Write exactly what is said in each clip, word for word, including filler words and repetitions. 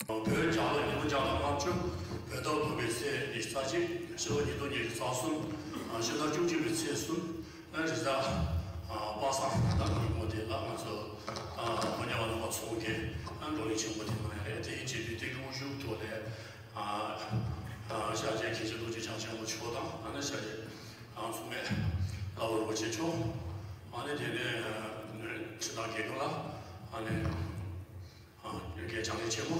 བོད་རྒྱལ་ལོ་ཉིས་སྟོང་བརྒྱ་དང་ལྔ་བཅུ། བོད་ཟླ་དགུ་པའི་ཚེས་ཉི་ཤུ་རྩ་གཅིག་ཕྱི་ལོ་ཉིས་སྟོང་ཉི་ཤུ་རྩ་གསུམ། ཕྱི་ཟླ་བཅུ་གཅིག་པའི་ཚེས་གསུམ། རེས་གཟའ་པ་སངས་ཟླ་ཉིན་མོ་དེ་ལ་ང་ཚོ་དགོན་གཉེར་བ་རྣམ་པ་ཚོ་གིས་བགྲོ་གླེང་ཆེན་པོ་དེ་གནང་ཡ་རེད། དེ་ཡི་རྗེས་ལུས་དེ་གི་དབུ་བཞུགས་ཐོག་ལ་ཤར་རྒྱལ་མཁན་ཆེན་རྡོ་རྗེ་འཆང་ཆེན་པོ་མཆོག་དང་ཨ་ནི་ཤར་རྒྱལ་མཚུངས་མེད་བླ་བོ་རིན་པོ་ཆེ་མཆོག་ཨ་ནི་དེ་ནས་ཁྲི་བདག་དགེ་འདུན་ལགས། ཨ་ནི། ཨ། བོད་ཀྱི་བྱང་གནས་ཆེན་མོ།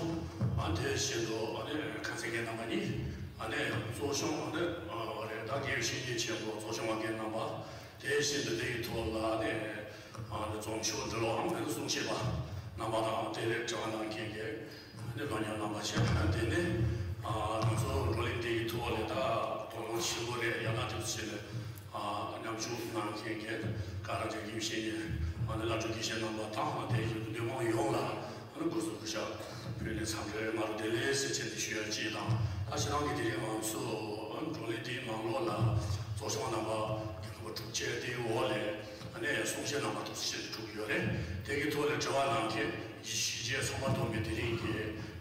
ཨ། དེ་བཞིན་དུ་ཨ་ནི་ཁ་སང་རྒན་རྣམ་པ་གཉིས། ཨ་ནི་གཙོ་སྐྱོང་ཨ་ནི་ཨ་རེད། ད་དགེ་བའི་བཤེས་གཉེན་ཆེན་པོ་གཙོ་སྐྱོང་བ་རྒན་རྣམ་པ། དེ་བཞིན་དུ་དེ་ཡི་ཐོག་ལ་ཨ་ནི་ཨ་ནི་རྫོང་ཆོས་འབྲེལ་བའམ་ཨ་ནི་གསུང་བཤད་པ་རྣམ་པ་དང་དེ་ལས་དྲི་བ་གནང་མཁན་གྱི་ཨ་ནི་སློབ་གཉེར་རྣམ་པ་བྱས། ཨ། དེ་ནས་ཨ་ང་ཚོ་བགྲོ་གླེང་དེ་ཡི་ཐོག་ལ་ད་དོ་སྣང་ཆེན་པོ་རེད། ཡང་ན་དེ་ཚོ་བྱས་ནས། ཨ། མཉམ་ཞུགས་གནང་མཁན་གྱི་ག་ར་རྒྱ་གི་བཤེས་གཉེན་ཨ་ནི་བླ་སྤྲུལ་དགེ་བཤེས་རྣམ་པ་དང་དེ་བཞིན་དུ་འདུས་མང་ཡོངས་ལ་ཨ་ནི་སྐུ་གཟུགས་སྐུ་ཞབས་ཕུལ་ནས་འཚམས་འདྲིའི་ང་རང་བདེ་ལེགས་ཟེར་ཆེད་དུ་ཞུ་ཡ་གཅིག་དང་། ད་ཕྱི་ནང་གི་དེ་རིང་ང་ཚོ་ཨ་ནི་བགྲོ་གླེང་དེའི་ནང་ལོགས་ལ་གཙོ་སྐྱོང་རྣམ་པ་རྒྱལ་ཁབ་དྲུག་ཅུ་དེའི་འོག་ལས་ཨ་ནི་གསུང་བཤད་རྣམ་པ་དུ་ཞིག་གྲུབ་ཡོད་རེད། དེ་གི་ཐོག་ལ་དྲི་བ་གནང་མཁན་གཞིས་བྱེས་ཚང་མ་བསྡོམས་པའི་དེ་རིང་གི་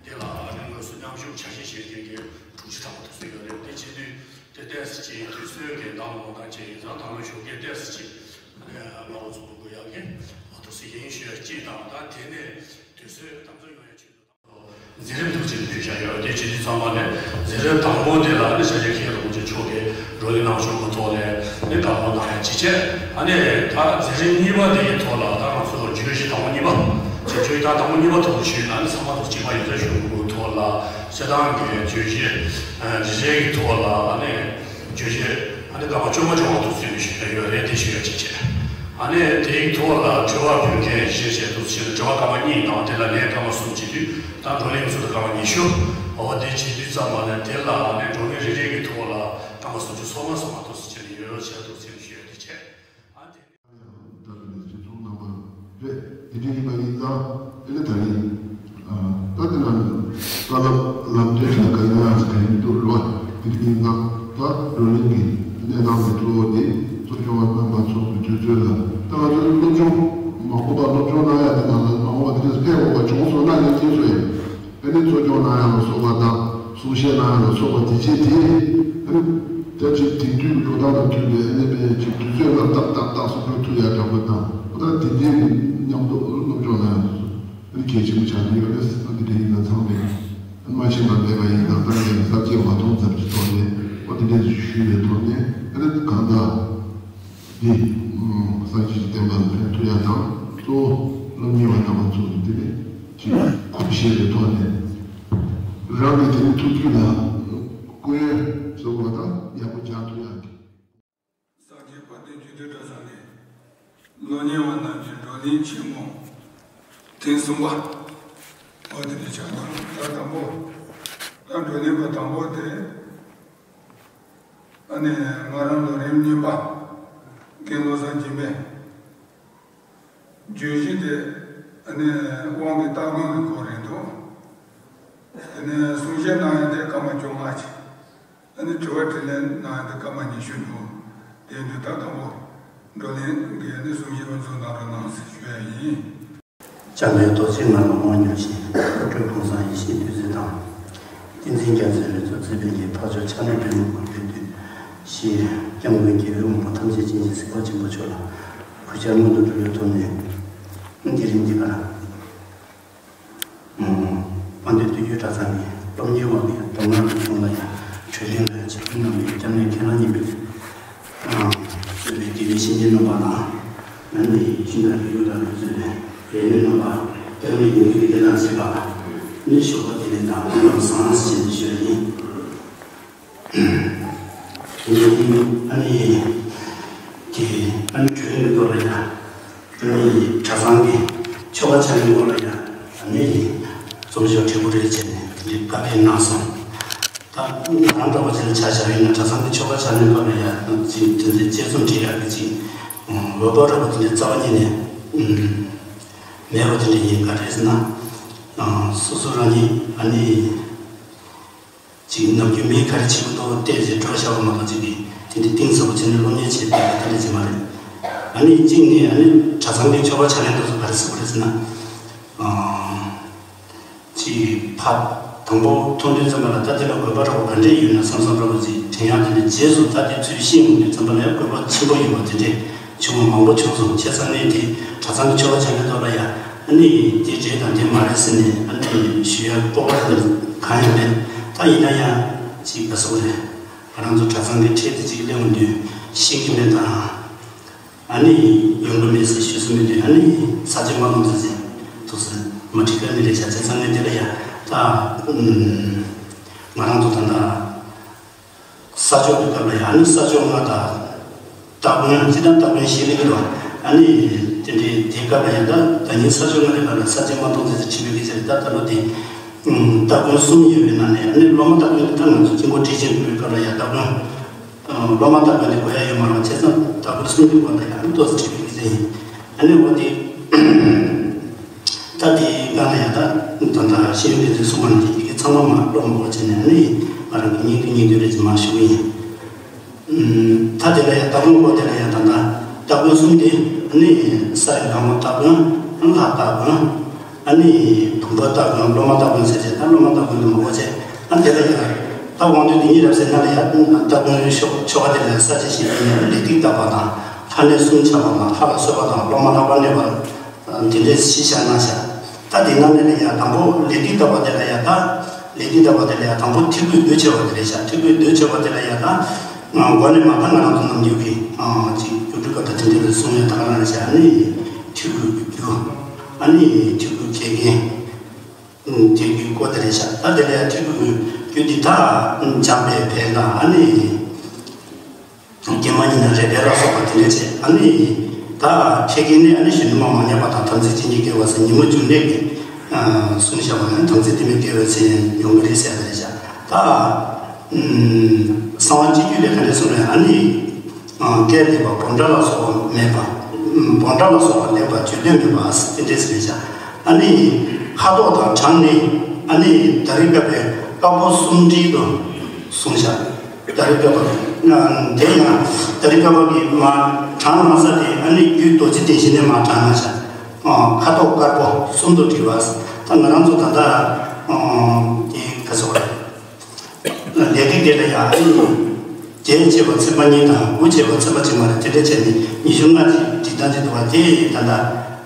དེ་ལ་ཨ་ནི་དངོས་སུ་མཉམ་ཞུགས་ཕྱག་ཞུ་བྱེད་མཁན་གྱི་དྲུག་ཅུ་ཐམ་པ་དུ་ཞིག་ཡོད་རེད། དེ་བྱེད་དུས། དེ་ཏོག་ཙམ་ཅིག་དུས་ཚོད་ཀྱི་འདང་ངོ་ད་ཅིག་ཡིན་ཙང་ད་ལོ་ཞོགས་ཀས་ཏོག་ཙམ་ཅིག་ཨ་ནི་རྣམ་པ་ཚོ་གི་ཡག་གི་ཨ་ཏོག་ཙམ་ཡིན་ཞུ་ཡ་གཅིག་དང་། ད་དེ་ནས་དུས་ཚོད་དམ་ཚོད་ཡོང་ཡ་ཆེད་དུ་མཛད་རིམ་དུ་ཅིག་ཕུལ་བཞག་ཡོད། དེ་བྱེད་དུས་ཚང་མ་ནས་མཛད་རིམ་དང་པོ་དེ་ལ་ཨ་ནི་ཤར་རྒྱལ་མཁན་རིན་པོ་ཆེ་མཆོག་གིས་བགྲོ་གླེང་གནང་ཕྱོགས་ཀྱི་ཐོག་ལས་ནི་བཀའ་སློབ་གནང་ཡ་གཅིག་བྱས། ཨ་ནི་ད་མཛད་རིམ་གཉིས་པ་དེ་ཡི་ཐོག་ལ་ད་ང་ཚོ་བརྗོད་གཞི་དང་པོ་གཉིས་པ་བྱས། བརྗོད་གཞི་ད་དང་པོ་གཉིས་པ་ཐོག་ཏུ་ཞུས་ན་ཨ་ནི་ཚང་མ་ཐོག་གཅིག་པ་ཡིན་ས་ཞུ་དགོས་ཐོག་ལ་སྤྱིར་བཏང་གི་བརྗོད་གཞི་རེ་རེ་གི་ཐོག་ལ་ཨ་ནི། བརྗོད་གཞི་ཨ་ནི་སྐར་མ་བཅོ་ལྔ་བཅོ་ལྔ་དུ་ཚུད་ནས་ཞུ་ཡ་ཡོད་རེད། དེ་ཞུ་ཡ་གཅིག་བྱས། ཨ་ནི་དེའི་ཐོག་ལ་དྲི་བ་ཕུལ་མཁན་བཞི་བྱས་དུ་ཕྱིན། དྲི་བ་སྐར་མ་གཉིས་དང་དེ་ལ་ལན་སྐར་མ་གསུམ་བྱེད་དུས་ད་བགྲོ་གླེང་ཚོ་དུ་སྐར་མ་ཉི་ཤུ། འོ་དེ་བྱེད་དུས་ཙམ་པ་ནས་དེ་ལ་ཨ་ནི་བགྲོ་གླེང་རེ་རེ་གི་ཐོག་ལ་སྐར་མ་སུམ་ཅུ་སོ་ལྔ་སོ་ལྔ་དུ་ཕྱིན་ཡོད་རེད་བྱས་དུ་ཕྱིན་ཞུ་ཡ་དེ་བྱས། ཨ་དེ། ད་གི་ནི་སྤྱི་ཚོགས་རྣམ་པ་རེད། དེ་འདྲ་ཡིན་པ་ཡིན་ཙང་དེ་ནི་ད་རེས་ད་དེ་ན་ནི་བཀའ་སློབ་ལམ་སྟོན་ལ་ག་ཡིན་ཡང་ཟེར་ག་ཡིན་འདུག་རོགས། དེ་འདྲ་ཡིན་ཙང་ད་བགྲོ་གླེང་གི་གནས་སྟངས་དེ་གཙོ་བོ་དེ་གཙོ་སྐྱོང་བ་རྣམ་པ་ཚོ་གི་དུས་ཚོད་ལ་ད་ང་ཚོའི་སློབ་སྦྱོང་མང་པོ་དང་སློབ་སྦྱོང་གནང་ཡ་དེ་ནང་ལ་མང་པོ་དེ་འདྲ་ཕེབས་དགོས་པ་བྱུང་སོང་ན་ཡང་དེ་ཚོ་ཡིན། ཨ་ནི་གཙོ་སྐྱོང་གནང་ཡ་ལ་སོགས་པ་དང་གསུང་བཤད་གནང་ཡ་ལ་སོགས་པ་དེ་བྱས་ཏེ། ཨ་ནི་ད་ཅིག་དེང་དུས་ཀྱི་འགྲོ་སྟངས་དང་མཐུན་པའི་ཨ་ནི་དཔེ་ཅིག་དུས་ཚོད་ལ་ཏག་ཏག་ཏག་སོགས་པ་ཐུག་ཡ་འདྲ་པོ་དང་། ཨོ་ད་དེ་འདྲའི་མཉམ་དུ་སློབ་སྦྱོང་གནང་ཡ་ཨ་ནི་གལ་ཆེན་པོ་ཆགས་ཀྱི་ཡོད་རེད། ཨ་འདི་འདྲ་ཡིན་ན་ཚང་མས་ཨ་ནི་མ་ཤེས་པ་མེད་པ་ཡིན་ན་ད་ངས་གསར་བརྗེ་མ་མཐོང་ཙམ་གྱི་ཐོག་ནས་ཨོ་དེ་འདྲས་ཞུས་པའི་ཐོག་ནས་ཨ་ནི་གང་ལྟར། འདི་སངས་རྒྱས་ཀྱི་བསྟན་པ་ལ་ཕན་ཐོགས་ཡ་དང་གཙོ་བོ་སློབ་གཉེར་བ་རྣམ་པ་ཚོ་འདི་ནས་ཅིག་གོམས་གཤིས་ཀྱི་ཐོག་ནས་རང་གི་དེ་ནི་ཐུགས་རྒྱུད་ལ་སྐུ་ཡོན་གསོལ་བ་དང་ཡག་པོ་སྦྱར་ཐུབ་ཡ་གི། སངས་རྒྱས་དཔལ་ལྡན་རྒྱུད་སྟོད་གྲྭ་ཚང་ནས་སློབ་གཉེར་བ་རྣམས་ཀྱི་བགྲོ་གླེང་ཆེན་མོ་ཐེངས་གསུམ་པ་འོ་དེ་ནས་ཆགས་དང་། ད་དང་པོ་ད་བགྲོ་གླེང་པ་དང་པོ་དེ། ཨ་ནི་ང་རང་ལོ་རིམ་གཉིས་པ་རྒན་བློ་བཟང་འཇིགས་མེད། བརྗོད་གཞི་དེ་ཨ་ནི་དབང་གི་སྟ་གོན་གྱི་སྐོར་རེད་འདུག་ཨ་ནི་གསུང་བཤད་གནང་ཡ་དེ་སྐར་མ་བཅོ་ལྔ་ཅིག་ཨ་ནི་དྲི་བ་དྲིས་ལན་གནང་ཡ་དེ་སྐར་མ་ཉི་ཤུ་འདུག་དེ་དུས་ད་དང་པོ་བགྲོ་གླེང་གི་ཨ་ནི་གསུང་བཤད་དབུ་འཛུགས་གནང་རོགས་གནང་ཟེར་ཞུ་ཡ་ཡིན། འཇམ་དཔལ་རྡོ་རྗེ་ངག་དབང་ཉམས་བཞེས། བློ་གྲོས་ཕུན་བཟང་ཡེ་ཤེས་བདུད་རྩི་དང་། བསྟན་འཛིན་རྒྱ་མཚོའི་རིག་འཛིན་བརྩེ་བའི་ལས། འཕགས་མཆོག་ཕྱག་ན་པདྨོ་དབང་པོའི་བདུད། ཞེས་སྐྱབས་མགོན་རྒྱལ་བའི་དབང་པོ་ཐམས་ཅད་མཁྱེན་ཅིང་གཟིགས་པ་ཆེན་པོ་མཆོག་ལ་གུས་ཕྱག་སྔོན་དུ་འགྲོ་བའི་ཐོག་ནས་དེ་རིང་འདི་ག་ལ། དཔལ་ལྡན་སྟོད་རྒྱུད་གྲྭ་ཚང་གི་སློབ་གཉེར་བ་གི་མདོ་སྔགས་ཀྱི་གཞུང་ལ་ཡང་གྲོས་གླེང་ལ་ཡང་ཆེད་དོན་གནང་བའི་སྐྱབས་གནས་མཁན་རབས་གཉིས་པའི་གཙོས་པའི་དགེ་བའི་བཤེས་གཉེན་རྣམ་པ་དང་། ཨ་ནི་ཤིང་རྟ་རི་ཡུལ་ལ་གཙོས་པའི་རྒན་ཡོལ་རྣམ་པ་སྐྱབས་གནས་ཡོངས་ཀྱི་དགེ་ལ་མཛད་པ་ནི་ཞོགས་པ་བདེ་ལེགས་དང་ལམ་བཟང་ཞེས་ཞུ་བ་ཡིན། དེ་ནས་ཨ་ནི་དེ་ཨ་ནི་གྲོས་གླེང་གི་ཐོག་ལ་ཡང་། ཨ་ནི་གྲྭ་ཚང་གི་ཆོ་ག་ཕྱག་ལེན་སྐོར་ལ་ཡང་ཨ་ནི་རྩོམ་ཤོག་བྲིས་པོ་རེ་བྱས་ནས་དེ་འདྲའི་བཀའ་ཕེབས་གནང་སོང་། ད་ང་རང་འདྲ་བོ་ཅིག་ལ་ཆ་བཞག་ཡིན་ན་གྲྭ་ཚང་གི་ཆོ་ག་ཕྱག་ལེན་སྐོར་ལ་ཡང་ཅིག་དེ་འདྲའི་དཔྱད་རྩོམ་བྲིས་ཡག་གི་ཅིག་འོས་བབ་འདྲ་བོ་དེ་འདྲའི་རྩ་བ་ཉིད་ནས་མེད་པ་དེ་འདྲ་ཡིན། ག་རེ་ཟེར་ན་སོ་སོ་རང་ཉིད་ཨ་ནི། ཅིག་ནམ་རྒྱུན་མི་ག་རེ་བྱེད་ཀྱི་འདུག་བལྟས་ཚེ་སྒྲོ་བཞག་པ་མ་གཏོགས་ཅིག་གིས་དེ་འདྲའི་གཏིང་ཟབ་པོ་བྱས་ནས་སློབ་གཉེར་བྱེད་པའི་དེ་འདྲ་ཅིག་མ་རེད། ཨ་ནི་གཅིག་ནས་ཨ་ནི་གྲྭ་ཚང་གི་ཆོ་ག་ཕྱག་ལེན་དེ་ཚོ་ག་རེ་ཟེར་དགོས་རེད་ཟེར་ན། ཨ། ཅིག་ ཕར་དང་པོ་མཐོང་དུས་ཙམ་པ་ལ་ད་དེ་ལ་དགོས་པ་འདྲ་པོ་ག་འདྲས་ཡོད་ན་བསམ་བསམ་འདྲ་པོ་ཅིག་དྲན་ཡག་དེ་འདྲ། རྗེས་སུ་ད་དེ་ཚུར་ཤེས་ཡོང་དུས་ཙམ་པ་ལ་དགོས་པ་ཆེན་པོ་ཡོད་པ་དེ་འདྲས་བྱུང་བ་མང་པོ་བྱུང་སོང་། བྱས་ཙང་ངས་དེ་གྲྭ་ཚང་གི་ཆོ་ག་བྱ་མཁན་ཐོག་ལ་ཡ་ཨ་ནི་དེ་རེད་དང་དེ་མ་རེད་ཟེར་ནས་ཨ་ནི་ཞུ་ཡག་སྤོབས་པ་དེ་གང་ཡང་མེད། ད་ཡིན་ན་ཡང་ཅིག་ག་ཟེར་དགོས་རེད། ང་རང་ཚོ་གྲྭ་ཚང་གི་ཁྲལ་དེ་ཅིག་སླེབས་ཡོང་དུས་ཤེས་ཀྱི་མེད་དང་། ཨ་ནི་ཡོང་གི་མེད་ཟེར་ཞུ་ས་མེད་དུས་ཨ་ནི་ས་བཅད་མ་གཏོང་ཟེར་ཟེར་འདུག་ཟེར། མ་འགྲིག་ག་ནི་རེད་བྱ། བྱས་ཙང་ངས་དེ་ལ་ཡ་ད་ཨུམ་ང་རང་ཚོ་ད་ལྟ་ས་ཕྱོགས་ཀྱི་སྐབས་ལ་ཡ་ཨ་ནི་ས་ཕྱོགས་ལྔ་དང་སྟ་གོན་སྤྱི་དང་སྟ་གོན་ཞེས་ལེགས་ཀྱི་རེད་བ། ཨ་ནི་དེ་འདྲའི་དེའི་སྐབས་ལ་ཡ་ད་ད་ཉིན་ས་ཕྱོགས་ལྔ་དེ་སྐབས་ལ་ས་བཅད་མ་གཏོང་ཟེར་ཟེར་བྲིས་པའི་སྐད་ཆ་རེད། ད་ད་ལོ་དེ་ཨུམ་སྟ་གོན་གསུམ་ཡོད་པའི་ནང་ནས་ཨ་ནི་སློབ་མ་སྟ་གོན་དེ་ད་ང་ཚོ་དཀྱིལ་འཁོར་ཁྲི་ཆེན་ཕུལ་བའི་སྐབས་ལ་ཡ་སྟ་གོན། སློབ་མ་སྟ་གོན་དེ་དགོས་ཡ་ཡོད་མ་རེད། བྱས་ཙང་སྟ་གོན་གསུམ་གྱི་སྐོར་ལ་ཡང་ཏོག་ཙམ་བྲིས་པའི་ཟིན། ཨ་ནི་འོ་དེ་ད་དེའི་སྒང་ལ་ཡང་ད་ད་ལྟ་ཤེས་ཡོན་སྡེ་ཚན་གསུངས་པ་ནང་བཞིན་དེ་གའི་ཚང་མ་མར་ཀློག་མ་དགོས་བྱས་ནས་ཨ་ནི་ང་རང་གི་སྙིང་བསྡུས་སྙིང་བསྡུས་རེ་ཅིག་མར་ཞུ་གི་ཡིན། ད་དེ་ལ་ཡང་སྟ་གོན་སྐོར་དེ་ལ་ཡང་ད་ལྟ་སྟ་གོན་གསུམ་དེ་ཨ་ནི་ས་ཡི་ལྷ་མོ་སྟ་གོན། ལྷ་སྟ་གོན། ཨ་ནི་བུམ་པ་སྟ་གོན། སློབ་མ་སྟ་གོན་ཟེར་བྱས། ད་སློབ་མ་སྟ་གོན་དུ་མ་གོ་བྱས། ཨ་དེ་ལ་ཡ་ད་དབང་དོན་དེ་ཉིད་རབ་གསལ་ན་ལ་ཡ་སྟ་གོན་ཆོ་ཆོ་ག་དེ་ལ་ས་བཅད་བཞི་པའི་ནང་ལས་ཏིག་བཏབ་པ་དང་ལྷ་གནས་གསུམ་ཆགས་པ་དང་ལྷ་ལ་གསོལ་བ་དང་སློབ་མ་ལྷག་པར་གནས་པ་དེ་འདྲས་གཞི་བཞག་གནང་བཞག་ད་དེ་ནང་ནས་ལ་ཡ་དང་པོ་ལས་ཏིག་བཏབ་པ་དེ་ལ་ཡ་ད་ལས་ཏིག་བཏབ་པ་དེ་ལ་ཡ་དང་པོ་ཐིག་སྐུད་བསྡུས་ཆེ་བ་དེ་རེད་བཞག་ཐིག་སྐུད་བསྡུས་ཆེ་བ་དེ་ལ་ཡ་ད། ཨ་འགོ་ནས་མ་ད་ང་རང་ཚོ་ནམ་རྒྱུན་གྱི་ཨ་ཅིག་སྒྱུ་འཕྲུལ་སྐབས་དང་དེ་འདྲ་ལ་གསུང་ཡ་ད་ག་རང་བྱས། ཨ་ནི་ཐིག་སྐུད་ཀྱི་རྒྱུ། ཨ་ནི་ཐིག་སྐུད་ཁེ་གེ་ཨུམ་དེ་གི་སྐོར་དེ་རེད་བཞག་ད་དེ་ལ་ཡ་ཐིག་སྐུད་ཀྱི་རྒྱུ་འདི་དག་འཇམ་པའི་བལ་དང་ཨ་ནི་ཀྱེ་མ་ཉིད་ནི་རས་བལ་ལ་སོགས་པ་དེ་འདྲ་བྱས། ཨ་ནི་ད་ཁེ་གེ་ནི་ཨ་ནི་གཞོན་ནུ་མ་མ་ཉམས་པ་དང་དམ་ཚིག་ཅན་གྱི་སྐྱེ་བ་ཟེར་ཉི་མ་འབྱུང་གནས་ཀྱི་ཨ་གསུངས་བཞག་པ་ཡང་དམ་ཚིག་དེ་མོ་སྐྱེ་བའི་ཚེ་ཡང་ཡོང་གི་རེད་ཟེར་བ་རེད་བཞག་ད། ཨུམ། གསང་བ་སྤྱི་རྒྱུད་ལས་ག་འདྲ་གསུངས་རེད། ཨ་ནི། ཨ་སྐད་ལེགས་པ་སྦོམ་ཕྲ་ལ་སོགས་པ་མེད་པ། ཨུམ་སྦོམ་ཕྲ་ལ་སོགས་པ་ལེགས་པ་བརྗོད་འདོད་མེད་པ་དེ་འདྲས་ཟེར་བཞག་ཨ་ནི། ཁ་དོག་དང་གྲངས་ནི་ཨ་ནི་ད་རེས་བཀབ་པའི་དཀར་པོ་གསུམ་སྒྲིལ་དུ་གསུངས་བཞག་ད་རེས་བཀབ་པ་དེ་ཡང་ད་རེས་བཀབ་པ་གི་མ་དྲངས་གནང་ས་དེ་ཨ་ནི་རྒྱུད་རྡོ་རྗེ་གདན་བཞི་ནས་མ་དྲངས་གནང་བཞག་ཨ་ཁ་དོག་དཀར་པོ་གསུམ་དུ་སྒྲིལ་བ། ད་ང་རང་ཚོ་ད་ལྟ་ཨ་དེ་ག་ཚོད་རེད། ལས་རིགས་དེ་ལ་ཡང་རྒྱན་བྱས་པ་ཚེག་བར་གཉིས་དང་དགུ་བྱས་པ་ཚེག་བར་གཅིག་མ་རེད། དེ་འདྲ་བྱས་ནས་ཉི་ཤུ་ལྔ་ཅིག་འབྲི་སྟངས་ཅིག་འདུག་པ། དེ་ད་ལྟ་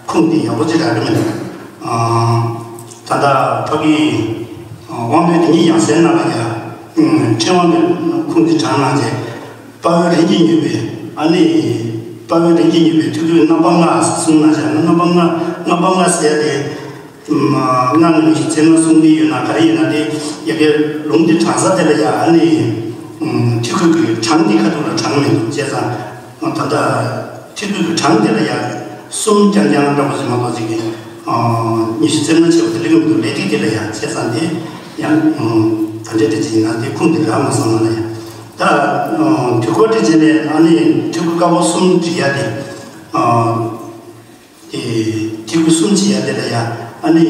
ཁུངས་དེ་ཡག་པོ་ཅིག་རག་གི་མི་འདུག་ཨ་ད་ལྟ་ཕ་གི་དབང་དོན་དེ་ཉིད་ཡང་སའི་ནང་ལ་ཡང་ཕྲེང་བ་གི་ཁུངས་དེ་དྲངས་གནང་རྗེས། དཔའ་བོའི་རིམ་གྱིས་མྱུར་བའི་ཨ་ནི། དཔའ་བོའི་རིམ་གྱིས་མྱུར་བའི་ཐུགས་རྒྱུད་རྣམ་པ་ལྔ་གསུངས་གནང་བཞག་ན། རྣམ་པ་ལྔ་རྣམ་པ་ལྔ་ཟེར་ཡ་དེ། ལྔ་ནི་ཉི་ཤུ་རྩ་ལྔ་གསུང་གི་ཡོད་ན་ག་རེ་ཡིན་ན་དེ་ཡ་གི་ལུང་དེ་དྲངས་ས་དེ་ལ་ཡ་ཨ་ནི་ཐིག་སྐུད་ཀྱི་གྲངས་དེ་ཁ་ཐུག་ལ་དྲངས་མི་འདུག་བྱས་ཙང་ད་ལྟ་ཐིག་སྐུད་ཀྱི་གྲངས་དེ་ལ་ཡ་གསུམ་རྐྱང་རྐྱང་འདྲ་པོ་ཞིག་མ་གཏོགས་ཅིག་གི་ཉི་ཤུ་རྩ་ལྔ་བྱས་པ་དེ་ལེགས་མི་འདུག་ལས་ཐིག་དེ་ལ་ཡ་བྱས་ཙང་དེ་ཡང་ད་འདྲ་འདྲ་ཅིག་ཡིན་ན་དེ་ཁུངས་དེ་རག་མ་སོང་ང་ལ་ཡ་ད་དུས་འཁོར་དེ་བྱས་ནས་ཨ་ནི་ཐིག་སྐུད་དཀར་པོ་གསུམ་བྲིས་ཡ་དེ། དེ་ཐིག་སྐུད་གསུམ་བྱེད་ཡ་དེ་ལ་ཡ་ཨ་ནི།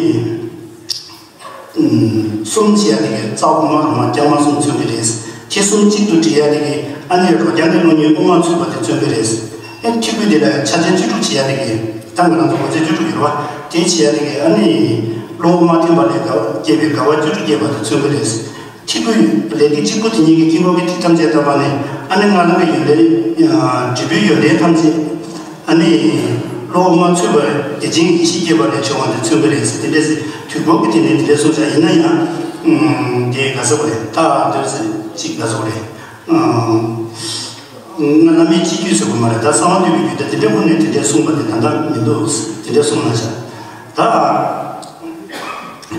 གསུམ་བྱེད་ཡ་དེ་གི་རྩ་དབུ་མ་རོ་མ་རྐྱང་མ་གསུམ་མཚོན་གི་རེད། ཐིག་གསུམ་གཅིག་ཏུ་སྒྲིལ་ཡ་དེ་གི་ཨ་ནི་རོ་རྐྱང་གི་རླུང་གཉིས་དབུ་མ་ཚུད་པ་དེ་མཚོན་གི་རེད། ཨ་ཐིག་སྐུད་དེ་ལ་ཡ་ཆ་ཆེན་བཅུ་དྲུག་བྱེད་ཡ་དེ་གི་ད་ང་རང་ཚོ་གོ་ཚད་བཅུ་དྲུག་ཡོད་རེད་བ། དེ་བྱེད་ཡ་དེ་གི་ཨ་ནི། རླུང་དབུ་མ་ཐིམ་པ་ལས་དགའ་བ་སྐྱེས་པའི་དགའ་བ་བཅུ་དྲུག་སྐྱེས་པ་དེ་མཚོན་གི་རེད། ཐིག་སྐུད་ལས་ཀྱི་གཅིག་པུ་དེ་ཉིད་ཀྱི་དཀྱིལ་འཁོར་གྱི་ཐིག་ཐམས་ཅད་བཏབ་པ་ནི་ཨ་ནི་སྔགས་རང་གི་ཡོན་ཏན། འབྲས་བུའི་ཡོན་ཏན་ཐམས་ཅད། ཨ་ནི། བློ་དབུ་མ་ཚུད་པ་བདེ་ཆེན་ཡེ་ཤེས་སྐྱེས་པ་ལས་བྱུང་བ་དེ་མཚོན་གྱི་རེད་ཟེར། དེ་འདྲ་ཟེར་དུས་འཁོར་གྱི་དེ་ནས་དེ་འདྲ་གསུངས་ཤག་ཡིན་ན་ཡང་། དེ་ག་ཟེར་བ་རེད། ད་འདོད་ཟེར་ཅིག་ག་ཟེར་བ་རེད། ང་བླ་མའི་སྤྱི་རྒྱུད་ཟེར་བ་མ་རེད། ད་གསང་བ་འདུས་པའི་རྒྱུད་དེ་དེ་འདྲ་ཁོ་ནས་དེ་འདྲ་གསུངས་པ་དེ་ད་ལྟ་མི་འདུག་དེ་འདྲ་གསུངས་གནང་ཤག་ད།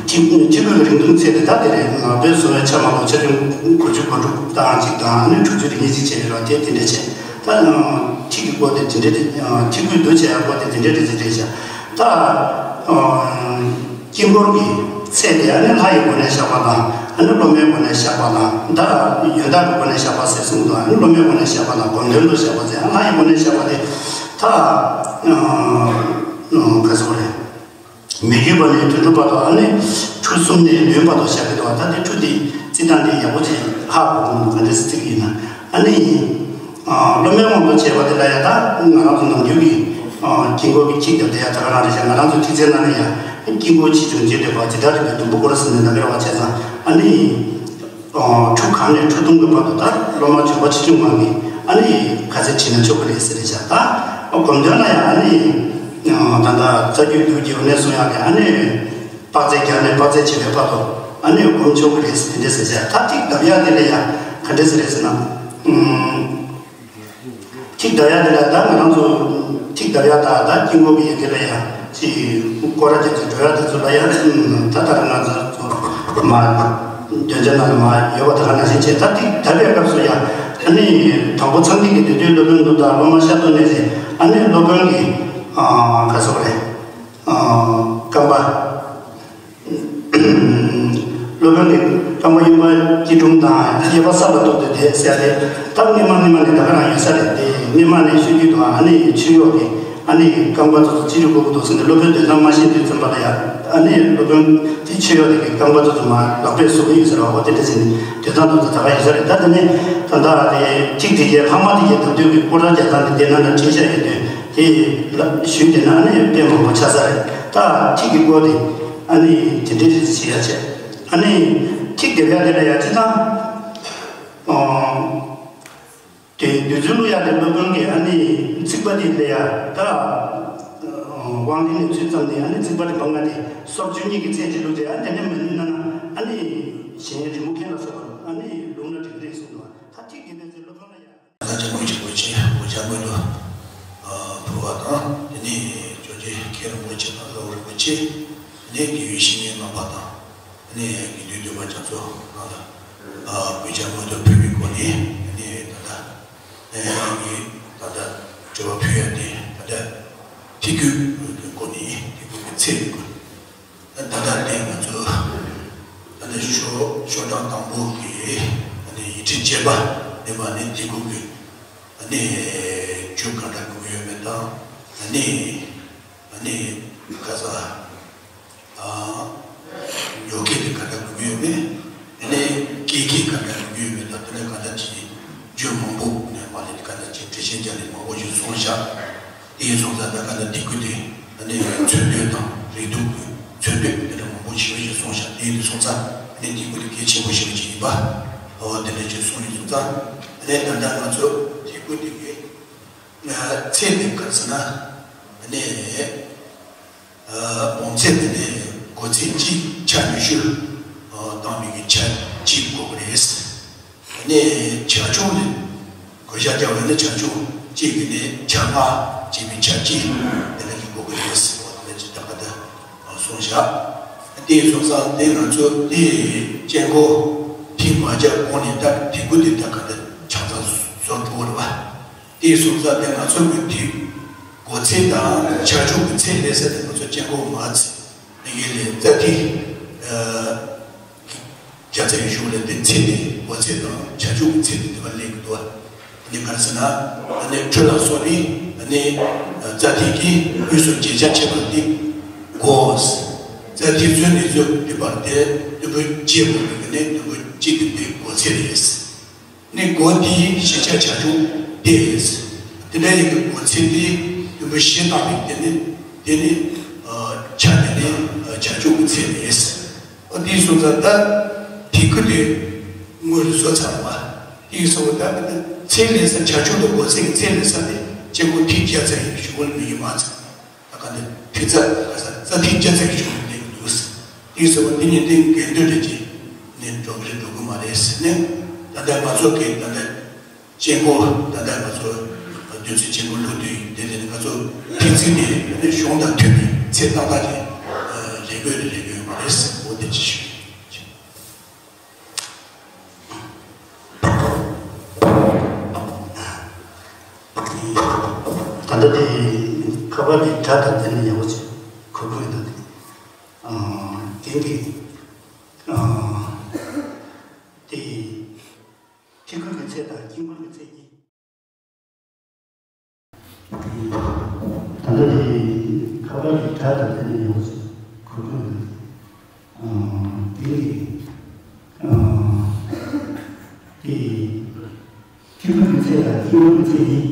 ཐིག་ཐིག་སྐུད་ཀྱི་རིང་ཐུང་ཚད་དེ་ད་དེ་རེད། ང་པའི་བཟོ་བའི་ཆ་མ་གཏོགས་ཆ་ཆུང་དགུ་བཅུ་གོ་དྲུག་དང་གཅིག་དང་ཨ་ནི་དྲུག་ཅུ་རེ་གཉིས་གཅིག་བྱས་ཡོད་ར། དེ་དེ་འདྲ་བྱས། ད་ཐིག་གི་སྐོར་དེ་དེ་འདྲ་དེ་ཐིག་སྐུད་བསྡུ་བྱས་ཡ་སྐོར་དེ་དེ་འདྲ་རེད་ཟེར་རེད་བྱ། ད་དཀྱིལ་འཁོར་གྱི་ཚད་དེ་ཨ་ནི་ལྷ་ཡི་སྒོ་ནས་བཞག་པ་དང་ཨ་ནི་སློབ་མའི་སྒོ་ནས་བཞག་པ་དང་། ད་ཡོན་བདག་གི་སྒོ་ནས་བཞག་པ་ཟེར་གསུངས་འདུག་ཨ་ནི་སློབ་མའི་སྒོ་ནས་བཞག་པ་དང་སྒོམ་དོན་དུ་བཞག་པ་ཟེར། ཨ་ལྷ་ཡི་སྒོ་ནས་བཞག་པ་དེ་ད་ག་ཟེར་དགོས་རེད། མི་བསྐྱོད་པ་ནས་དུད་འགྲོ་བར་དུ་ཨ་ནི་ཁྲུ་གསུམ་ནས་བདུན་བར་དུ་བཞག་གི་འདུག་ད་དེ་ཁྲུ་དེ་རྩི་སྟངས་དེ་ཡག་པོ་ཅིག་ཧ་གོ་གི་མི་འདུག་ག་འདྲ་སེ་རྩི་གི་ཡིན་ན། ཨ་ནི། སློབ་མའི་དབང་དུ་བྱས་པ་དེ་ལ་ཡང་ད་ང་རང་ཚོ་ནམ་རྒྱུན་གྱི་ དཀྱིལ་འཁོར་གྱི་ཁྱི་རྒྱབ་དེ་ཡང་ད་ག་རང་རེད་ཤག་ང་རང་ཚོའི་ཐིག་ཚད་ནང་ནས་ཡང་དཀྱིལ་འཁོར་ཆེ་ཆུང་བརྗེ་འདོད་པ་ཇི་ལྟར་རིགས་པའི་དུམ་བུ་སྐོར་ཟེར་ནས་ནམ་རེ་བ་བྱས་ཙང་ཨ་ནི། ཁྲུ་གང་ནས་ཁྲུ་སྟོང་གི་བར་དུ་ད་སློབ་མ་བྱོན་པ་ཆེ་ཆུང་མང་གི་ཨ་ནི་ག་ཚད་བྲིས་ན་ཆོག་གི་རེད་ཟེར་རེད་ཤག་ད་སྒོམ་དོན་ལ་ཡང་ཨ་ནི། ད་ལྟ་རྩ་རྒྱུད་རྒྱུད་ཀྱི་འོ་ནས་གསུང་ཡག་གི་ཨ་ནི། དཔག་ཚད་བརྒྱ་ནས་དཔག་ཚད་བྱེ་བའི་བར་དུ་ཨ་ནི་སྒོམ་ཆོག་གི་རེད་ཟེར་དེ་འདྲ་ཟེར་ཤག་ད་ཐིག་གདབ་ཡག་དེ་ལ་ཡང་ག་འདྲ་ཟེར་རེད་ཟེར་ན། ཐིག་གདབ་ཡག་དེ་ལ་ད་ང་རང་ཚོ་ཐིག་གདབ་ཡག་ད་ད་དཀྱིལ་འཁོར་གྱི་ཡ་གི་ལ་ཡང་ཅིག་སྐོར་ར་རྒྱག་ཚུལ་འགྲོ་ཡག་དེ་ཚོ་ལ་ཡང་ད་ལྟ་རང་ང་ཚོ་མ་འདོན་ཆ་ནང་ལ་མ་ཡོད་པ་ད་ག་ནང་བཞིན་བྱས་ད་ཐིག་གདབ་པའི་སྐབས་སུ་ཡང་ཨ་ནི་དང་པོ་ཚངས་ཐིག་གི་དེ་དུས་སློབ་དཔོན་འདུག་ད་སློབ་མ་ཤར་དུ་གནས་ཏེ་ཨ་ནི་སློབ་དཔོན་གྱི་ག་ཟེར་དགོས་རེད། རྐང་པ། སློབ་དཔོན་གྱི་རྐང་པ་གཡོན་པ་སྐྱིལ་ཀྲུང་དང་གཡས་པ་ས་ལ་གཏུགས་ཏེ་བསྡད་ཟེར་ཏེ་ད་སྔས་མ་སྔས་མ་ནས་ད་ག་རང་ཡོད་ས་རེད་དེ་སྔས་མ་ནས་ཤོད་རྒྱུ་དང་ཨ་ནི་ཆོས་གཡོག་གི་ཨ་ནི་རྐང་པ་ཚོ་ཚོ་ཅི་རིགས་དགོས་ཀྱི་འདུག་ཟེར་ནས་སློབ་དཔོན་སྡོད་སྟངས་མ་ཤེས་དུས་ཙམ་པ་ལ་ཡ་ཨ་ནི་སློབ་དཔོན་དེ་ཆོས་གཡོག་དེ་གི་རྐང་པ་ཚོ་ཚོ་མ་ལག་པས་བཟོ་གི་ཡོད་ཟེར་བ་འོ་དེ་འདྲ་ཟེར་ནས་དེ་ཙམ་དུ་ད་ག་ཡོད་ས་རེད། ད་དེ་ནས་ད་ལྟ་དེ་ཐིག་དེ་གའི་ལྷག་མ་དེ་གའི་ད་དུས་ཀྱི་སྐོར་ར་རྒྱག་སྟངས་དེ་དེ་ནང་ལ་བྲིས་བཞག་ཡོད་དུས་དེ་ལ་ཞུས་དེ་ན་ཨ་ནི་དཔེ་མང་པོ་ཆགས་ས་རེད། ད་ཐིག་གི་སྐོར་དེ། ཨ་ནི་དེ་འདྲའི་རིགས་བྱེད་ཡ་བྱས། ཨ་ནི་ཐིག་འདེབས་ཡ་དེ་ལ་ཡ་ཅི་ད། ཨོ། དེ་རྡུལ་ཚོན་བླུག་ཡ་དེ་སློབ་དཔོན་གྱི་ཨ་ནི་རྩིག་པ་དེ་ལ་ཡ་ད། དབང་ལྡན་ནས་ཚུལ་ཙམ་ནས་ཨ་ནི་རྩིག་པ་རིམ་པ་ལྔ་དེ་སོར་བཅུ་གཉིས་ཀྱི་ཚད་ཅིག་བླུགས་ཏེ་ཨ་དེ་ནས་མ་ནུས་ན་ན་ཨ་ནི་གཞན་རི་མོ་མཁན་ལ་སོགས་པ་ཨ་ནི་བླུགས་ན་འགྲིག་གི་རེད་གསུངས་འདུག་ད་ཐིག་གི་གནས་ཚད་སློབ་དཔོན་ལ་ཡ། ད་ལྟ་ཇོ་མོ་ཆེན་པོ་ཆེ་འོ་ཇ་མོ་ལོ། ཕུར་བ་དང་དེ་ནས་ཇོ་རྗེ་མཁན་རིན་པོ་ཆེ་དང་ལོ་རིན་པོ་ཆེ། དེ་ནས་དགེ་བའི་བཤེས་གཉེན་རྣམ་པ་དང་། དེ་ནས་དགེ་འདུན་འདུས་པ་རྒྱ་མཚོ་རྣམས་ལ་གུས་ཕྱག་སྔོན་དུ་ཕུལ་བའི་སྒོ་ནས་དེ་ནས་ད་ལྟ་ངས་ད་ལྟ་དྲི་བ་ཕུལ་ཡ་དེ་ད་ལྟ་ཐིག་སྐུད་ཀྱི་སྒོ་ནས་ཐིག་སྐུད་ཀྱི་ཚད་ཀྱི་སྒོ་ནས། ད་ལྟ་དེ་ང་ཚོ་ད་ལྟ་ཤོ་ཤོ་གྲངས་དང་པོ་གི་ད་ལྟ་ཡིག་ཕྲེང་བརྒྱད་པ་འདི་མ་ནི་དེ་གུ་གི་ད་ནི་རྒྱུ་ག་འདྲ་དགོས་ཡོད་མེད་དང་ད་ནི་ད་ནི་ག་ས་ཉོ་མཁན་དེ་ག་འདྲ་དགོས་ཡོད་མེད་ད་ནི་སྐྱེལ་མཁན་ག་འདྲ་དགོས་ཡོད་མེད་དང་དེ་ནི་ག་འདྲ་ཅིག་རྒྱུ་མང་པོ་ནས་མ་ནི་ག་འདྲ་ཅིག་འགྲེལ་བཤད་རྒྱག་ནས་མང་པོ་ཞིག་གསུངས་བཞག་དེ་སོང་ཙང་ད་ག་ད་དེ་ཁུལ་དེ་ད་ནི་མཚོན་དོན་དང་རིགས་གདུགས་ཀྱི་མཚོན་དོན་དེ་འདྲ་མང་པོ་ཞིག་ཞིག་སོང་ཤག་དེ་དེ་སོང་ཙང་ད་ནི་དེ་ཁུལ་དེ་གལ་ཆེན་པོ་ཞིག་ཅིག་ཡིན་པ་འོ་དེ་འདྲ་ཅིག་གསུངས་ཡིན་སོང་ཙང་ད་ནི་ད་ལྟ་ང་ཚོ་དེ་ཁུལ་དེ་གའི་ཚད་དེ་ག་ཟེར་ན་ད་ནི་བོངས་ཚད་དེ་ནི་སྒོ་ཚད་གཅིག་ཆ་ཉི་ཤུ་བཏང་བའི་གི་ཆ་གཅིག་དགོས་ཀྱི་རེད། ནས་ཆ་ཆུང་ནི་བགོ་བཤའ་རྒྱག་པ་ནི་ཆ་ཆུང་གཅིག་གི་ནི་ཆ་ལྔ་བྱས་པའི་ཆ་གཅིག་དེ་འདྲ་ཞིག་དགོས་ཀྱི་རེད་ཟེར་བ་དེ་འདྲ་ཅིག་ད་ག་ད་གསུངས་བཞག་དེ་སོང་ཙང་དེ་ང་ཚོ་དེ་སྐྱེ་འགོ་ཐིག་མ་རྒྱག་གོང་ནས་ད་ཐིག་གུ་དེ་ད་ག་ད་ཆ་ཚང་བཟོ་འགྲོ་བ་རེད་བ། དེ་སོང་ཙང་དེ་ང་ཚོ་གི་ཐིག་སྒོ་ཚད་དང་ཆ་ཆུང་གི་ཚད་ལས་ས་དེ་ང་ཚོ་སྐྱེ་འགོ་མ་ཚད་ཡིན་ལས་རྩ་ཐིག་བརྒྱ་ཚད་ཡོད་ཤོག་ལས་དེ་ཚད་དེ་སྒོ་ཚད་དང་ཆ་ཆུང་གི་ཚད་དེ་དེ་བ་ལེན་གི་འདུག་ཨ་ནི་ག་རེ་ཟེར་ན་ཨ་ནི་ཁྲོད་ལ་སོགས་པའི་ཨ་ནི་རྩ་ཐིག་གི་དབུས་སུ་བརྗེ་ཆ་བྱེད་པ་འདི་སྒོ། རྩ་ཐིག་ཚོན་ནས་ཚོན་དེ་བར་དེ་དུམ་བུ་བརྒྱད་དགོས་པའི་ནི་དུམ་བུ་གཅིག་དེ་དེ་སྒོ་ཚད་རེད། ནི་སྒོ་དེའི་བཞི་ཆ་ཆ་ཆུང་དེ་རེད། དེ་འདྲ་ཡིན་གི་སྒོ་ཚད་དེ་དུམ་བུ་བཞི་བཏང་བའི་དེ་ནི་དེ་ནི་ཆ་དེ་ནི་ཆ་ཆུང་གི་ཚད་རེད། ཨོ་དེའི་སོང་ཙང་ད་ཐིག་གུ་དེ་དངོས་སུ་བཟོ་ཚར་བ། དེའི་སོང་ད་ཚད་ལས་ས་ཆ་ཆུང་དང་སྒོ་ཚད་ཀྱི་ཚད་ལས་ས་དེ་སྐྱེ་འགོ་ཐིག་བརྒྱ་ཚད་ཡིན་ཞུ་བ་ལ་མི་ཡིན་མ་ཚད། ད་ག་འདི་ཐིག་རྩ་ག་ས་རྩ་ཐིག་བརྒྱ་ཚད་ཀྱི་ཆུ་བོ་འདི་འདུག་ཟེར། དེ་ཟེར་བ་འདི་ཉིད་འདི་འགལ་འདུ་རེད་ཀྱི་ནི་འགྲོ་གི་རེད་འགྲོ་གི་མ་རེད་ཟེར་ནས། ད་ལྟ་ང་ཚོ་གི་ད་ལྟ་སྐྱེ་འགོ་ད་ལྟ་ང་ཚོ་བདུན་ཚིགས་སྐྱེ་འགོ་ལོ་དུས་དེ་ལས་ང་ཚོ་ཐིག་ཚིག་དེ་ནི་གཞུང་དང་མཐུན་པའི་ཚད་ཏག་ཏག་ཅིག་རེ་དགོས་རེད་རེ་དགོས་མ་རེད་ཟེར་འོ་དེ་ཅི་ཞུ། ད་ལྟ་དེ་ཁ་པར་གྱི་སྒྲ་དང་ལྡན་ནས་ཡག་པོ་ཅིག་གོ་གི་མི་འདུག་སྟེ། དེང་གི་དེ་ཐིག་སྐུད་ཀྱི་ཚད་དང་དཀྱིལ་འཁོར་གྱི་ཚད་གཉིས། ད་ལྟ་དེ་ཁ་པར་གྱི་སྒྲ་དང་ལྡན་ནས་ཡོང་ཞིང་གོ་དོན་འདི་ནི་དེ་ཐིག་སྐུད་ཀྱི་ཚད་དང་དཀྱིལ་འཁོར་གྱི་ཚད་གཉིས།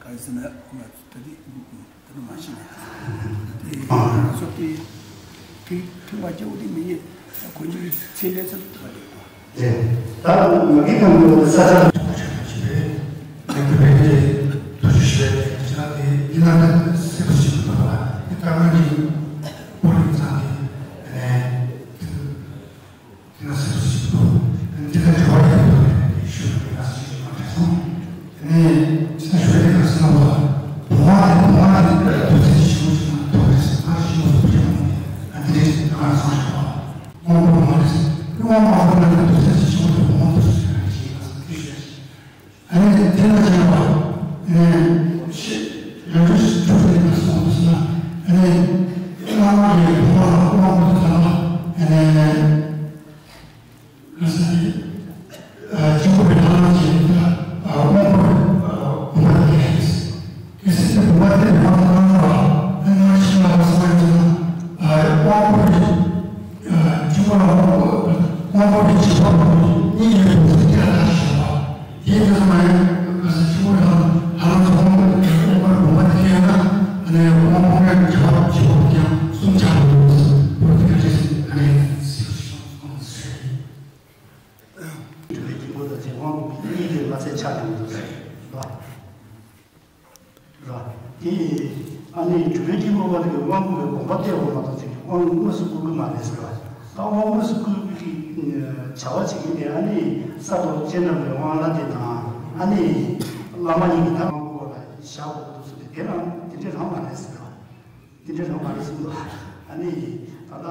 ག་རེ་ཟེར་ན་ང་ཚོ་ད་ལྟ། དེ་མཐུན་པ་སྐྱེ་བོ་དེ་མི་ཉན། དགོན་པའི་ཚེ་ལས་ཚད་དུ་ཐུབ་པ་རེད། དེ་ད་མ་གི་གང་གི་འོག་ཏུ་ས་ཆ་ལ་ཆོག་ཆོག་ཆོག་ཆོག་རེད། དེ་གི་བོད་ཀྱི་ཐུགས་རྗེ་ཆེ་ཞུ་བའི་ཆ་དེ་ཡིན་ན་ད་སེམས་ཤིག་ཏུ་བབ་པ་དེ་ལྟ་བུ་ནི་སྤོ་ལིང་ཚང་གི་ཨེ། དེ་ང་སེམས་ཤིག་ཏུ་འདི་ལ་འབྲེལ་བ་ཡོད་པ་ཞུ་བའི་ང་སེམས་ཤིག་མ་དྲན་སོང་། ནས་ཅི་ལྟར་ཞུ་ཡི་ག་ཟེར་ན་བ། བུང་བ་དེ་བུང་བ་དེ་དུས་ཚོད་ཀྱི་ཞིང་ཞིག་ན་ཐོག་རེད་ཟེར། ང་ཞིག་ཡོང་སུ་ཕྱིར་འོང་དེ་ཨ་འདི་རེད་ཟེར། ང་རང་སང་ཞིག་བ། དབང་པོ་བུང་བ་རེད་ཟེར། དབང་པོ་བུང་བ་ན་དུས་ཚོད་ཀྱི་ཞིང་དུ་བུང་བ་དུ་ཟེར་ན་ཞིག་ཡིན་ཟེར་དུས་ཞུ་ཡ་ཞིག་ཨ་ནི་དེ་ལ་བྱས་པ། ནས་ཤི་རང་རིགས་སུ་གྲུབ་པའི་ནང་སོང་ཟེར་ན། ཨ་ནི་བླ་མ་གི་བུང་བ་ལ་དབང་པོ་དུ་ད་ལ་ཨ་ནི། ག་ས་ནི། ཨ་གཅིག་པུ་རེ་ཐང་ལ་བྱེད་ཀྱི་ལ་ཨ་དབང་པོ་རེ་ཨ་བུམ་པ་དེ་ཡིན། གལ་སྲིད་དེ་བུམ་པ་དེ་མེད་པ་ལྟར་ན་ཨ་ནི་ཤི་ལ་བ་སོང་ཡིན་ན་ཨ་དབང་པོ་རེ་ཨ་གཅིག་པུ་ལ་དབང་པོ་དབང་པོ་རེ་བྱེད་པ་གཉིས་ཡོད་པའི་ཚུལ་དེ་ལ་ད་ཤི་བ། དེའི་དུས་སུ་མ་ཡིན་ག་ས་གཅིག་པུ་རེ་ཐང་ལ་ཧ་ལམ་དབང་པོ་དེ་དབང་པོ་རེ་བུམ་པ་དེ་ཡོད་ན་ཨ་ནི་དབང་པོ་རེ་བྱེད་པ་བྱེད་པ་དེ་ཡང་གསུམ་ཆགས་པ་ཡོད་པའི་ཚུལ་དེ་ག་ཅི་ཨ་ནི། སྒྲུབ་པའི་དཀྱིལ་འཁོར་དང་དེ་དབང་པོ་གཉིས་དེ་མ་ཚད་ཆགས་ཀྱང་འདུག་ཟེར་རོ། རོ། དེ་ཨ་ནི་སྒྲུབ་པའི་དཀྱིལ་འཁོར་པ་དེ་གི་དབང་པོ་གི་དགོངས་པ་གཏད་དགོས་མ་གཏོགས་ཅིག་དབང་དངོས་སུ་བསྐུར་གི་མ་རེད་ཟེར་རོ། ད་དབང་དངོས་སུ་བསྐུར་གི་བྱ་བ་བྱེད་ཀྱི་དེ་ཨ་ནི་ས་ཐོབ་སྤྱན་དྲངས་པའི་དབང་བླ་དེ་དང་ཨ་ནི་བླ་མ་གཉིས་ཀྱི་ད་དབང་པོ་ལ་བཞག་དགོས་འདུག་ཟེར་ཏེ་དེ་རང་དེ་འདྲས་རང་མ་རེད་ཟེར་རོ། དེ་འདྲས་རང་མ་རེད་ཟེར་འདུག་ཨ་ནི་ད་ལྟ།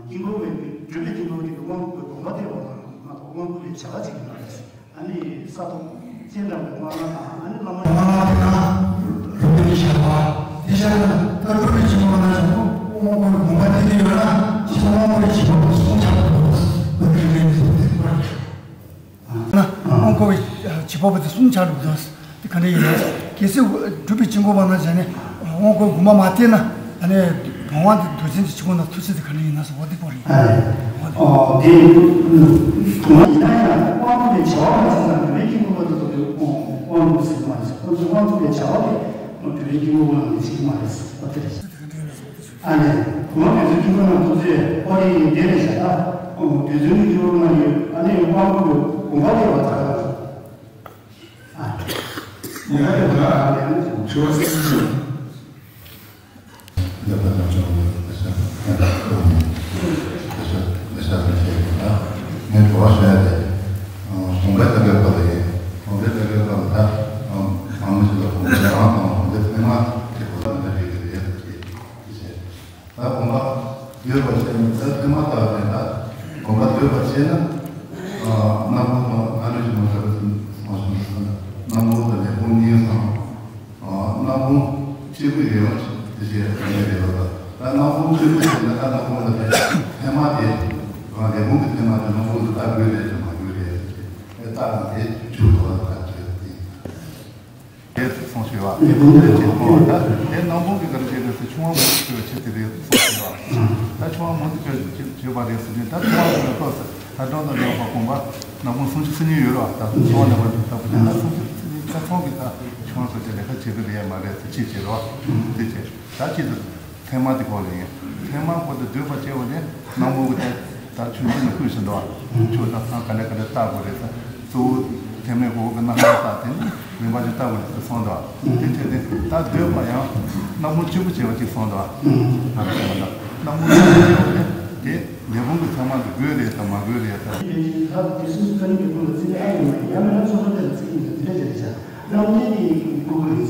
དཀྱིལ་འཁོར་བའི་སྒྲུབ་པའི་དཀྱིལ་འཁོར་གྱི་དབང་པོའི་དགོངས་པ་གཏད་པ་མ་གཏོགས་དབང་པོ་ལས་བྱ་བ་བྱེད་ཀྱི་མ་རེད། ཨ་ནི་ས་ཐོབ་སྤྱན་དྲངས་པའི་དབང་བླ་དང་ཨ་ནི་བླ་མ་དབང་བླ་དེ་ན་སྒྲུབ་པའི་བྱ་བ་དེ་བྱ་ན་ད་སྒྲུབ་པའི་བྱེད་པ་ན་བྱ་བ་དབང་པོའི་དགོངས་པ་གཏད་ཀྱི་ཡོད་ན་ཅི་ལྟར་དབང་པོ་ལས་བྱེད་པ་དེ་གསུམ་ཆགས་པ་དང་བོད་ཀྱི་ལས་ནི་སོགས་དེ་བར། ན་དབང་བསྐུར་བའི་བྱེད་པ་པོ་དེ་གསུམ་ཆགས་འགྲོ་གི་འདུག་དེ་ག་འདྲ་ཡིན་ན། གལ་སྲིད་སྒྲུབ་པའི་དཀྱིལ་འཁོར་པ་ན་བྱས་ནས་དབང་བསྐུར་དགོངས་པ་མ་གཏད་ན་ཨ་ནི་བུང་བ་འདི་རྡུལ་ཚོན་གྱི་ཆུ་ཁོལ་ན་ཐུག་ཚེ་དེ་ག་འདྲ་ཡིན་ན་ཟེར་བ་འདི་པོ་རེད། ཨ་ནི། ཨོ་དེ་བུང་བ་ཡིན་ན་ཡང་དབང་བསྐུར་བའི་བྱ་བ་མ་བྱས་ན་སྒྲུབ་པའི་དཀྱིལ་འཁོར་པ་དེ་ཚོ་དེ་དབང་བསྐུར་ཟེར་གྱི་མ་རེད། ཁོ་ཚོས་དབང་བསྐུར་བའི་བྱ་བ་དེ་སྒྲུབ་པའི་དཀྱིལ་འཁོར་པ་ནང་ནས་བྱེད་ཀྱི་མ་རེད་ཟེར་བ་དེ་རེད། ཨ་ནི། གོང་མ་རྡུལ་ཚོན་དཀྱིལ་འཁོར་ནང་ཐུག་ཚེ་ཨོ་རེད་ཡིན་བསྡད་རེད་བཞག་ད། རྡུལ་ཚོན་གྱི་དཀྱིལ་འཁོར་ནང་ཡོད་ཨ་ནི་དབང་པོ་གི་དགོངས་པ་སྐྱེ་བ་དག་ཨ། དགོངས་པ་སྐྱེ་བ་དག་ཨ་ནི། ཆུ་བ་སེམས་ཤིང་། འདི་པ་དང་ཆུ་བ་སེམས་ཤིང་། ངས་འགྲོ་བ་ཞུ་ཡ་དེ། དགོངས་པ་ལྟ་གི་པ་ལ་ཡིན། དགོངས་པ་ལྟ་གི་པ་ལ་ད། ཨང་མི་ཞིག་ལ་དགོངས་པ་རང་དང་དགོངས་པ་ཚད་མ་དེ་གོ་ད་འདི་རེད་དེ་རེད་དེ་བྱས། ད་དགོངས་པ་འདོད་པ་བྱས་ན་ད་ཐེངས་མ་ལྟ་བ་ནས་ད་དགོངས་པ་འདོད་པ་བྱས་ན། ཨ་སྣང་བ་དང་ཨ་ནུ་ཞིག་མ་ཟེར་བ་སོང་ཞིང་སྣང་བ་དང་ལས་ཁུངས་གཉིས་སམ། ཨ་སྣང་བ་གཅིག་པུ་ཡོད་པ་དེ་བྱས་ཡོད་རེད་པ། ད་སྣང་བ་གཅིག་པུ་བྱས་ན་ད་སྣང་བ་ལ་ཐེངས་མ་དེ་རང་ལས་ཁུངས་ཀྱི་ཐེངས་མ་དེ་སྣང་བ་ལ་ད་དགོས་རེད་དམ་མ་དགོས་རེད་ཟེར་ཏེ་ད་ད་དེ་ཆུ་ཐོག་ལ་ད་བྱས་ཏེ། དེ་སོང་ཞུ་བ། ལས་ཁུངས་དེ་ལས་ཁུངས་ད་དེ་སྣང་བུམ་གྱི་གར་བྱེད་དུས་སུ་ཆུང་བ་མང་དུ་སྤྲོས་ཆེད་དེ་རེད་སོང་ཞུ་བ། ད་ཆུང་བ་མང་དུ་སྤྲོས་བྱེད་པ་རེད་ཟེར་དུས་ད་ཆུང་བ་ལ་ལྟོས་ཟེར་ད་གྲངས་དང་ལྡན་པ་གོམས་པ་སྣང་བུམ་སུམ་ཅུ་སོ་གཉིས་ཡོད་རེད་བ། ད་ཆུང་བ་ལ་བ་འདི་ལྟ་བུ་དེ་ད་སུམ་ཅུ་སོ་གཉིས་ད་ཚང་གི་ད་ཆུང་བ་ཚོ་དེ་ལས་ཀ་བྱེད་ཀྱི་རེད་ཡ་མ་རེད་ཟེར་ཅི་བྱེད་རེད་བ། དེ་བྱེད་ད་ཅི་ཟེར། ཐེངས་མ་དེ་སྐོར་ལ་ཡིན། ཐེངས་མ་སྐོར་དུ་སྡོད་པ་བྱས་པ་ནི་སྣང་བུམ་གྱི་ཐད་ད་ཆུང་ཆུང་ནས་བསྐུལ་ཟིན་འདུག་ཆུ་དང་ཚང་ག་ལེ་ག་ལེ་བལྟ་དགོས་རེད་ཟེར། གཙོ་བོ་ཐེངས་མའི་སྒོ་གི་སྣང་བ་བལྟ་དེ་ནི་རིམ་པ་ཅིག་བལྟ་དགོས་རེད་ཟེར་གསུངས་འདུག་དེ་བྱས་ཏེ་ད་སྡོད་པ་ཡང་སྣང་བུམ་གཅིག་པུ་བྱས་པ་ཅིག་གསུངས་འདུག་ང་རང་ཚོ་ལ་སྣང་བུམ་གཅིག་པུ་བྱས་པ་ནི་དེ་ལས་བུམ་གྱི་ཚད་མ་དེ་དགོས་རེད་དམ་མ་དགོས་རེད་ད། དེ་བཞིན་ད་དེ་སུ་སུ་ཀ་ནི་གི་ཀུན་ལ་བརྩི་ནས་ཨ་ཡོད་མ་ཡིན་ཡང་མིན་ན་ཚོགས་གཙོ་དེ་ལ་བརྩི་གི་ཡིན་ན་དེ་འདྲ་བྱས་རེད་བྱ། རྣམ་རྒྱལ་གྱི་སྐུ་གུ་རེད། བྱ་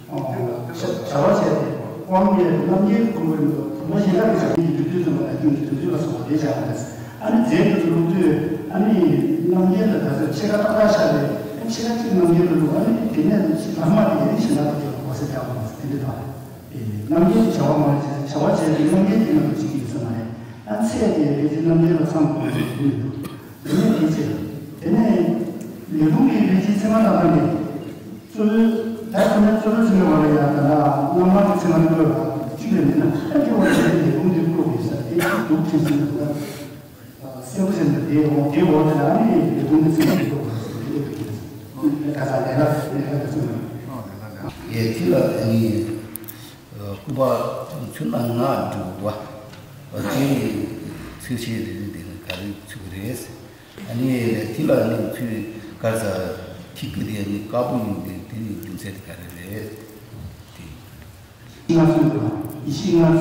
བ་བྱས་ཏེ་དབང་གིས་རྣམ་རྒྱལ་གྱི་སྐུ་གུ་རེད་འདུག་དུམ་བུ་གཞན་དག་གི་བྱ་བའི་སྒྲུབ་བརྒྱུད་ཙམ་པ་ལ་ཀུན་གྱི་དོན་བརྒྱུད་ལ་སོགས་པ་དེ་བྱ་བ་རེད། ཨ་ནི་རྫས་དེ་ཚོ་བླུགས་དུས་ཨ་ནི་རྣམ་རྒྱལ་ལ་ག་ཚོད་ཕྱེད་ཀ་ཏག་ཏག་བཞག་པས་ཕྱེད་ཀ་གཅིག་རྣམ་རྒྱལ་ལ་བླུགས། ཨ་ནི་དེ་ནས་ལྷག་མ་དེ་ཡ་རིགས་གཞན་དག་ཏུ་སྐྱེ་བ་གོ་ས་རྒྱག་དགོས་པ་དེ་འདྲ་དང་། རྣམ་རྒྱལ་གྱི་བྱ་བ་མ་རེད་ཅེས་བྱ་བ་བྱས་ཏེ་རྣམ་རྒྱལ་གྱི་ནང་དུ་བྱེད་ཀྱི་ཡོད་ས་མ་རེད། ཨ་ཚད་དེ་རེད་ཅེས་རྣམ་རྒྱལ་ལ་ཚང་དགོས་པ་ཞིག་མི་འདུག་དེ་ནས་དེ་ཚེ། དེ་ནས་ལས་བུམ་གྱི་རིགས་ཀྱི་ཚད་མ་དང་ལྡན་པའི་གཙོ་བོའི་ད་ཁོ་ནས་གཙོ་བོའི་ཚད་མའི་བར་ལ་ཡང་ད་ལྟ་རྣམ་མང་གི་ཚད་མ་ནི་བཀོད་པ་བཅུ་པའི་མི་སྣ་ཨ་ཀྱི་བར་དེ་ལས་བུམ་འདི་བཀོད་པའི་ས་དེ་གདུགས་ཆེན་སྲིད་ལ་སེར་པོ་ཟེར་ནས་དེའི་འོག་དེའི་འོག་དེ་ལ་ཨ་ནི་ལས་བུམ་གྱི་ཚད་མ་འདི་བཀོད་པ་ཟེར་དེ་ལས་བུམ་གྱི་ཚད་མ་ཁ་ཚ་ལས་ལ་ལས་ལ་ག་ཚད་མ་ཡིན། ཡེ་ཁྱི་ལ་ཨ་ནི། པ་ཚུར་ན་ང་འགྲོ་བ། དེ་ཚུལ་ཤེས་རེ་རེ་དེ་ནི་ག་རེ་ཚུགས་རེད། ཨ་ནི་དེ་ལ་ནི་ཚུལ་ག་ས་ཐིག་གི་དེ་ནི་དཀར་པོ་ཡིན་པས་དེ་ནི་རྒྱུ་མཚན་དེ་ག་རེ་རེད། དེ། ལྔ་མཚོན་དང་ཡེ་ཤེས་ལྔ་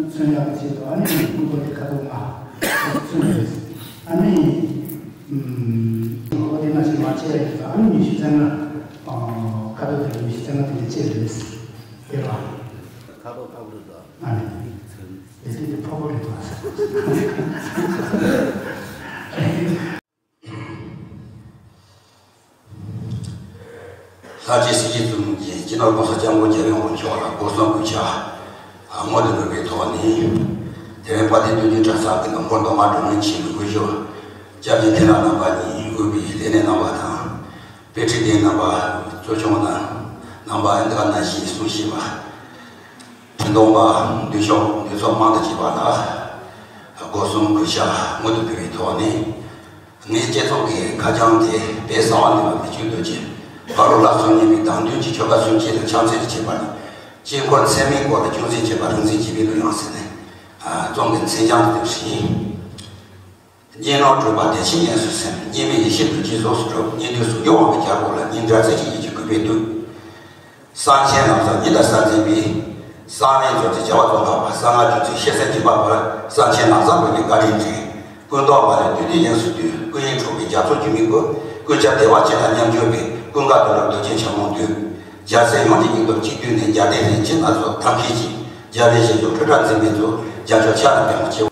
མཚོན་ཡག་གི་ཆེད་དུ་ཨ་ནི་ཀུན་རྟོག་གི་ཁ་དོག་ལྔ་མཚོན་རེད། ཨ་ནི་ཨོ་དེ་ན་ཞིག་མ་བྱས་རེད། ཨ་ནི་ཉི་ཤུ་རྩ་ལྔ་ཁ་དོག་དེ་ཉི་ཤུ་རྩ་ལྔ་དེ་འདྲ་བྱས་རེད། དེ་ལ་ཁ་དོག་ལྟ་བུ་རེད། ཨ་ནི་དེ་དེ་དེ་ཕོ་བོ་རེད་དོ། ལྷ་རྗེ་སྲས་ཀྱི་བཙུན་མོ་གིས་སྤྱི་ནོར་༸གོང་ས་༸སྐྱབས་མགོན་རྒྱལ་བའི་དབང་པོ་མཆོག་ལ་སྒོ་གསུམ་གུས་ཕྱག་སྔོན་དུ་འགྲོ་བའི་ཐོག་ནས། དེ་བས་དཔལ་ལྡན་སྟོད་འཇུག་གྲྭ་ཚང་གི་ནང་སྐོར་མདོ་སྔགས་སྒྲུབ་མཁན་ཆེན་པོའི་སྐུ་ཞབས་སྐྱབས་རྗེ་མཁན་ལགས་རྣམ་པ་གཉིས་དབུས་པའི་ལས་སྣེ་རྣམ་པ་དང་། དཔེ་ཁྲིད་སྡེ་རྣམ་པ། གཙོ་སྐྱོང་རྣམ་པ་འདི་ག་ནང་བཞིན་གསུང་བཤད་པ། འཕྲིན་གཏོང་བ། འདུས་ཤོག་འདུས་ཚོགས་མང་དུ་བྱས་པ་ལ་སྒོ་གསུམ་གུས་ཕྱག་སྔོན་དུ་ཕུལ་བའི་ཐོག་ནས། ངའི་སྤྱི་ཚོགས་ཀྱི་ཁ་བྱང་དེ་དཔལ་གསང་བ་འདུས་པ་མི་བསྐྱོད་རྡོ་རྗེ་ཕ་རོལ་ལ་སོན་ཉིད་པའི་དང་དོན་གྱི་ཆོ་ག་སུམ་ཅུ་ལ་ཕྱག་འཚལ་དུ་བྱེད་པ་ནི། དཀྱིལ་འཁོར་མཚན་མའི་སྐོར་ལ་ཅུང་ཟད་བྱེད་པ་རིག་འཛིན་བྱིས་པའི་གླུ་དབྱངས་ཟེར་ནས། རྩོམ་གྱི་མཚན་བྱང་དུ་བྲིས། གཉིས་སྣང་སྤྲོས་པ་བདེ་ཆེན་དབྱིངས་སུ་སིམ། གཉིས་མེད་ཡེ་ཤེས་རྡོ་རྗེའི་གཟུགས་སུ་གྲུབ། གཉིས་འདུས་གཟུགས་ཀྱི་དབང་པོའི་རྒྱལ་པོ་ལ། སྙིང་འདྲ་རྩེ་གཅིག་ཡིད་ཀྱིས་གུས་པས་འདུད། གསང་ཆེན་ལམ་བཟང་ཉི་ཟླ་གསལ་འཛིན་པའི། གསང་བའི་མཛོད་རྩེ་བྱ་བ་རྫོགས་འཕགས་པ། གསང་སྔགས་རྒྱུད་ཚུལ་ཤེར་ཕྱིན་གྱི་འཕགས་པ། གསང་ཆེན་ལམ་བཟང་བོད་པའི་བཀའ་དྲིན་དྲན། ཀུན་རྟོག་མ་ལུས་བདུད་སྡེ་དབྱིངས་སུ་འདུལ། སྐུ་དབྱིངས་འཕྲོག་པའི་རྒྱ་མཚོ་སྒྱུ་མའི་སྐུ། ཀུན་ཁྱབ་བདེ་བ་ཅན་དང་མཉམ་སྦྱོར་བའི། ཀུན་དགའ་དོན་གྲུབ་རྡོ་རྗེ་འཆང་ངོ་འདུད། རྒྱལ་སྲས་ཡོངས་ཀྱི་སྙིང་སྟོབས་གཅིག་བསྡུས་ནས། རྒྱལ་བསྟན་རིན་ཆེན་སྣ་ཚོགས་ཐབས་མཁས་ཀྱིས། རྒྱལ་བའི་ཞལ་བཞུགས་འཕྲུལ་དྲག་འཛིན་པའི་མཛོད། རྒྱ་མཚོ་ཆར་ལ་ལྟད་མོ་ཆེ།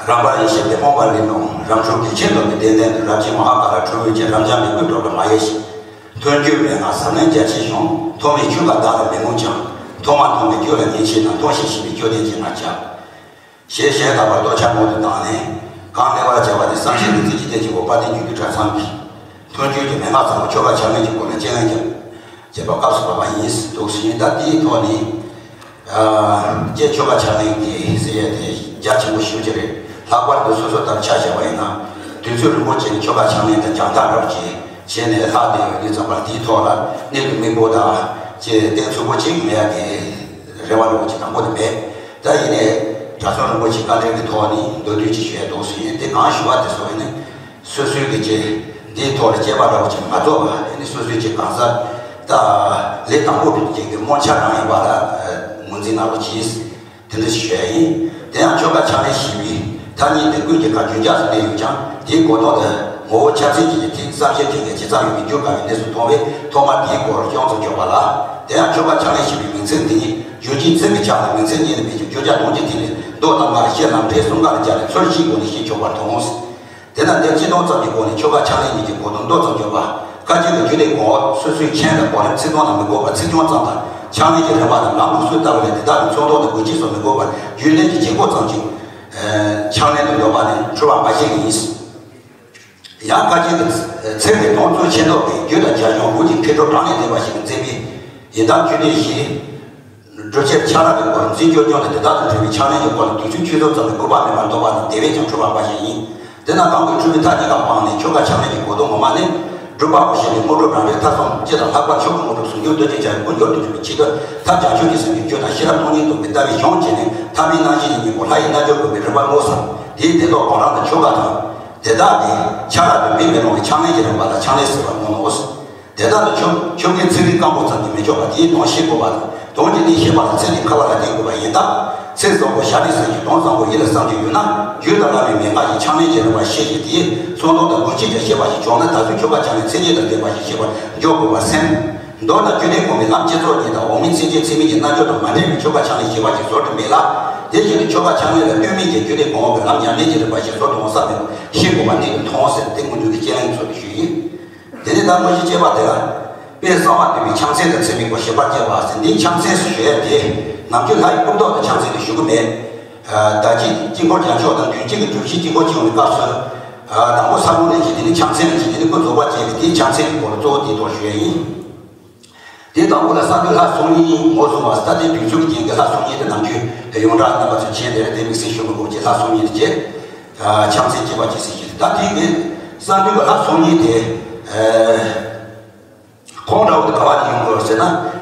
རང་འབར་ཡེ་ཤེས་དེ་སྤོང་བར་རིགས་ནོ། རང་གྲོལ་གེགས་ཆེན་སྟོབས་ཀྱི་གདན་སྟེང་དུ། རབ་ཆེན་མ་ཧཱ་ཀ་ར་ཁྲོ་བོའི་རྒྱལ། རབ་འབྱམས་མི་བསྐྱོད་གྲོགས་ལ་མ་ཡལ་ཞིང་། མཐུན་འགྱུར་མན་ངག་ཟབ་ལེན་རྒྱ་ཆེར་ཤོང་། ཐོགས་མེད་ཆོས་འགའ་བདག་ལ་མི་ངོམས་ཀྱང་། ཐོག་མ་མཐོང་བའི་རྒྱུད་ལ་ངེས་ཤེས་དང་། མཐོང་ཞིང་ཤེས་པའི་སྐྱོ་ལྡན་གྱི་ང་རྒྱལ། ཞེས་གཞན་དག་པར་བསྟོད་ཕྱག་སྔོན་དུ་བཏང་ནས། གང་གནས་པར་བྱ་བ་ནི་བསམ་ཤེས་ནུས་རྩལ་གྱི་རྟེན་གྱི་འོག་དཔལ་ལྡན་རྒྱུད་སྡེ་གྲྭ་ཚང་གི་མཐུན་འགྱུར་གྱི་མན་ངག་ཚང་བ་ཆོ་ག་ཕྱག་ལེན་གྱི་སྐོར་ལ་དཔྱད་གླེང་ཀྱང་བྱེད་པ་སྐབས་སུ་བབ་པ་ཡིན། འདུག་ཟིན། ད་དེའི་ཐོག་ནས། ཨ། ཀྱེ་ཆོ་ག་ཕྱག་ལེན་གྱི་ཟེར་ཡས་དེ་རྒྱ་ཆེན་པོ་ཞེ་པོ་ཅིག་རེད། ལྷག་པར་དུ་སོ་སོ་ལྟར་ཆ་བཞག་པ་ཡིན་ན། དུས་ཚོད་རིང་པོ་ཅིག་ཆོ་ག་ཕྱག་ལེན་དང་སྦྱང་ཐག་འདྲ་བོ་ཅིག་བྱས་ནས་ལྷག་བསྡད་ཡོད་དུས་ཙམ་པར། དེའི་ཐོག་ལ་གནད་དུ་སྨིན་པོ་དང་ཀྱེ་གཏིང་ཚུགས་པོ་ཅིག་མེད་ཡ་དེ་རེ་བ་རེ་བོ་ཅིག་དང་པོ་དེ་མེད། ད་ཡིན་ནའི་གྲྭ་ཚང་རིན་པོ་ཆེ་བཀའ་དྲིན་གྱི་ཐོག་ནས་མདོར་བསྡུས་ཅིག་ཞུ་ཡ་འདུག་ཟིན། དེ་གང་ཞུ་བ་དེ་སོགས་ཡིན་ན། སོ་སོའི་གི་ཅིག་འདིའི་ཐོག་ལ་དཔྱད་པ་འདྲ་བོ་ཅིག་མ་རྫོགས་པ། ཨ་ནི་སོ་སོའི་ཅིག་གང་ཟག་ད་ལས་དང་པོ་གི་ཅིག་གི་རྨོངས་འཆར་རང་ཡིན་པ་ལ་ངོས་འཛིན་གནང་རོགས་གྱིས། དེ་འདྲ་ཞིག་ཞུ་ཡ་ཡིན། དེ་ཡང་ཆོ་ག་ཕྱག་ལེན་ཞེས་པའི་ཐ་སྙད་དེ་ཀུན་གྱི་ཁ་རྒྱུན་འཇགས་སུ་གནས་ཡོད་ཀྱང་། དེའི་གོ་དོན་དེ་ངོ་བོ་ཆ་ཚད་ཅིག་གི་ཐིག་བསམ་ཤེས་ཅན་གྱི་ཇི་ཙམ་ཡོད་མེད་འགྱུར་དཀའ་བའི་གནས་སུ་མཐོང་བས། ཐོག་མར་དེའི་སྐོར་ཅུང་ཙམ་འཇོག་པ་ལ། དེ་ཡང་ཆོ་ག་ཕྱག་ལེན་ཞེས་པའི་མིང་ཚིག་འདི་ཉིད་རྒྱུ་ཅན་ཚིག་གི་ཆ་དང་མིང་ཚིག་གཉིས་ལ་མེད་ཀྱང་བརྗོད་བྱ་དོན་གྱི་ཐིག་ལེ་མདོ་དང་སྔགས་ལ་ཤེར་ལམ་འབྲས་གསུམ་ཀ་ལ་སྦྱར་ནས་ཚུལ་བཞིའི་སྒོ་ནས་ཤེས་ཆོག་པར་མཐོང་ངོ་། དེས་ན་འདིར་སྤྱི་དོན་ཙམ་གྱི་སྒོ་ནས་ཆོ་ག་ཕྱག་ལེན་གཉིས་ཀྱི་གོ་དོན་མདོ་ཙམ་བརྗོད་པ། བཀའ་བརྒྱུད་ཀྱི་རྒྱུད་སྡེ་གོང་འོག་སོ་སོའི་མཆན་དང་གོ་རིམ་ཚིག་དོན་ལ་མི་དགོས་པར་ཚིག་སྐྱོན་ཙམ་དང་། ཕྱག་ལེན་གྱི་རིམ་པ་དང་ལམ་ལུགས་སྲོལ་ལྟ་བུ་ལས་དེ་དག་གི་ཚོགས་མདོ་དང་དགོས་ཆེད་སོགས་མི་དགོས་པར་རྒྱུན་ལྡན་གྱི་བྱེད་སྒོ་ཙམ་ཅིག་ཕྱག་ལེན་དུ་ཡོད་པ་ནི་འཁྲུལ་པ་མ་ཤེས་ནི་ཡིན། ཡང་བཀའ་བརྒྱུད་ཀྱི་ཚིག་གི་དོན་གཙོ་ཆེ་མདོ་བའི་རྒྱུད་དང་རྒྱ་གཞུང་དབུས་ཀྱི་མཁས་གྲུབ་གྲངས་ལས་འདས་པ་ཞིག་གིས་མཛད་པའི་ཡི་དམ་རྒྱུད་སྡེ་བཞི། སྒྲུབ་བྱེད་ཆ་རག་གི་སྐོར་འཛིན་སྐྱོར་སྐྱོང་དང་དེ་དག་དང་འབྲེལ་བའི་ཕྱག་ལེན་གྱི་སྐོར་ལ་དུས་ཚོད་ཆུད་ཟོས་ཙམ་ལས་བསྐུར་པ་མེད་པར་འདོགས་པ་ནི་དེ་བས་ཀྱང་འཁྲུལ་པ་འབའ་ཞིག་ཡིན། དེས་ན་གང་གི་འཁྲུལ་པའི་མཐའ་གཉིས་ཀ་སྤངས་ནས་ཆོ་ག་ཕྱག་ལེན་གྱི་གོ་དོན་ངོ་མ་ནི། སྒྲུབ་པ་པོ་ཞིག་གིས་དངོས་གྲུབ་རང་འགྲེལ་ཐ་གསུམ་སྤྱི་དང་ལྷག་པར་མཆོག་གི་དངོས་གྲུབ་ཟུང་འཇུག་གདོས་བཅས་བྱ་བའི་སྐུ་འབྱོར་དུ་འཇུག་པའི་ཆེད་དུ་ཐབས་བྱང་ཆུབ་ཀྱི་སེམས་ཀྱི་རྒྱུ་དང་ཤེས་རབ་སྟོང་ཉིད་རྟོགས་པའི་ལྟ་བའི་གཞུང་བྱས་ནས་ཐ་མལ་རྣམ་བཞི་ཡི་སྙིང་པོ་ལྷ་ཡི་རྣལ་འབྱོར་བསྒོམ་པའི་རིམ་པ་བསྔོ་བསམ། དེའི་བདེ་ཐོག་གོ་རང་དང་ཆོ་ག་དང་། དེ་དག་ནི་ཆ་རག་ཏུ་མེད་པའི་ལུང་གི་ཕྱག་ལེན་གྱི་རིམ་པ་ལ་ཕྱག་ལེན་ཟེར་བར་སྨོས་ནོ། དེ་དག་ཏུ་ཆོ་ཆོ་གའི་ཚིག་རིས་སྐམ་པོ་ཙམ་གྱིས་མི་ཆོག་པར་དེའི་དོན་ཤེས་དགོས་པ་དང་། དོན་གྱི་གནད་ཤེས་པ་ལ་ཚིག་གི་ཁ་བ་ལ་བརྟེན་དགོས་པ་ཡིན་སྟབས། ཚིག་བཟང་པོ་ཞལ་ནས་གསན་ཞིང་དོན་བཟང་པོ་ཡིད་ལ་བསམ་གྱི་ཡོད་ན། རྒྱུད་དང་བླ་མའི་མན་ངག་གིས་ཕྱག་ལེན་གྱི་རིམ་པ་ཤེས་ཤིང་། དེའི་ཚོགས་མདོ་དང་དགོས་ཆེད་ཀྱང་ཤེས་པ་ཞིག་བྱུང་ན། ད་གཟོད་ཆོ་ག་ཕྱག་ལེན་མཚན་ཉིད་དང་ལྡན་པ་ཞིག་ཤེས་པར་འཇོག་དགོས་པར་སེམས། མདོ་དང་རྒྱུད་སྡེ་གོང་མའི་ལམ་སྤྱི་ཚོགས་ཉིད་དང་འོག་མིན་སེམས་ཅན་ཚད་མིན་གྱི་རྣལ་འབྱོར་དང་མ་འདྲེས་པའི་ཆོ་ག་ཕྱག་ལེན་ཞེས་པ་ཞིག་བཟོ་རྒྱུ་མེད་ལ། དེ་བཞིན་དུ་ཆོ་ག་ཕྱག་ལེན་ལ་ལྟོས་མེད་ཀྱི་རྒྱུད་སྡེ་གོང་འོག་གི་ལམ་ཉམས་ལེན་གྱི་རིམ་པ་ཞིག་བཟོ་རྒྱུ་འོང་ས་མེད་པ་ཤེས་དགོས་པ་གནད་དུ་མཐོང་ཟེར། དེ་སྔོན་འཇུག་གི་དཔྱད་གླེང་ཚུལ་དུ་ཞུས་ཡིན། དེ་ནས་ད་དངོས་གཞི་བཅས་པ་དེ་ལ། དཔལ་གསང་བ་འདུས་པའི་ཕྱག་མཚན་དང་མཚན་མའི་སྐོར་ཞིབ་པར་བཅས་པ་ཟེར། འདིའི་ཕྱག་མཚན་ཞུ་ཡས་དེ། ནམ་རྒྱུན་ལྷ་ཡི་སྐུ་མདོག་དང་ཕྱག་མཚན་དེ་ཞུ་གི་མེད། ཨ། ད་ཅི་དཀྱིལ་འཁོར་རྒྱ་མཆོག་དང་མདུན་བསྐྱེད་ཀྱི་སྒྲུབ་གཞི་དཀྱིལ་འཁོར་བཅིངས་པའི་སྐབས་སུ། ཨ། དང་པོ་ས་བོན་ལས་ཀྱི། དེ་ནས་ཕྱག་མཚན་ལས་ཀྱི། དེ་ནས་སྐུ་རྫོགས་པ་བཅས་པའི་དེའི་ཕྱག་མཚན་གྱི་སྐོར་གཙོ་བོ་དེའི་ཐོག་ཞུ་ཡས་ཡིན། དེ་དང་པོ་ལ་གསང་འདུས་ལྷ་སོ་གཉིས་ངོས་བཟུང་བ། ད་ལྟའི་དུས་ཚོད་ཀྱི་རྐྱེན་གྱིས་ལྷ་སོ་གཉིས་དེ་ནམ་རྒྱུན་ཡོངས་གྲགས་རྣམ་པ་ཚོས་མཁྱེན། དེ་རེད། དེ་དམིགས་བསལ་ཞུ་མི་དགོས་ཀྱི། ལྷ་སོ་གཉིས་དེ་བྱས། ཨ། ཕྱག་མཚན་བཅས་པ་ཅིག་ཟེར་གྱི་རེད། ད་དེའི་གི་གསང་འདུས་ཀྱི་ལྷ་སོ་གཉིས་དེ། ཨ། ཁོང་འདྲ་བོ་དེ་ག་བ་ནས་ཡོང་དགོས་ཟེར་ན།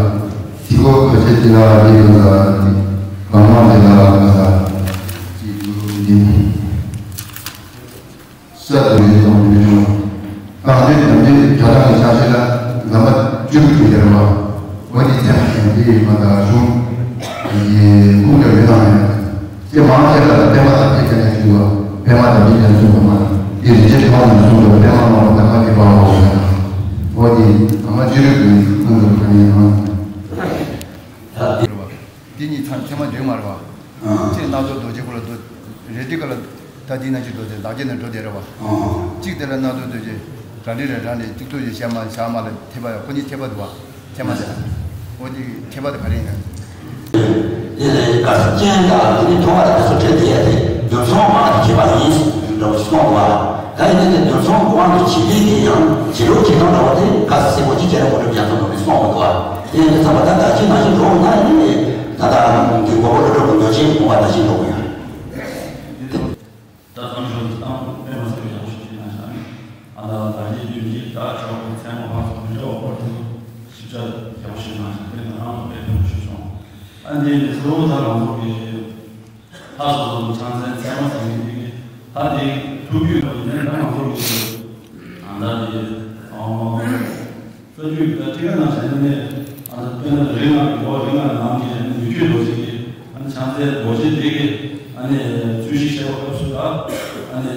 ལ་ཐིག་གོ་ག་ཆེ་ཏི་ལ་རི་ག་ས་གང་མ་དེ་ལ་ག་ས་ཅི་ཡིན། ས་དང་ཡིན་དང་ཡིན་ཀྱང་། གང་དེ་དམ་ཅན་བྱ་བྲལ་གྱི་ཆ་ཤས་ལ་ལམ་པ་བཅུ་དྲུག་ཅུ་ཡོད་རེད་བ། འོ་དེ་ཚེ་དེ་མ་དག་གཞུང་ཡི་ཁུངས་ཀྱང་མི་དང་ཡང་། དེ་མང་ཆེ་ལ་པད་མ་དང་ཕྱེད་ཀྱང་ཞུ་བ། པད་མ་དང་ཕྱེད་ཀྱང་གསུངས་པ་མ་དེ་རིན་ཆེན་ཐོག་ནས་གསུངས་པ་པད་མ་མང་པོ་དང་མ་གི་པའོ། འོ་དེ་ཨ་མ་བཅུ་དྲུག་གི་ཁུངས་ཀྱང་གང་ཡིན་ནའང་། དེ་གཉིས་ཚང་ཚད་མ་འདུས་མ་རེད་བ། ཨང་། ཅེས་སྣང་ཚུལ་རྡོ་རྗེ་ཁོ་ལ་རྡོ། རེ་ཏི་ཀ་ལ་ད་འདི་ན་ཅི་རྡོ་རྗེ་ལག་རྗེས་ནས་འགྲོ་བསྡད་རེད་བ། ཨང་། གཅིག་དེ་ལ་སྣང་ཚུལ་རྡོ་རྗེ་རང་རིག་རེ་རང་རིག་གཅིག་ཏུ་ཡོད་ཤར་མ་ཤར་མ་ལ་ཐེབས་པ་ཡ་ཁོ་གཉིས་ཁྱད་པར་འདུག་བ། ཚད་མ་དེ། འོ་དེ་ཁྱད་པར་དེ་ག་རེ་ཡིན་ན། དེ་ལས་དགག་བྱ་ཅན་དང་དེ་ནི་མཐོང་བ་དང་སོ་ཁྲལ་དེ་ཡ་དེ་འདུ་ཚོང་དབང་དུ་བྱེད་པ་ཡིན་འདྲ་བོ་ཞིག་གསུངས་འདུག་བ། ད་ཡིན་ན་དེ་འདུ་ཚོང་དབང་དུ་བྱེད་པའི་དེ་ཡང་བྱེད་ལུགས་བྱེད་སྟངས་འདྲ་བོ་དེ་ག་སེ་མོ་ཅི་བྱས་ན་གོ་སྒྲུབ་རྒྱ་མཚོ་ནོར་བུས་གསུངས་འདུག་བ། དེ་ཡིན་དུས་ཙམ་པ་ད་ད་ཅི་ནང་བཞིན་འགྲོ་འོང་ན་ནི་ད་ད་དེ་གོ་བོ་ལོ་གྲོགས་ཀྱི་འདོད་ཆེན་མོ་བ་ད་ཅི་འགྲོ་གི་ཡོད། ད་གཙང་ཞོར་དུ་བཏང་དཔེ་མ་སྲིད་པའི་ཡག་ཤོས་ཅིག་གནང་ཤག་ནི། ཨ་ད་ད་རྗེས་རྒྱུན་གྱི་ད་ཆོག་པའི་ཚད་མ་ཕར་ཚུར་མི་འདྲ་བ་སྐོར་དུ་ཞིབ་ཆ་ཡག་ཤོས་ཤིག་གནང་ཤག་དཔེ་མ་རང་ལ་དཔེ་ཕན་པོ་ཞིག་བྱུང་། ཨ་འདི་ནི་གཙོ་བོ་ད་རང་ཚོ་གི་ལྷ་སོ་སོ་ཕྱག་མཚན་ཚད་མ་ཟེར་མཁན་འདི་གི་ད་འདི་ཐུགས་རྒྱུད་ལ་ཡིན་ན་ད་རང་ཚོ་གི་ད་འདི་ཨ། རྩ་རྒྱུད་ད་ཁྲི་ཀ་ནང་བཞིན་ནས་ཨ་ནི་དཔེར་ན་རིགས་ལྔ་གི་ལོ་རིགས་ལྔ་ནང་གི་ནི་མི་བསྐྱོད་རྡོ་རྗེ་གི་ཨ་ནི་ཕྱག་མཚན་རྡོ་རྗེ་འདི་གི་ཨ་ནི་ཚུལ་བཞི་བཤད་པ་སྐབས་སུ་ལ་ཨ་ནི་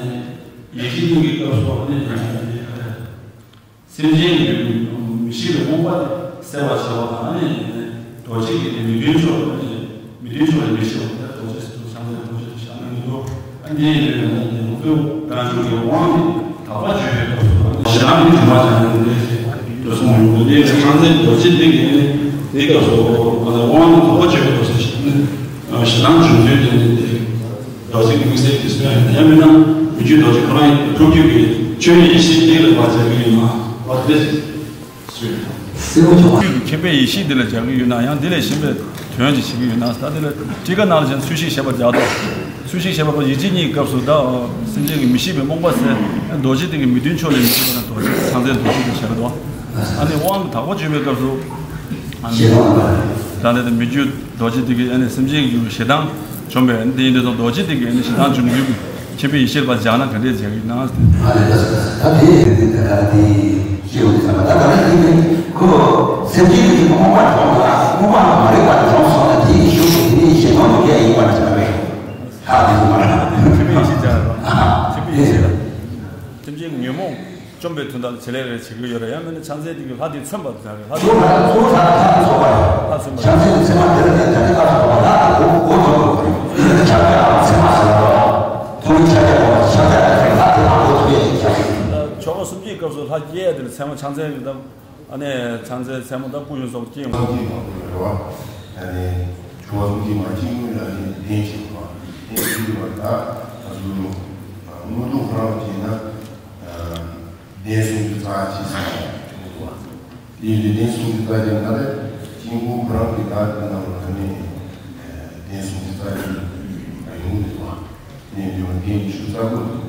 ཡེ་ཤེས་གཉིས་ཀྱི་སྐབས་སུ་ཨ་ནི་སེམས་ཅན་གྱི་མི་ཤེས་པའི་རྨོངས་པ་དེ་སེལ་བར་བྱེད་པ་དང་ཨ་ནི་རྡོ་རྗེ་གི་ནི་མི་མཐུན་ཕྱོགས་ཨ་ནི་མི་མཐུན་ཕྱོགས་ལ་མི་ཤེས་པ་དེ་རྡོ་རྗེ་ཟེར་དུས་ཕྱག་མཚན་རྡོ་རྗེ་ཞེས་བྱ་ན་མི་འདུག་ཨ་ནི་ཡིན་པས་ན་ནི་ང་ཚོས་རང་ཕྱོགས་ཀྱི་དབང་ནི་དག་པ་བརྗོད་པའི་སྐབས་སུ་ཞེ་སྡང་གི་དྲི་མ་བྱང་ནས་འདི་འདྲ་ཞིག་འགྲོ་སོང་ཡོང་འདུག་འདི་ནི་ཕྱག་མཚན་རྡོ་རྗེ་འདི་གི་ནི་འདི་སྐབས་སུ་ང་ཚོས་དབང་ནི་དག་པ་བརྗོད་པའི་སྐབས་སུ་ཞེ་སྡང་བྱུང་ཚུལ་དེ་ནི་འདི་རྡོ་རྗེ་གི་དམིགས་བསལ་གྱི་སྲོལ་ཡང་ཡང་མིན་ན། མི་བསྐྱོད་རྡོ་རྗེ་ཁོ་རང་ཐུགས་རྒྱུད་ཀྱི་ཆོས་ཉིད་ཡེ་ཤེས་འདི་ལ་བར་བྱ་གི་ཡོད་ན་བར་དེ། སེམས་ཅན་གྱི་མཁྱེན་པའི་ཡེ་ཤེས་འདི་ལ་སྦྱར་གྱི་ཡོད་ན་ཡང་འདི་ལས་གཞན་པའི་དོན་ཅིག་བྱེད་ཀྱི་ཡོད་ན་ད་དེ་ལ་ཊཱི་ཀ་ནང་ལ་བཞིན་ཚུལ་ཤིང་བཞད་པ་སྦྱར་ཏོ། ཚུལ་ཤིང་བཞད་པ་པོ་ཡིད་བྱེད་གཉིས་སྐབས་སུ་ད་སེམས་ཅན་གྱི་མི་ཤེས་པའི་རྨོངས་པ་སེལ། རྡོ་རྗེ་སྟེང་གི་མི་མཐུན་ཕྱོགས་ལས་མི་འདུལ་བ་ན་རྡོ་རྗེ་ཕྱག་འཚལ་རྡོ་རྗེ་དེ་བཞག་གི་འདུག། ཨ་ནི་དབང་དུ་དག་པ་བྱེད་པའི་སྐབས་སུ་ཨ་ནི་ད་ལྟ་དེ་མི་བསྐྱོད་རྡོ་རྗེ་སྟེང་གི་ཨ་ནི་སེམས་ཅན་གྱི་ཞེ་སྡང་བཅོམ་པའི་ཨ་ནི་དེ་ཡིན་དུས་ཙང་རྡོ་རྗེ་སྟེང་གི་ཨ་ནི་ཞེ་སྡང་བཅོམ་རྒྱུ་གི་མཁྱེན་པའི་ཡེ་ཤེས་པ་སྦྱར་ན་ག་འདྲས་སྦྱར་གྱི་ཡོད་ན། ཨ་ནི་ད་ད་དེ་དེ་ད་ད་དེ་ཤེས་འོང་ཙམ་པ་ད་ག་ལ་ཡིན་ནི་ཁོ་སེམས་ཅན་གྱི་རྨོངས་པ་དྲངས་ན་རྨོངས་པ་མ་རིག་པ་དྲངས་སོང་ན་དེ་ཡི་ཤུགས་ཀྱིས་དེ་ནི་ཡེ་ཤེས་ནོར་དུ་སྐྱེ་ཡིན་པར་བྱ་བས། ཧ་དེ་ཚོ་མ་རེད། མཁྱེན་པའི་ཡེ་ཤེས་སྦྱར་བ། མཁྱེན་པའི་ཡེ་ཤེས་ལ། སེམས་ཅན་གྱི་ཉོན་མོངས་བཅོམ་པའི་དོན་དག་ལ་བྱེད་ལས་རེ་བྱེད་ཀྱི་ཡོད་རེད། ཡང་མིན་ན་ཕྱག་འཚལ་དེ་གི་ལྷ་དེ་མཚོན་པ་དང་ལྷ་དེ་གཙོ་བོ་ལྷ་དེ་ལྷ་དེ་ཚོགས་པ་རེད། ལྷ་མཚོན་པ་ཕྱག་འཚལ་དེ་མཚན་མ་དེ་ལ་ནས་ད་ལྟ་ལྷ་ཚོགས་པ་ལྷ་དེ་གོ་གོ་ཚོགས་པ་རེད། ཕྱག་རྒྱ་ལ་མཚན་མ་ཟེར་བ་མཐོང་བའི་ཕྱག་རྒྱ་གོ་བ་ཕྱག་རྒྱ་ལ་ལྷ་དེ་ལྷ་གོ་ཐུབ་ཡས་ཀྱི་ཕྱག་འཚལ། ཆོ་ག་སུམ་ཅུའི་སྐབས་སུ་ལྷ་བསྐྱེད་ཡས་དེ་ལ་མཚན་མ་ཕྱག་འཚལ་གྱི་གདམས། ཨ་ནི་ཕྱག་འཚལ་མཚན་མོ་ད་སྐུ་གཞོན་སོགས་སྐྱེ་ཡོང་། སངས་རྒྱས་མང་པོ་རེད་བ། ཨ་ནི་ཆོ་ག་གསུམ་གྱི་མ་གཅིག་དངོས་ལ་ནི་ལྡན་ཞིག་བ། ལྡན་ཞིག་བ་ད་ང་ཚོ་དངོས་གྲུབ་ཁོ་རང་བྱས་ན་ལྡན་གསུམ་གྱི་རྩ་གཅིག་ཟེར་བ། དེ་ཡིན་དུས་ལྡན་གསུམ་གྱི་རྩ་གཅིག་ན་ལས་དཀྱིལ་འཁོར་ཁོ་རང་གི་ད་དེ་ནང་ལ་ནི་ལྡན་གསུམ་གྱི་རྩ་གཅིག་ཡོང་འདུག་བ། ལྡན་ཡོད་ལྡན་ཉི་ཤུ་རྩ་དགུ་འདུག།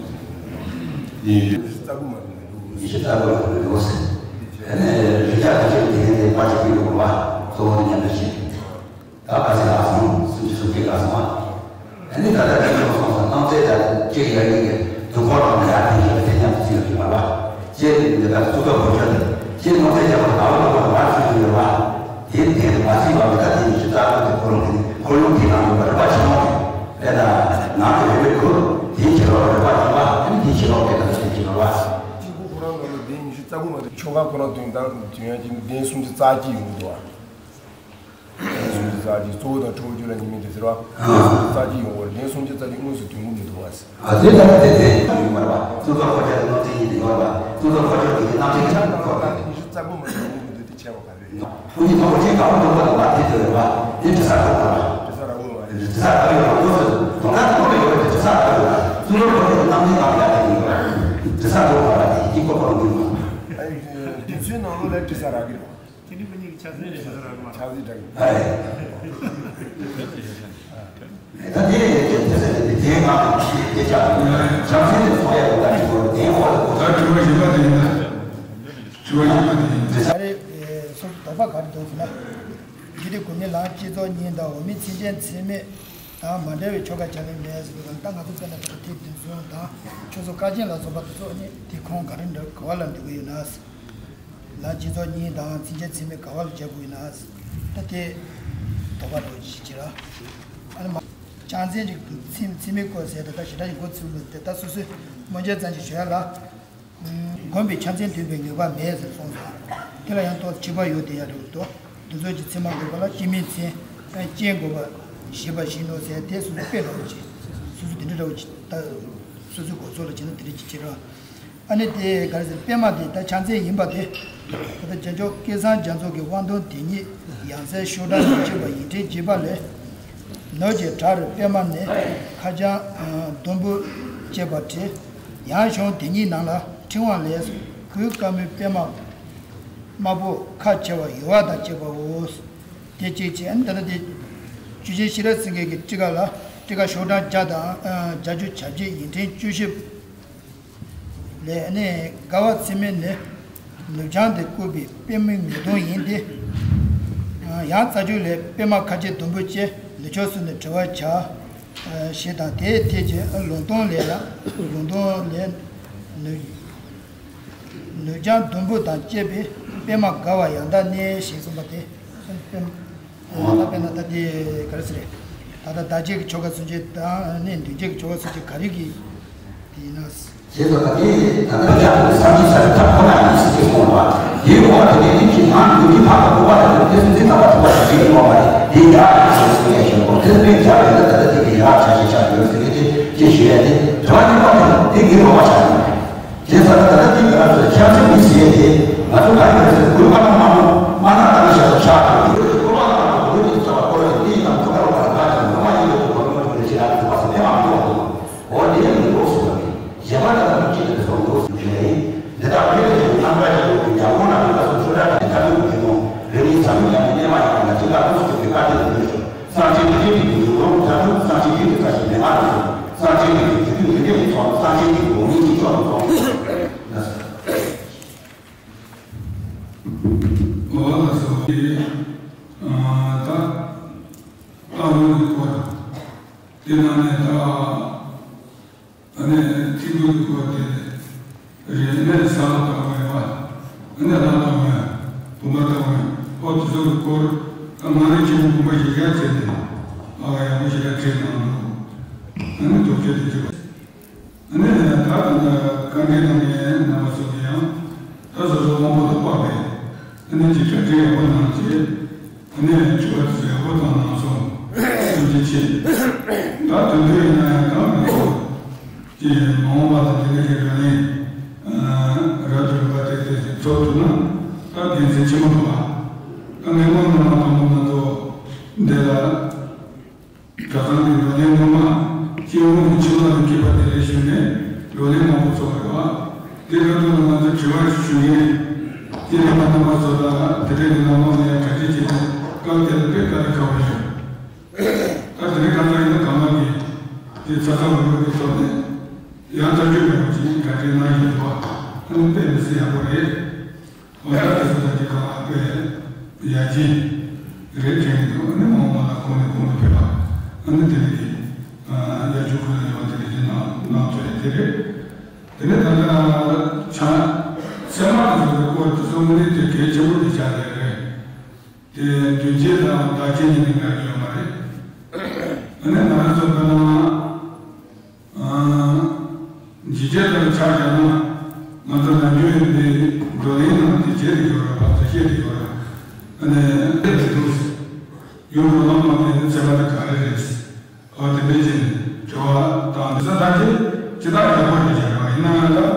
ལྡན་ཡོད་ཉི་ཤུ་རྩ་དགུ་མ་གཏོགས་མི་འདུག། ཉི་ཤུ་རྩ་དགུ་མ་གཏོགས་མི་འདུག་ཟེར། དེ་ནས་རིགས་ཆགས་ཐམས་ཅད་དེ་ནས་དེ་པར་ཆས་ཀྱི་ཡོང་བ་གཙོ་བོ་དེ་མཉམ་དུ་བྱེད། ད་ག་ཚད་ལ་སོང་སུམ་ཅུ་སོ་བརྒྱད་ལ་སོང་བ། ཨ་ནི་ད་ལྟ་དེ་ཚོ་སོང་ཙང་རྣམ་རྩེ་དང་གཅིག་ཡར་ཡིན་གྱི་དུས་འཁོར་དང་ཡར་ཐེན་ཞིག་ལ་དེ་མཉམ་དུ་བརྩི་ཡོད་ཀྱི་མ་རེད་པ། ཅེས་ནི་འདི་ལྟར་གཙུག་ཏོར་གོ་ཆོད་དེ་ཅེས་རྣམ་རྩེ་རྒྱབ་པ་དང་ཨ་བ་ལོ་བ་ལ་མར་ཚུད་ཀྱི་ཡོད་པ། དེ་ནི་དེ་མ་ཚིག་པ་མི་ཁ་དེ་ནི་ཇི་ལྟར་ཨ་ཏི་འཁོར་ལོ་དེ་འཁོར་ལོ་དེ་ནང་ཡོད་པ་རིག་པ་ཆེན་མོ་དེ་དཔེར་ན་ནང་གི་རིག་པའི་གུར་དེའི་ཕྱི་ལོགས་རིག་པ་ཆེན་པོ་དེ་ནི་དེའི་ཕྱི་ལོགས་དེ་དང་དེའི་ཕྱི་ལོགས་པ། གཅིག་པུ་ཁོ་རང་ནང་ལ་ལྡན་ཉི་ཤུ་རྩ་དགུ་མ་གཏོགས་ཆོ་ག་ཁོ་རང་དོན་དང་དོན་ཡང་གཅིག་ནི་ལྡན་སུམ་ཅུ་རྩ་གཅིག་ཡོང་གི་འདུག་ཨ། ལྡན་སུམ་ཅུ་རྩ་གཅིག་གཙོ་བོ་དང་ཁྲོ་བོ་རྒྱུད་ལ་ཉི་མའི་དེ་ཟེར་བ། ལྡན་སུམ་ཅུ་རྩ་གཅིག་ཡོང་བར་ལྡན་སུམ་ཅུ་རྩ་གཅིག་དངོས་སུ་དོན་གོ་མི་འདུག་ཨ། ཨ་དེ་ལྟར་དེ་དེ་ཡོད་མ་རེད་པ། གཙུག་ཏོར་འཁོར་བཅས་ཀྱི་རྣམ་འགྲེལ་ཡིན་དེ་ཡོད་རེད་པ། གཙུག་ཏོར་འཁོར་བཅས་ཀྱི་རྣམ་འགྲེལ་ཡིན་དེ་ཡོད་རེད་པ། ཉི་ཤུ་རྩ་དགུ་མ་གཏོགས་དངོས་སུ་དོན་གོ་མི་འདུག་དེ་ཆད་པ་ག་རེ་རེད། ཁོང་གིས་མཐོང་བ་ཅན་ག་བ་འདུག་པ་དང་བ་དེ་ཚོ་ཡོད་པ། དེ་དྲི་ཟ་ག་བ་དང་བ། དྲི་ཟ་ར་བ་ཡོད་པ་དངོས་སུ་དོན་དག་དེ་མཐོང་བ་ཡོད་པ་དེ་དྲི་ཟ་ར་བ་ཡོད་པ། གཙུག་ཏོར་འཁོར་བཅས་ཀྱི་རྣམ་འགྲེལ་ནང་ལ་ཡ་དེ་ཡོད་པ། དྲི་ཟ་ག་བ་དང་བ་དེ་དཀྱིལ་འཁོར་འཁོར་ལོ་འདུག་པ། ཨ་ནི་དུས་ཚོད་ནང་ལོགས་ལ་དྲི་ཟ་ར་གི་རེད། དེ་ནི་ཁོ་གཉིས་ཀྱི་ཆ་ཚང་རེད་ཟེར་ར་མ། ཆ་ཚང་འདྲ་གི། ཨ་རེད། ད་དེ་རེད་དེ་དེ་ཟེར་དེ་དེའི་ནང་དེ་ཆ་ཚང་དེ་ཚོགས་ཡ་གོ་ད་ཅི་གོ་དེའི་འོག་ལ་གོ། ད་དྲི་བ་གཞན་པ་དེ་ཡིན་ན། དྲི་བ་གཞན་པ་དེ་ཡིན་ན། ད་རེས་སོ་སོ་དོགས་པ་ག་རེ་འདུག་ཟེར་ན། རྒྱུད་སྡེ་དགུ་མའི་ལམ་བསྐྱེད་རྫོགས་གཉིས་དང་འོག་མིན་མཚན་ཅན་མཚན་མེད་དང་མ་འབྲེལ་བའི་ཆོ་ག་བྱ་ལེ་མེད་ཟེར་བ་དང་ད་ང་ཚོ་དཔེར་ན་ད་ལྟ་ཐེག་བདུན་ཚོ་དང་ཆོས་ཚོགས་བཀའ་ཆེན་ལ་སོགས་པ་དེ་ཚོ་ནི་དེ་ཁོངས་ག་རེ་འདྲ་ག་བ་ལ་འདུ་གི་ཡོད་ན། ལམ་བསྐྱེད་རྫོགས་གཉིས་དང་མཚན་ཅན་མཚན་མེད་ག་བ་ལ་སྦྱར་དགོས་ཡིན་ན། ད་དེ་དོགས་པ་འདྲ་བོ་ཅིག་བྱེད་ར། ཨ་ནི་མ། ཕྱག་མཚན་གྱི་མཚན་མཚན་མའི་སྐོར་ཟེར་ད་ལྟ་ཞེ་དྲག་གི་མགོ་ཚུགས་མི་འདུག་ད་སོ་སོའི་སྨོན་ལམ་ཙམ་ཞིག་ཞུ་ཡ་ལ། བསྒོམས་པས་ཕྱག་མཚན་འདོན་པའི་ནུས་པ་མེད་ཟེར་གསུངས་སོང་། དེ་ལ་ཡང་ཏོག་ཙམ་ཁྱད་པར་ཡོད་དེ་ཡ་འདྲ་བོ་འདུག་འདི་ཚོ་གྱི་མཚན་མ་དགོས་པ་ལ་སྐྱེ་མེད་མཚན་སྐྱེ་དགོས་པ་ཞེས་པ་བཞིན་ནོ་ཟེར་དེ་སོ་སོ་དཔེ་འདྲ་བོ་ཅིག་སོ་སོ་དེ་འདྲ་འདྲ་བོ་ཅིག་ད་སོ་སོའི་གོ་ཚོད་ལ་བྱས་ན་དེ་འདྲ་ཅིག་བྱེད་རོགས། ཨ་ནི་དེ་ག་རེ་ཟེར་པད་མ་དེ་ད་ཕྱག་མཚན་ཡིན་པ་དེ། ད་ལྟ་རྒྱལ་མཆོག་སྐལ་བཟང་རྒྱ་མཚོ་གི་དབང་དོན་དེ་ཉིད་ཡང་སྲིད་ཤོག་གྲངས་ཉི་ཤུ་པ་ཡིག་ཕྲེང་བརྒྱད་པ་ལས། ནོར་གྱི་བྲག་རི་པདྨ་ནས་ཁ་བྱང་ཟླུམ་པོ་བཅས་པ་བྲིས། ཡང་གཞུང་དེ་ཉིད་ནང་ལ་ཕྲེང་བ་ལས་གོས་དཀར་མོའི་པདྨ་དམར་པོ་ཁ་ཕྱེ་བ་ཡུ་བ་དང་བཅས་པའོ། དེ་གཅིག་བྱས་ཨ་ནི་ད་ལྟ་དེ་ཆོས་རྒྱལ་ཤེས་རབ་སེང་གེ་གི་ཊཱི་ཀ་ལ་ཊཱི་ཀ་ཤོག་གྲངས་བརྒྱ་དང་བརྒྱད་ཅུ་གྱ་བརྒྱད་ཡིག་ཕྲེང་བཅུ་བཞི། ལས་ནི་དགའ་བ་ཚད་མེད་ནི་ནུབ་བྱང་དུ་བཀོད་པའི་པདྨའི་ངོས་གདོང་ཡིན་ཏེ། ཡང་རྩ་རྒྱུད་ལས་པདྨ་ཁ་ཕྱེ་ཟླུམ་པོ་བཅས་ནུབ་ཕྱོགས་སུ་ནི་བྲི་བར་བྱ། ཞེས་དང་དེའི་ཐད་ཀྱི་ལུང་སྟོང་ལས་ལ་ལུང་སྟོང་ལས་ནུབ་ནུབ་བྱང་ཟླུམ་པོ་དང་བཅས་པའི་པདྨ་དགའ་བ་ཡང་དག་གནས་ཞེས་གསུངས་པ་སྟེ། ད་དཔེར་ན་ད་དེ་ག་རེ་ཟེར་རེད། ད་ལྟ་བདག་བསྐྱེད་ཀྱི་ཆོ་ག་སུམ་ཅུ་དང་ནི་མདུན་བསྐྱེད་ཀྱི་ཆོ་ག་སུམ་ཅུ་ག་རེ་གི་དེ་ཡིན་ན། ཞེས་སོགས་ད་དེ་ད་ལྟ་བསྐྱར་དུ་བསམ་གྱིས་ཚར་བའི་ཐབས་ཁོ་ན་ཡིན་ཟེར་གྱི་གསུངས་པ། དེའི་འོག་ཏུ་དེ་ནི་ཅི་ནང་ལུས་ཀྱི་བག་དང་བུག་པ་ལ་དེ་སུམ་ཅུ་ཐམ་པ་ཐུབ་པ་ཞིག་ཡིན་པ་མ་རེད། དེའི་ཡང་ཞེས་སུ་ཡང་ཞེས་པ་དེ་སུ་པའི་བྱ་བའི་ད་ལྟ་དེ་གི་ཡང་བྱ་ཞེས་བྱ་ཡོད་ཟེར་གྱི་དེ་ཅི་ཞུ་ཡ་དེ་དྲི་བ་གཉིས་པ་དེ་དེ་གི་རོགས་པ་བྱ་ཡིན། དེ་ཚོ་ད་ལྟ་དེ་ག་རང་ཚོ་ཁྱབ་ཚད་མི་ཟེར་ཏེ། ང་ཚོ་ག་རེ་ཟེར་དགོས་པ་ན་མ་མོ་མ་ན་ད་ནི་ཞེས་སོགས་བྱ་དང་། དེ་ཚོ་ཀོ་བ་ན་ང་ཚོ་དགོས་ཀྱི་ཚོ་བ་ཀོ་རེ་དེའི་ནང་ཚོ་ཀ་རོ་བ་ན་ད་ཅི་ནོ་མ་ཡིན་པའི་ཐོག་ནོ་ནོ་ཞེས་ཨ་ཚོ་བ་སེ་མ་མི་འོ་དེ་ཡང་མི་འོ་སོ་བ་མི། ཨ་ད་ལྟ་བའི་སྐོར་དེ་ནང་ནས་ད། ཨ་ནི་ཐིག་གུ་གི་སྐོར་དེ་རེད། ནས་ས་ལ་བཏང་བ་ཡོད་པ། ཨ་ནི་ལ་བཏང་བ་བུམ་པ་བཏང་བ་ཨོ་དེ་ཚོ་གི་སྐོར་ཨ་ང་རེ་ཆེན་མོ་བུམ་པ་བཞི་བརྒྱ་བྱས་ནས་ཨ་ཡག་པོ་ཞིག་ལ་ཁྲིད་གནང་འདུག་ཨ་ནི་དོགས་གཅོད་དེ་བྱེད་པ། ཨ་ནི་ད་ད་ལྟ་བཀའ་འགན་གནང་མཁན་རྣམ་པ་ཚོ་གི་ཡང་ད་སོ་སོ་དབང་པོ་དང་དཔག་པའི་ཨ་ནི་ཅིག་གྲ་སྒྲིག་ཡག་པོ་གནང་རྗེས། ཨ་ནི་ཆོས་པ་ཚོས་ཡག་པོ་བཏང་གནང་སོང་། ཐུགས་རྗེ་ཆེ། ད་དེ་འདྲ་ཡིན་ན་ཡང་ད་ང་ཚོ་ཀྱི་མ་འོངས་པ་དང་དེ་འདྲ་གི་འགྲོ་གླེང་རབ་ཏུ་རིམ་པ་དེ་དེ་ཚོགས་ཐུབ་ན་ད་དགེ་མཚན་ཆེན་པོ་འདུག་ཨ་ད་ངས་མ་ནོར་ན་དང་པོ་ང་ཚོ་འདི་ལ་གྲྭ་ཚང་གི་འགྲོ་གླེང་སྔོན་མ་སྤྱི་ཡོངས་ཀྱི་ཕྱི་ལོགས་ནས་སྐྱེས་པ་དེ་འདྲ་ཞུས་ནས་འགྲོ་གླེང་མང་པོ་ཚོགས་རེད་བ། དེ་ག་དུས་ལ་ང་ཚོ་དྲི་བ་ཞུ་མཁན་སྐྱེས་པ་རྣམ་པ་ཚོ་དང་དེ་འདྲ་གི་ནང་ལོགས་ནས་ཡང་གྲ་སྒྲིག་བྱས་ནས་སྐབས་དེ་ལ་དཔེ་དཀའ་ལས་ཁག་པོ་ཡོད། ད་དེ་རིང་ཁ་སང་ཡིན་ན་གང་ལ་གི་དེ་ཚ་ཚ་འུར་འུར་གྱི་ཐོག་ནས་ཡང་ཐག་གཅོད་མེད་པ་ཅིག་ག་འདྲའི་གནང་བཞིན་འདུག་པ། ཨ་ནི་དཔེ་མི་སྲིད་ཡག་པོ་རེད། འོ་ད་དེ་ཚོ་ད་ཅིག་གང་ལ་དཔེ་ཡར་རྒྱས་རེད་དྲན་གྱི་འདུག་ཨ་ནི་མ་འོངས་པ་ལ་གོང་ནས་གོང་དུ་འཕེལ་བ་ཨ་ནི་དེ་རིང་གི་ཡར་རྒྱས་ཁུལ་ལ་ཡོང་བ་དེ་རིང་གི་གནང་གནང་ཐུབ་ཡ་དེ་རེད། དེ་ནས་ད་ལྟ་ཆ་ཚད་མ་དེ་ཚོ་གི་སྐོར་དེ་ཚོ་དངོས་གནས་དེ་གལ་ཆེན་པོ་དེ་ཆགས་བསྡད་རེད། དེ་མདུན་བསྐྱེད་དང་བདག་བསྐྱེད་གཉིས་ནི་འགལ་གྱི་ཡོད་མ་རེད། ཨ་ནི་ང་རང་ཚོ་དཔེར་ན། ཨ་འཇིགས་བྱེད་དང་ཕྱག་རྒྱ་ན་ང་ཚོ་ནམ་རྒྱུན་འདི་བགྲོ་གླེང་ནང་དེ་བྱེད་དེ་ཡོད་ར་བ་ཚོ་བཤད་དེ་ཡོད་ར། ཨ་ནི་དེ་རེད་འདུག་ཡུམ་རོ་ལངས་མ་དེ་ནི་ཚད་མ་དེ་ག་རེ་རེད། ཨོ་དེ་འདྲའི་བྱས་ནས་དྲི་བ་དང་དེ་ཚོ་ད་ཅི་ཅི་ལྟར་ཡག་པོ་རེད་བྱས་ར་ཡིན་ན་ཡང་ད་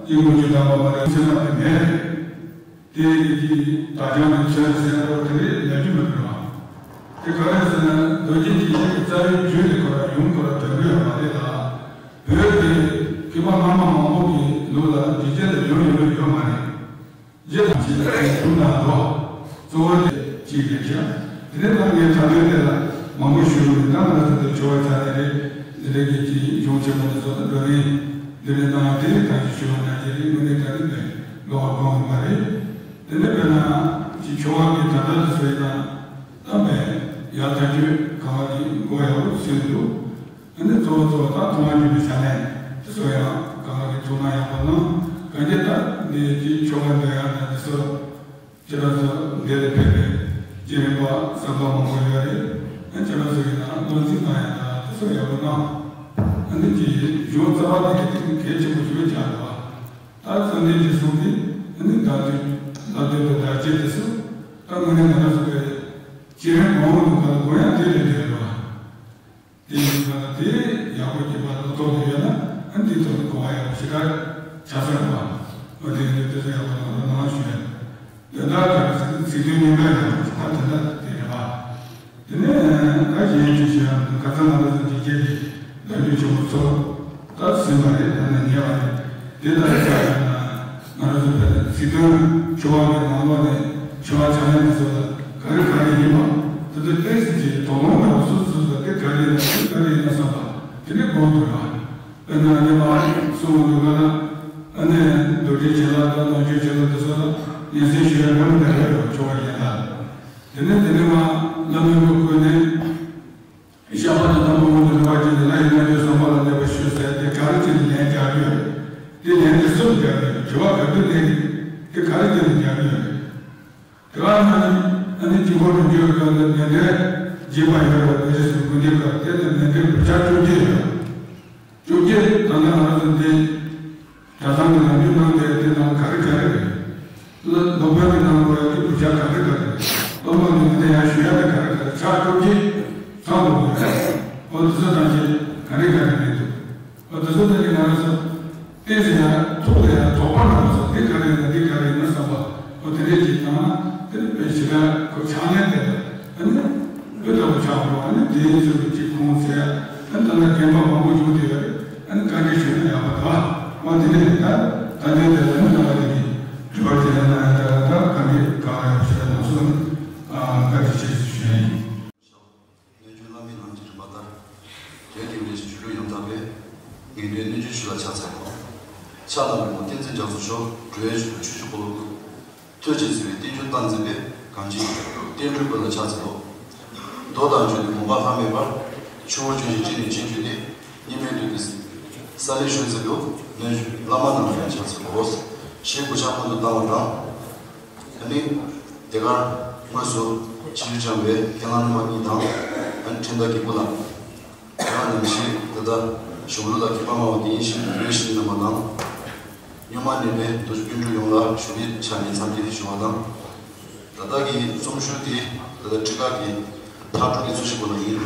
ཡིན་དགོས་རྒྱུ་དང་པོ་མ་རེད་ཚད་མ་དེ་མེད་རེད། དེ་ཡི་གི་བདག་ཀྱང་ནི་ཚོད་ཟེར་བ་དེ་རེད་ལབ་རྒྱུ་མི་འདུག་ར། དེ་ག་རེ་ཟེར་ན་རྡོ་རྗེ་འཇིགས་བྱེད་ཀྱི་རྩ་བའི་རྒྱུད་དེ་ཁོ་ར་ཡུམ་ཁོ་ར་དོན་པོའི་མ་རེད་ལ། བོད་དེ་མཁས་པ་སྔ་མ་མང་པོ་གི་ལུགས་ལ་འཇིགས་བྱེད་ལ་ཡུམ་ཡོད་ཡོད་མ་རེད། རྗེ་དང་རྗེ་ལ་ཐུག་ན་འགྲོ། གཙོ་བོ་དེ་གཅིག་རེད་ཤག་དེ་ནས་ད་ངས་ད་ལྟའི་དེ་ལ་མང་པོ་ཞུ་རུ་ཡིན་ན་ང་ཚོ་འདི་ཆོ་བ་ཆ་དེ་རེད། འདི་རེད་གི་གཅིག་གཞུང་ཆེན་མོ་དེ་ཚོ་ལ་འགྲོ་རིན་འདི་རེད་ན་དེ་རེད་ད་ཅི་ཞུ་བ་ན་དེ་རེད་དངོས་གནས་ད་རེད་པས་ལོག་པ་གང་ཡོད་མ་རེད། དེ་ནས་དཔེར་ན་ཅིག་ཆོ་བ་གི་ད་ལྟ་དེ་ཚོ་ཡིན་ན་ད་བས་ཡག་ཐག་ཆོད་གང་ལ་གི་མགོ་ཡག་པོ་ཟིན་འདུག་ཨ་ནི་གཙོ་བོ་གཙོ་བོ་ད་ཐོག་མར་བརྒྱུད་པའི་ས་གནས་དེ་ཚོ་ཡང་གང་ལ་གི་ཐུགས་སྣང་ཡག་པོ་གནང་གང་ཅི་ད་འདི་ཅིག་ཆོ་ག་འདོན་ཡག་ན་དེ་ཚོ། ཁྱེད་རང་ཚོ་འདིར་ཕེབས་པའི་སྐྱེས་རིམ་པ་བསམ་པ་མང་པོ་ཡོད་རེད། ཨ་ཁྱེད་རང་ཚོ་ཡིན་ན་བློ་འཛིན་གནང་ཡག་དང་དེ་ཚོ་ཡག་པོ་གནང་། ཨ་ནི་ཅིག་གཞུང་རྩ་བ་དེ་གི་སྟེང་གལ་ཆེན་པོ་ཞིག་ཆགས་འདུག་ད་བསམ་གཏན་གྱི་གསུང་དེ་ཨ་ནི་བདག་འཛིན་བདག་འཛིན་དང་བདག་གཅེས་དེ་ཚོ་ད་དངོས་གནས་ང་རང་ཚོ་གི་སྐྱེས་རིམ་གང་རུང་དུ་གང་དགོས་ཡང་དེ་ལས་འདས་རེད་བ། དེ་ཡིན་ཙང་དེ་ཡག་པོ་སྐྱེས་པ་ལོ་ཏོག་ཏུ་ཡོད་ན་ཨ་འདི་ཐོག་ཏུ་གོ་བ་ཡག་པོ་ཞེ་དྲག་ཆགས་ས་རེད་བ། འོ་དེ་འདི་དེ་ཚོ་ཡག་པོ་ལོ་ཏོག་ནང་ཞུ་ཡ། དོན་དག་ག་རེ་ཟེར་ན་ཚིག་དོན་སྙིང་པོ་ཡག་པོ་ཞེ་དྲག་དོན་དག་དེ་རེད་བ། དེ་ནས་ད་གཞན་ཅི་ཞུ་ཡང་ཁ་སང་ང་རང་ཚོ་འཇིགས་བྱེད་ཀྱི་ལས་དོན་ཆེན་པོ་ཚོ་ད་ཟིན་པ་རེད་ད་ནས་ཉེ་བ་རེད། དེ་ལྟར་ཆགས་ཡོད་ན་ང་རང་ཚོ་བོད་ནས་ཚིག་དོན་ཆོ་ག་གི་ནང་ལོགས་ནས་ཆོ་ག་ཕྱག་ལེན་དེ་ཚོ་ལ་ག་རེ་ག་རེ་ཡིན་པ་དེ་ཚོ་ཏོག་ཙམ་གྱིས་དོགས་སློང་དང་སོ་སོ་སོ་སོ་དེ་ག་རེ་ཡིན་ན་དེ་ག་རེ་ཡིན་ན་བསམ་པ་དེ་ནས་གོང་དུ་ར་དཔེར་ན་ཨ་ནེ་མ་གསུང་བ་འདུག་ག་ན་ཨ་ནེ་རྡོ་རྗེ་འཆང་ལགས་དང་ནང་ཆོས་འཆང་ལགས་དེ་ཚོ་ལ་སྙན་སེང་ཞུ་ཡ་རང་ག་རེ་རེད་ཆོ་ག་ཡིན་ལ་དེ་ནས་དེ་ནས་མ་བླ་མའི་མགོ་བསྐོས་ནས། ཤ་པ་དང་ནམ་མ་འོང་དུ་རེ་བ་ཅན་དེ་ལ་ཡི་རྣལ་འབྱོར་བསམ་པ་ལ་གནས་པ་ཞུ་ཟེར་དེ་ག་རེ་བྱས་ནས་ལན་རྒྱག་གི་ཡོད་རེད། དེ་ལན་དེ་སུ་ལ་རྒྱག་གི་ཡོད་རེད། དྲི་བ་ག་དུས་གནས་ཀྱི་དེ་ག་རེ་བྱས་ནས་རྒྱག་གི་ཡོད་རེད། དེ་ག་ནང་ནས་ཨ་ནི་དཀྱིལ་འཁོར་དུ་འཇུག་གི་སྐབས་ལ་མཎྜལ་རྒྱས་པ་ཡོད་རེད་བ། དེ་རྗེས་སུ་དགོན་སྡེའི་སྐབས་དེ་ལ་མཎྜལ་བུ་ཆ་བཅོ་བརྒྱད་ཡོད་རེད། བཅོ་བརྒྱད་ད་ལྟ་ང་རང་ཚོ་འདི་གྲྭ་ཚང་གི་ནང་རྒྱུན་གནང་བསྡད་དེ་ནང་ག་རེ་ག་རེ་རེད། སློབ་དཔོན་གྱི་གནང་དགོས་ཡག་གི་བུ་ཆ་ག་རེ་ག་རེ་རེད། སློབ་མ་གི་འདི་ནས་ཡང་ཞུ་ཡག་དེ་ག་རེ་ག་རེ་ཕྱག་བཅོ་བརྒྱད་ཚང་དགོས་ཀྱི་རེད། འོ་དེ་ཚོ་ཐམས་ཅད་ག་རེ་ག་རེ་རེད་འདུག་འོ་དེ་ཚོ་ད་ནི་ང་རང་ཚོ་ཏོག་ཙམ་ཡང་ཐུགས་ལ་ཡང་དོགས་པ་མ་སོང་འདི་ག་རེ་ཡིན་ན་འདི་ག་རེ་ཡིན་ན་བསམ་པ་འོ་དེ་འདྲས་ཅིག་བཏང་ན་དེ་ནི་དཔེ་ཞེ་དྲག་ཁོ་ཕྱག་ལེན་དེ་ལ་ཨ་ནི། དཔེ་ལྟ་བུ་ཆགས་འགྲོ། ཨ་ནི་དེའི་ཚུལ་དུ་གཅིག་ཁོང་ཚེ་ཨ་ནི་ད་ལྟ་རྒན་པ་མང་པོ་བྱུང་དེ་ཡོད་རེད། ཨ་ནི་བཀའ་འདྲི་ཞུས་ན་ཡག་པ་འདུག་ཨ། འོ་དེ་ནས་ད་ད་ལྟའི་དེ་ལ་ནི་རྣམ་པ་དེ་གིས་དྲི་བ་དྲིས་ན་ཡང་ད་ད་བཀའ་འདྲི་གང་ཡང་ཞུ་ན་སོང་། ཨ་བཀའ་དྲིན་ཆེ་ཞུ་ཡ་ཡིན། སྣོད་བཅུད་བླ་མའི་ལམ་གྱི་རིམ་པ་ལྟར། དོན་གྱི་མེད་ཅིང་སྒྱུ་ལུས་ཡང་དག་པས། ངེས་དོན་སྣོད་བཅུད་ཆུ་ལ་ཕྱག་འཚལ་ལོ། ཕྱག་ན་རིང་མོ་ཏིང་འཛིན་རྒྱ་མཚོ་ཤོག། འགྲོ་བའི་མཆོག་ཏུ་ཆོས་ཀྱི་འཁོར་ལོ་བསྐོར། ཐོད་ཅན་བརྩེ་བའི་བསྟན་འགྱུར་རྟག་འཛིན་པས། གང་ཅི། བསྟན་འགྲོའི་སྐུ་ལ་ཕྱག་འཚལ་ལོ། མདོ་དང་རྒྱུད་སྡེ་མུན་པ་ལྷག་མེད་པར། ཆུ་བོ་ཆུ་བཞི་གཅིག་ནས་གཅིག་བརྒྱུད་དེ། སྙིགས་མའི་དུས་ཀྱི་ས་ལེར་བཞུགས་མཛད་འདུག་སྨན་བཅོས་བླ་མ་རྣམས་ལ་ཡང་ཕྱག་འཚལ་ལོ། ཞེས་གུས་ཕྱག་སྔོན་དུ་བཏང་བ་དང་། ཨ་ནི། དེ་གར་དངོས་སུ་ཆིབས་བསྒྱུར་བྱུང་བའི་མཁན་བླ་སློབ་མ་གཉིས་དང་། ཨ་ནི་ཁྲིམས་བདག་གི་སྐུ་ལ། རང་ནམ་ཞིག་ད་ལྟ་གཞུང་ལུགས་ལ་མཁས་པ་སྨྲ་བ་དེ་ཡིན་ཞིང་འོས་ཤིང་རྣམ་པ་དང་། སྔོན་མ་ནས་པའི་རྡོ་རྗེ་སྤུན་གྲོགས་ཡོངས་ལ་ཞུ་བའི་ཆ་ནས་འཚམས་འདྲི་ཞུ་བ་དང་། ད་ལྟ་གི་རྩོམ་ཤོག་དེ་ད་ལྟ་ཁྲི་ཁག་གི་མཐར་སྐྲོད་ཀྱི་འཚོལ་ཞིབ་སྐོར་ལ་ཡིན།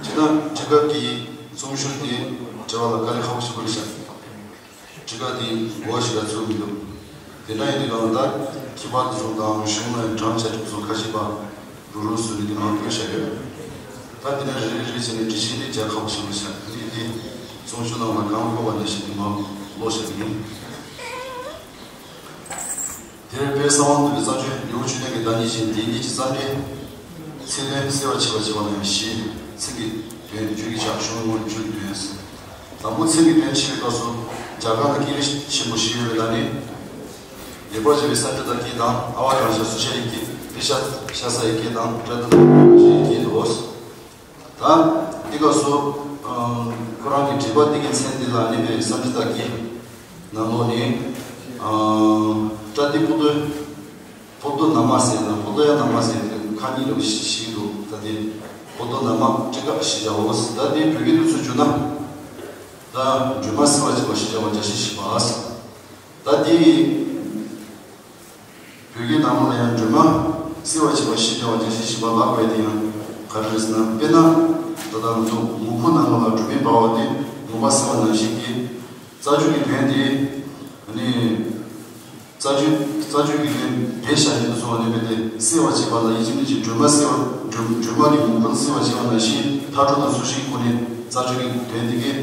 སྤྱིར་བཏང་ཁྲི་ཁག་གི་རྩོམ་ཤོག་དེ་འབྲི་བ་ལ་དཀའ་ལས་ཁག་པོ་ཞིག་དགོས་ཤག་ཁྲི་ཁག་དེ་འགོ་ཞིག་ལ་ཚུད་མི་འདུག་དེ་འདྲ་ཡིན་དུས་གང་ལྟར་མཁས་པ་དེ་ཚོ་དང་གཞུང་ནས་དྲངས་བྱ་སྒྲིག་སོགས་ཁ་ཤས་པ་རུ་རུ་བཟོས་ནས་དེ་མར་བཀོད་བཞག་ཡོད། ད་དེ་ནས་རེ་རེ་རེ་བྱས་ནས་འབྲི་ཤེས་དེ་རྒྱག་ཁག་པོ་ཞིག་རེད་ཤག་དེ་དེ་རྩོམ་ཤོག་ནང་ལ་གང་བཀོད་པ་ནང་བཞིན་དེ་མར་ཀློག་བཞག་གི་ཡིན། དེར་དཔལ་གསང་བ་འདུས་པའི་རྩ་ཆེན་ལེའུ་བཅུ་བདུན་གྱི་བདག་ཉིད་བཞིན་དེ་ཉིད་ཀྱི་རྩ་འགྲེལ། ཚིག་དོན་གསལ་བར་བྱེད་པ་བྱེད་པ་ལ་ཡང་བཞི། ཚིག་གི་དོན་རྒྱུད་ཀྱི་ཕྱག་གཞུང་ངོ་རྒྱུད་དོན། དང་པོ་ཚིག་གི་དོན་ཕྱེ་བའི་སྐབས་སུ་རྒྱ་གར་ལ་ཀི་རི་ཆེན་པོ་བཞི་ཡོད་པའི་ནང་ནས། ལེགས་པར་བྱས་པའི་སཾ་སྐྲྀ་ཏ་སྐད་དང་ཨ་ཝ་དྲང་ཤ་སུ་ཤ་ཡི་སྐད་པེ་ཤ་ཤ་ས་ཡི་སྐད་དང་པྲ་ཏ་ཏ་ཞེས་སྐད་དོ། ད་འདི་སྐབས་སུ་ཁོ་རང་གི་འགྲེལ་པ་འདི་གི་མཚན་འདི་ལ་ནི་པའི་སཾ་སྐྲྀ་ཏ་སྐད་ནང་ལོགས་ནས་པྲ་ཏི་པུ་ཏོ། པོ་ཏོ་ན་མ་ཟེར་དང་པོ་ཏོ་ཡ་ན་མ་ཟེར་ཏེ་ཁ་གཉིས་ལ་ཞིག་འདུག་ད་དེ་པོ་ཏོ་ན་མ་ཀྲི་ཀ་ཞེས་བྱའོ། ད་དེ་བོད་སྐད་དུ་ཚུར་བསྒྱུར་ན། ད་སྒྲོལ་མ་གསོལ་བ་བྱེད་པ་ཞེས་བྱ་བ་རྒྱ་ཆེར་ཞེས་པ། ད་དེ་བོད་སྐད་ནང་ལ་ཡང་སྒྲོལ་མ་གསོལ་བ་བྱེད་པ་ཞེས་བྱ་བ་རྒྱ་ཆེར་ཞེས་པ་ལབ་པ་དེ་ཡང་ག་རེ་རེད་ཟེར་ན། དཔེར་ན་ད་ལྟ་ང་ཚོ་མུ་ཁུ་ནང་ལ་སྒྲོལ་མའི་འབར་བ་དེ་མུན་པ་སེལ་བ་ནང་བཞིན་གྱི་རྩ་རྒྱུད་ཀྱི་དོན་དེ་ནི། རྩ་རྒྱུད། རྩ་རྒྱུད་ཀྱི་དོན་དེ་བྱ་ཡུལ་དུ་སོང་བ་ནི་མེད་དེ་སེལ་བར་བྱེད་པ་ལ་ཡིད་ཀྱི་མི་ཅིག་སྒྲོལ་མ་སེལ་བ་སྒྲོལ་སྒྲོལ་མ་གི་མུན་པ་སེལ་བར་བྱེད་པ་ནང་བཞིན་མཐའ་སྐྲོད་དང་ཚུལ་ཤིང་སྐུ་ནི་རྩ་རྒྱུད་ཀྱི་དོན་དེ་གས་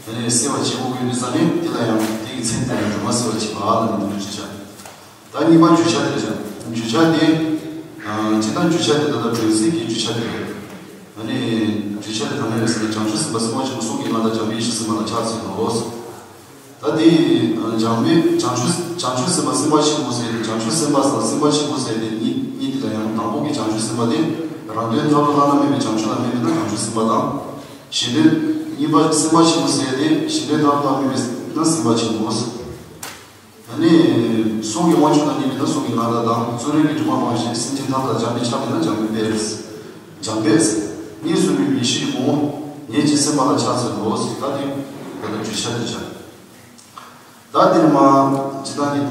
དེ་ནས་སེལ་བར་བྱེད་དགོས་ཀྱི་ཡོད་དུས་ཙང་ནི་དེ་ལ་ཡང་དེ་གི་མཚན་དེ་ལ་སྒྲོལ་མ་སེལ་བར་བྱེད་པ་ལ་ནི་འདི་འདྲ་ཅིག་བྱ། ད་གཉིས་པ་རྒྱུ་ཆ་དེ་རེད་བྱ། རྒྱུ་ཆ་དེ། སྤྱིར་བཏང་རྒྱུ་ཆ་དེ་ད་ལྟ་སྒྲོལ་སེལ་གྱི་རྒྱུ་ཆ་དེ་རེད། ཨ་ནི། རྒྱུ་ཆ་དེ་ད་ནས་རེད་ཟེར་ན་བྱང་ཆུབ་སེམས་དཔའ་སེམས་དཔའ་ཆེན་པོ་གསུམ་གྱི་མངའ་བདག་འཇམ་དཔལ་ཡེ་ཤེས་སེམས་དཔའ་ལ་ཕྱག་འཚལ་ལོ། ད་དེ་ཡི་འཇམ་དཔལ་བྱང་ཆུབ་བྱང་ཆུབ་སེམས་དཔའ་སེམས་དཔའ་ཆེན་པོ་ཟེར་ཏེ་བྱང་ཆུབ་སེམས་དཔའ་དང་སེམས་དཔའ་ཆེན་པོ་ཟེར་ཏེ་གཉིས་གཉིས་དེ་ལ་ཡང་དང་པོ་གི་བྱང་ཆུབ་སེམས་དཔའ་དེ་རང་དོན་མཐར་ཐུག་བླ་ན་མེད་པའི་བྱང་ཆུབ་ལ་དམིགས་པས་ན་བྱང་ཆུབ་སེམས་དཔའ་དང་། གཞན་དོན་གཉིས་པ་སེམས་དཔའ་ཆེན་པོ་ཟེར་ཏེ་གཞན་དོན་མཐར་ཐུག་ལ་དམིགས་པས་ན་སེམས་དཔའ་ཆེན་པོ། ཨ་ནི། གསུང་གི་དབང་ཕྱུག་དང་གཉིས་པས་ན་གསུང་གི་མངའ་བདག་དང་། གཙོ་རིག་གི་དྲི་མ་སྤངས་ཤིང་སེམས་ཅན་ཐམས་ཅད་འཇམ་པའི་ཆ་མེད་ན་འཇམ་པའི་དཔལ། འཇམ་དཔལ། གཉིས་སུ་མེད་པའི་ཡེ་ཤེས་ཀྱི་ངོ་བོ། ཉིད་ཀྱི་སེམས་དཔའ་ལ་ཕྱག་འཚལ་ལོ་ཟེར། ད་དེ་ད་ལྟ་རྒྱུ་ཆ་དེ་བྱ། ད་དེ་ནི་མ་སྤྱིར་བཏང་གི་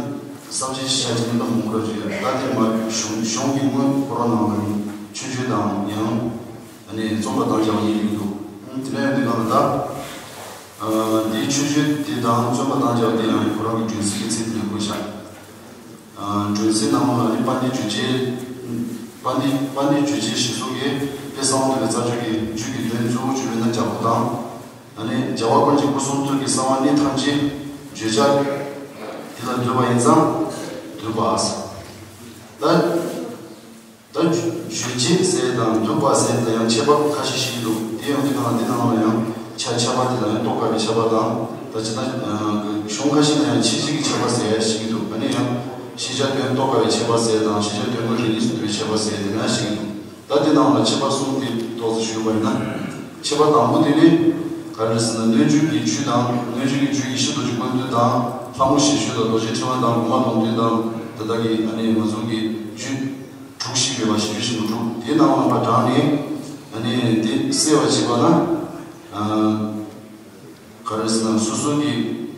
བསམ་བྱེད་ཤ་ཅིག་ནི་ད་མང་པོ་ར་བརྗོད་ཡོད། ད་དེ་ནི་མ་གཞུང་གཞུང་གི་དངོས་ཁོ་རང་ནང་ལ་ནི་མཆོད་བརྗོད་དང་ཡང་། ཨ་ནི་རྩོམ་པ་དང་སྦྱར་བ་གཉིས་ཡོད་འདུག་ཨང་དེ་འདྲ་ཡོད་དུས་གང་ལ་ད། ཨ་འདིའི་མཆོད་བརྗོད་དེ་དང་རྩོམ་པ་དང་སྦྱར་བ་དེ་ཡང་ཁོ་རང་གི་སྒྲོན་གསལ་གྱི་ཚིག་དེ་ལ་བཀོད་བཞག་ཨ་སྒྲོན་གསལ་ནང་ལ་ནི་དཔལ་ལྡན་རྒྱུད་ཆེན། དཔལ་ལྡན་དཔལ་ལྡན་རྒྱུད་ཆེན་ཞེས་སོགས་ཀྱིས་དཔལ་གསང་བ་འདུས་པའི་རྩ་རྒྱུད་ཀྱི་རྒྱུད་ཀྱི་དོན་གཙོ་བོ་བརྗོད་པས་ན་རྒྱལ་པོ་དང་། ཨ་ནི་རྒྱལ་བ་ཀུན་གྱི་སྐུ་གསུང་ཐུགས་ཀྱི་གསང་བ་གནད་ཐམས་ཅད་བརྗོད་བྱ་དེ་ལ་འདུས་པ་ཡིན་ཙང་འདུས་པ། ད། ད་རྒྱུད་རྒྱུད་ཆེན་ཟེར་དང་འདུས་པ་ཟེར་དང་ཡང་ཁྱད་པར་ཁ་ཤས་ཤིག་འདུག་དེ་ཡང་དེ་ནང་དེ་ནང་ལ་ཡང་ཁྱད་ཁྱད་པར་དེ་ལ་ཡང་རྟོགས་དཀའ་བའི་ཁྱད་པར་དང་། ད་ཇི་ལྟར་གཞུང་ཁ་ཤས་ལ་ཡང་ཕྱི་རྒྱུད་ཀྱི་ཁྱད་པར་ཟེར་ཡ་ཞིག་འདུག་ཨ་ནི་ཡང་ཤེས་བྱ་དོན་རྟོགས་དཀའ་བའི་ཁྱད་པར་ཟེར་དང་ཤེས་བྱ་དོན་ཀུན་རིག་གནས་སུ་འདུ་བའི་ཁྱད་པར་ཟེར་དེ་འདྲ་ཞིག་འདུག་ད་དེ་ནང་ལ་ཁྱད་པར་གསུམ་དེ་ཏོག་ཙམ་ཞུས་པ་ཡིན་ན། ཁྱད་པར་དང་པོ་དེ་ནི་ག་རེ་ཟེར་ན་སྣོད་བཅུད་ཀྱི་རྒྱུད་དང་སྣོད་བཅུད་ཀྱི་རྒྱུད་ཡེ་ཤེས་རྡོ་རྗེ་ཀུན་འདུས་དང་ལྷ་མོ་ཞལ་བཞུགས་དང་རྡོ་རྗེ་ཕྲེང་བ་དང་སྒོ་མ་ལོངས་སྤྱོད་དང་ད་ལྟ་གི་ཨ་ནི་ང་ཚོ་གི་རྒྱུད་དྲུག་ཞིག་ཡོད་པ་ཞིག་རྒྱུད་ཆེན་པོ་དྲུག་དེའི་ནང་ལ་མ་དྲངས་ནས་ཨ་ནི་དེ་གསལ་བར་བྱེད་པ་ན། ག་རེ་ཟེར་ན་སོ་སོ་གི་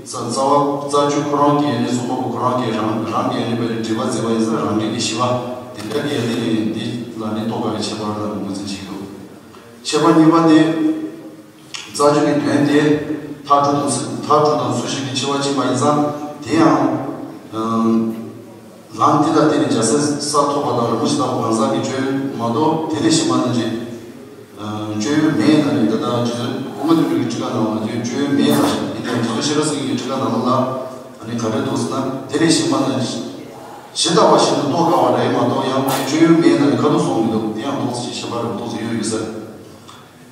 རྩ་རྩ་བ་རྩ་རྒྱུད་ཁོ་རང་གི་ཡ་ནི་གསུངས་པ་པོ་ཁོ་རང་གི་རང་རང་གི་ཡ་ནི་བས་ནི་འགྲེལ་པ་མཛད་པ་ཡིན་ཙང་རང་འགྲེལ་གྱི་བཞི་པ་དེ་འདྲ་གི་ཡ་ནི་འདི་ལ་ནི་རྟོགས་དཀའ་བའི་ཁྱད་པར་ལ་ངོས་འཛིན་བྱེད་ཀྱི་འདུག་ཁྱད་པར་གཉིས་པ་དེ། རྩ་རྒྱུད་ཀྱི་དོན་དེ་མཐར་གྲོལ་དང་ཚུལ་མཐར་གྲོལ་དང་ཚུལ་ཤིང་གི་ཕྱེ་བ་ཕྱིན་པ་ཡིན་ཙང་དེ་ཡང་། ལམ་འདི་ལ་བརྟེན་ནས་རྒྱལ་སྲས་ས་ཐོབ་པ་དང་རིན་པོ་ཆེ་ལྟ་བུ་གང་ཟག་གི་སྤྱོད་ཡུལ་མ་གཏོགས་དེ་ལས་གཞན་པ་རྣམས་ཀྱི་སྤྱོད་ཡུལ་མེད་ལ་ནི་ད་ལྟ་རྗེ་བཙུན་ཀུན་དགའ་བསྟན་འགྲོའི་ཁྲིད་ཀ་ནང་ལ་དེ་སྤྱོད་ཡུལ་མེད་ལ་ཡིན་ཏེ་རྗེ་བཙུན་ཤེས་རབ་སེང་གེའི་ཁྲིད་ཀ་ནང་ལ་ནི་ག་རེ་འདུག་ཟེར་ན་དེ་ལས་གཞན་པ་རྣམས་ཇི་ལྟ་བ་བཞིན་དུ་རྟོགས་དཀའ་བ་རེད་མ་གཏོགས་ཡང་སྤྱོད་ཡུལ་མེད་ལ་ནི་ཁ་ཐུག་གསུངས་མི་འདུག་དེ་ཡང་ཏོག་ཙམ་ཞིག་ཁྱད་པར་རེ་ཏོག་ཙམ་ཡོད་ཡོད་ཟེར།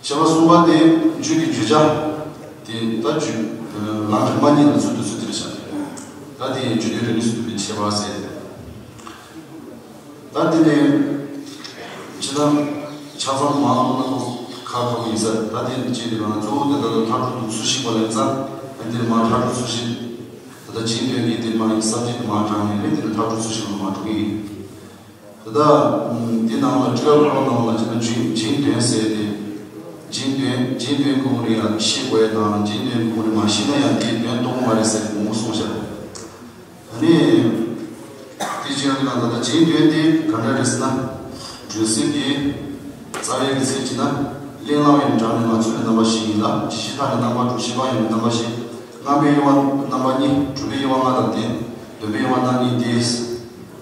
ཁྱད་པར་གསུམ་པ་དེ་རྒྱུད་ཀྱི་བརྗོད་བྱ། དེ་ལྟ་རྒྱུད་ལམ་རིམ་པ་གཉིས་ལ་ཚུལ་དུ་ཚུལ་དེར་བྱ། ད་དེ་རྒྱུད་སྡེ་རིགས་གཉིས་སུ་འདུས་པའི་ཁྱད་པར་ཟེར། ད་དེ་ནས་ཇི་ལྟར་ཆ་ཚང་མ་ལོག་ན་ཁོ་ཁ་ཁ་བོ་ཡིན་ས། ད་དེ་ནས་ཅི་དེ་གང་གཙོ་བོ་དེ་ད་ལྟ་མཐར་ཐུག་ཏུ་ཚུལ་ཤིང་པ་ལ་ཡིན་ཙང་། ཨ་འདིར་མ་མཐར་ཐུག་ཚུལ་ཤིང་། ད་ལྟ་སྦྱིན་དོན་གྱི་དེ་མ་ཡིན་ས་ཅི་དེ་མ་དྲངས་ནས་རེད། དེ་ནས་མཐར་ཐུག་ཚུལ་ཤིང་ལ་མ་འགྲོ་གི་ཡིན། ད་ལྟ་འདི་ནང་ལ་ཊི་ཀ་ཁོ་རང་ནང་ལ་ཅི་ན་སྦྱིན་སྦྱིན་དོན་ཟེར་ཏེ། སྦྱིན་དོན་སྦྱིན་དོན་གོང་རེ་ཡང་ཤེས་དགོས་དང་། སྦྱིན་དོན་གོང་རེ་མ་ཤེས་ན་ཡང་དེའི་དོན་སྟོང་པ་མ་རེད་ཟེར་མང་པོ་གསུངས་བཞག་ཨ་ནི། དེ་ཅི་ཡང་ལ་ད་ལྟ་སྦྱིན་དོན་དེ་ག་འདྲ་རེད་ཟེར་ན། སྦྱིན་སྲེག་གི་རྩ་བའི་གི་ཚིག་ཅི་ན། གླེང་བསླང་བའི་གྲངས་ནི་ལྔ། ཚུལ་ནི་རྣམ་པ་བཞི་ཡིན་ལ། ཇི་ཞིག་ཐ་ནི་རྣམ་པ་དྲུག། བཞི་པ་ཡང་ནི་རྣམ་པ་བཞི། ལྔ་པའི་དབྱེ་བ་རྣམ་པ་གཉིས། དྲུག་པའི་དབྱེ་བ་ལྔ་དང་ལྡན། བདུན་པའི་དབྱེ་བ་རྣམ་གཉིས་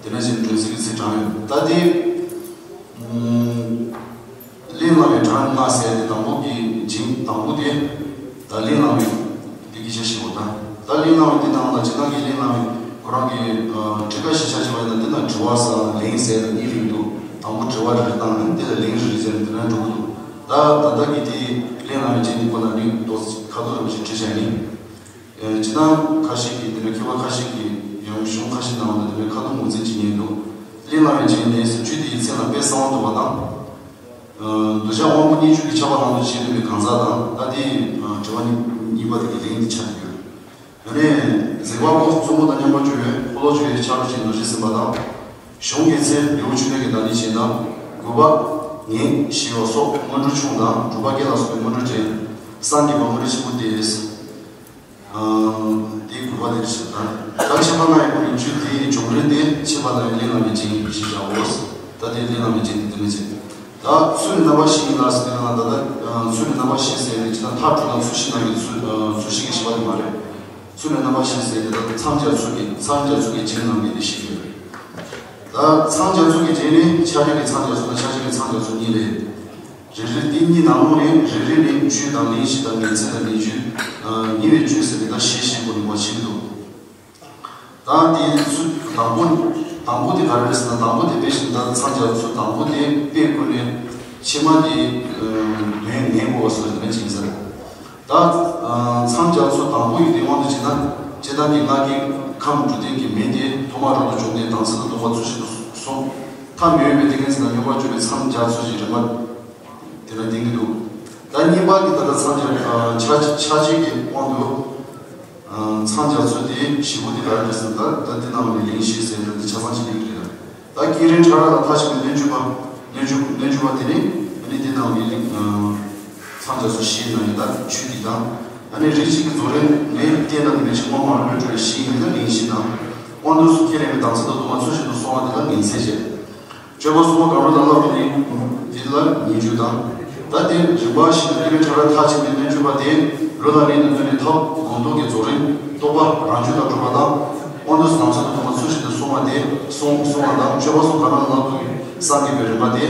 ཏེ། དེ་ནས་ཅི་ན་སྦྱིན་སྲེག་གི་ཚིག་དྲངས་ཡོད། ད་དེ། ཨུམ། གླེང་བསླང་བའི་གྲངས་ལྔ་ཟེར་ཏེ། དང་པོ་གི་སྦྱིན་དང་པོ་དེ་ད་གླེང་བསླང་བའི་དེ་སྐད་ཆ་བཤད་པ་དང་། ད་གླེང་བསླང་བའི་དེ་ནང་ལ་ཇི་ལྟར་གྱི་གླེང་བསླང་བའི་ཁོ་རང་གི་ཨ་ཊི་ཀ་ཤེས་བྱ་བྱས་པ་ཡིན་ན། དེ་ན་དྲི་བ་ཟེར་ལན་ཟེར་ད་གཉིས་རིགས་འདུག་དང་པོ་དྲི་བ་རེ་རེ་བཏང་ནས་དེ་ལ་ལན་རེ་རེ་ཟེར་ནས་དེ་ན་འགྲོ་གི་འདུག་ད་ད་ལྟ་གི་དེ་གླེང་བསླང་བའི་སྦྱིན་དེ་ཁོ་ན་རིགས་ཏོག་ཙམ་ཁ་ཐོར་རེ་ཞིག་བྲིས་བྱས་ནི། ཨེ། སྤྱིར་བཏང་ཁ་ཤས་ཀྱིས་དེ་འདྲ་མཁས་པ་ཁ་ཤས་ཀྱིས་ཡང་གཞུང་ཁ་ཤས་ནང་ལ་དེ་འདྲ་ཁ་ཐུག་ངོས་འཛིན་བྱེད་མཁན་འདུག་གླེང་བསླང་བའི་སྦྱིན་ནི་ཟེར་བཅུད་དེ་ཡི་མཚན་ལ་དཔེ་གསང་བ་འདུག་པ་དང་། ཨ། འདོད་ཆགས་དབང་པོ་གཉིས་བཅུད་ཀྱི་ཆགས་པ་ལྷག་འདོད་བྱེད་འདོད་པའི་གང་ཟག་དང་། ད་དེ་ཡི་དྲི་བ་གཉིས་པ་དེ་གི་ལན་དེ་ཆགས་ཀྱི་ཡོད། ཡང་ན་འཛིན་པ་པོ་གཙོ་མོ་དང་མཉམ་པར་སྦྱོར་བའི་འཁོར་ལོ་སྦྱོར་བའི་ཆ་རོགས་ཀྱི་འདུ་ཤེས་ཟིན་པ་དང་། གཞུང་གི་ཚེ་ལེའུ་བཅུ་བདུན་གྱི་བདག་ཉིད་ཅན་དང་། དགུ་པ་ངེས་ཤེས་པ་སོགས་སྔོན་འགྲོ་ཆུང་དང་། དྲུག་པ་བསྐྱེད་ལ་སོགས་པའི་སྔོན་འགྲོ་འདྲེན། སངས་རྒྱས་པ་སྔོན་འགྲོ་ཆེན་པོ་སྟེ། ཨ། དེའི་དགུ་པ་དེར་བཤད་ད། ད་ཕྱི་མ་ལྔ་ཡི་སྒོ་ནས་བཅུ་དེའི་སྦྱོང་རིམ་དེ་ཕྱི་མ་ལྔ་ཡི་གླེང་བསླང་བའི་སྦྱིན་ཞེས་བྱའོ། ད་དེ་གླེང་བསླང་བའི་སྦྱིན་དེ་དེ་ནས་བྱེད། ད་ཚུལ་ནི་རྣམ་པ་བཞི་ཡིན་ལ་ཟེར་ན། ད་ལྟ་ཚུལ་ནི་རྣམ་པ་བཞི་ཟེར་ནས་ཇི་ལྟར་མཐར་གྲོལ་དང་ཚུལ་བཞི་རྣམས་ཀྱི་ཚུལ་ཚུལ་བཞི་གི་བཞི་པ་དེ་མ་རེད། ཚུལ་ནི་རྣམ་པ་བཞི་ཟེར་དེ་ད་མཚམས་སྦྱར་ཚུལ་གྱི་མཚམས་སྦྱར་ཚུལ་གྱི་སྦྱིན་རྣམས་ཀྱི་དེ་བཞི་ཡོད་རེད། ད་མཚམས་སྦྱར་ཚུལ་གྱི་སྦྱིན་ནི་ཆ་འདྲ་གི་མཚམས་སྦྱར་ཚུལ་དང་ཆ་ཕྱེད་ཀྱི་མཚམས་སྦྱར་ཚུལ་གཉིས་རེད། རེ་རེ་དེ་གཉིས་ནང་ལོགས་ནས་རེ་རེ་ནས་བཅུད་དང་ལན་བཞི་དང་ཉིན་མཚན་དང་ཉིན་བཅུ། ཉིན་བའི་བཅུད་ཟེར་ཏེ་ད་བཞི་བཞི་པོ་ནི་བ་ཕྱིན་འདུག་ད་དེ་ཚུལ་དང་པོ་དང་པོ་དེ་ག་རེ་རེད་ཟེར་ན། དང་པོ་དེ་དཔེ་བཞིན་ད་མཚམས་སྦྱར་ཚུལ་དང་པོ་དེ་དཔེ་ཀུན་ནས་ཕྱི་མ་དེ་དོན་ངེས་དགོས་པ་སོགས་དེ་འདྲ་ཅིག་ཡིན་ས་རེད། ད་མཚམས་སྦྱར་ཚུལ་དང་པོ་ཡི་དེ་དབང་དུ་བྱས་ན། ཇི་ལྟར་གྱི་སྔགས་ཀྱི་ཁམས་འགྲོ་དོན་གྱི་མིང་དེ་ཐོག་མར་རབ་ཏུ་བྱུང་སྟེ་དང་ཚིག་དང་ལྡོག་པ་ཚུལ་བཞིན་དུ་གསུངས། ཐ་མི་དབྱེ་བའི་ཏིང་ངེ་འཛིན་དང་སྙོམས་པར་འཇུག་པའི་མཚམས་སྦྱར་ཚུལ་གྱི་རིམ་པ་དེ་ལ་བསྟན་གྱི་འདུག་ད་གཉིས་པ་གི་ད་ལྟ་མཚམས་སྦྱར་ཆ་ཆ་ཕྱེད་ཀྱི་དབང་དུ་མཚམས་སྦྱར་ཚུལ་དེ་བཞི་པོ་དེ་ག་རེ་རེད་ཟེར་ན། ད་ད་འདི་ནང་ལ་ལན་བཞི་ཟེར་ན་འདི་ཆ་ཚང་ཞིག་ལེགས་རེད། ད་བསྐྱེད་རིམ་ཕྲ་རགས་ལ་མཐའ་ཕྱིན་པའི་སྣོད་བཅུད་པ། སྣོད་བཅུད་སྣོད་བཅུད་པ་དེ་ནི་ཨ་ནི་འདི་ནང་གི་ཨ་མཚམས་སྦྱར་ཚུལ་བཞི་ནང་གི་ད་ཆོས་འདི་དང་། ཨ་ནི་རིགས་གཅིག་གི་རྫོགས་རིམ་ནི་གཏན་དང་ནི་མེད་ཅིང་དབང་མ་ལུས་པའི་སྒྲུབ་པ་བཞི་ཡིན་ན་ལན་བཞི་དང་། དབང་དུ་སོང་བསྐྱེད་རིམ་པའི་དམ་ཚིག་དང་སྡོམ་པ་ཚུལ་བཞིན་དུ་སྲུང་བ་དེ་ལ་ལན་ཚེག་བྱས། སྤྱོད་པ་སྲུང་བ་གང་རུང་ལ་བསླབ་པ་ནི་དེ་ལ་ཉེས་སྤྱོད་དང་། ད་དེ་རིམ་པ་བཞིན་དུ་བསྐྱེད་རིམ་ཕྲ་རགས་མཐར་ཕྱིན་པའི་སྣོད་བཅུད་པ་དེ་ལུས་དང་ལེན་དུ་བསྣུན་ནས་ཐབས་སྒོམ་རྟོག་གི་རྫོགས་རིམ་རྟོགས་པ་རང་རྒྱུད་ལ་གྲུབ་པ་དང་། དབང་དུ་སོང་དམ་ཚིག་དང་སྡོམ་པ་ཚུལ་བཞིན་དུ་སྲུང་བ་དེ་སྲུང་སྲུང་བ་དང་། སྤྱོད་པ་སྲུང་ག་རང་ལ་ཐུག་གི་སངས་རྒྱས་པའི་རིམ་པ་དེ་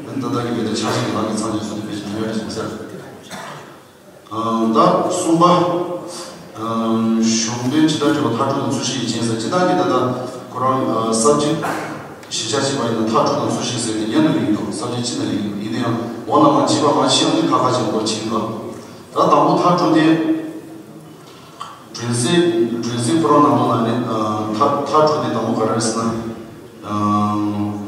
ད་ལྟ་གི་བོད་དུ་ཆ་ཤས་ཀྱི་ལམ་གྱི་མཚམས་ཀྱི་ཚུལ་དུ་དཔེ་ཞིག་ཉེ་བར་ཞིག་ཟེར། ད་གསུམ་པ། གཞུང་དོན་ཇི་ལྟར་འགྲེལ་པ་མཐར་ཐུག་ཏུ་ཚུལ་བཞི་ཡི་སྦྱིན་ཟེར། ཇི་ལྟར་གྱི་ད་ལྟ་ཁོ་རང་ས་བཅད་ཞིབ་ཆ་བྱས་པ་ཡིན་ན་མཐར་ཐུག་ཏུ་ཚུལ་བཞི་ཟེར་ཏེ་སྔོན་དུ་ཡིན་འདུག་ས་བཅད་གཅིག་ན་ཡིན་འདུག་ཡིན་ན་ཡང་འོག་ན་མ་ཕྱི་པ་མ་ཕྱི་ཡོང་དུས་ཁ་ཁ་ཆེན་པོར་ཕྱིན་འདུག་ད་དང་པོ་མཐར་ཐུག་དེ། སྦྱིན་སྲེག་སྦྱིན་སྲེག་ཕོ་བྲང་ནང་ལོགས་ལ་ནི་མཐར་མཐར་ཐུག་དེ་དང་པོ་ག་རེ་རེད་ཟེར་ན།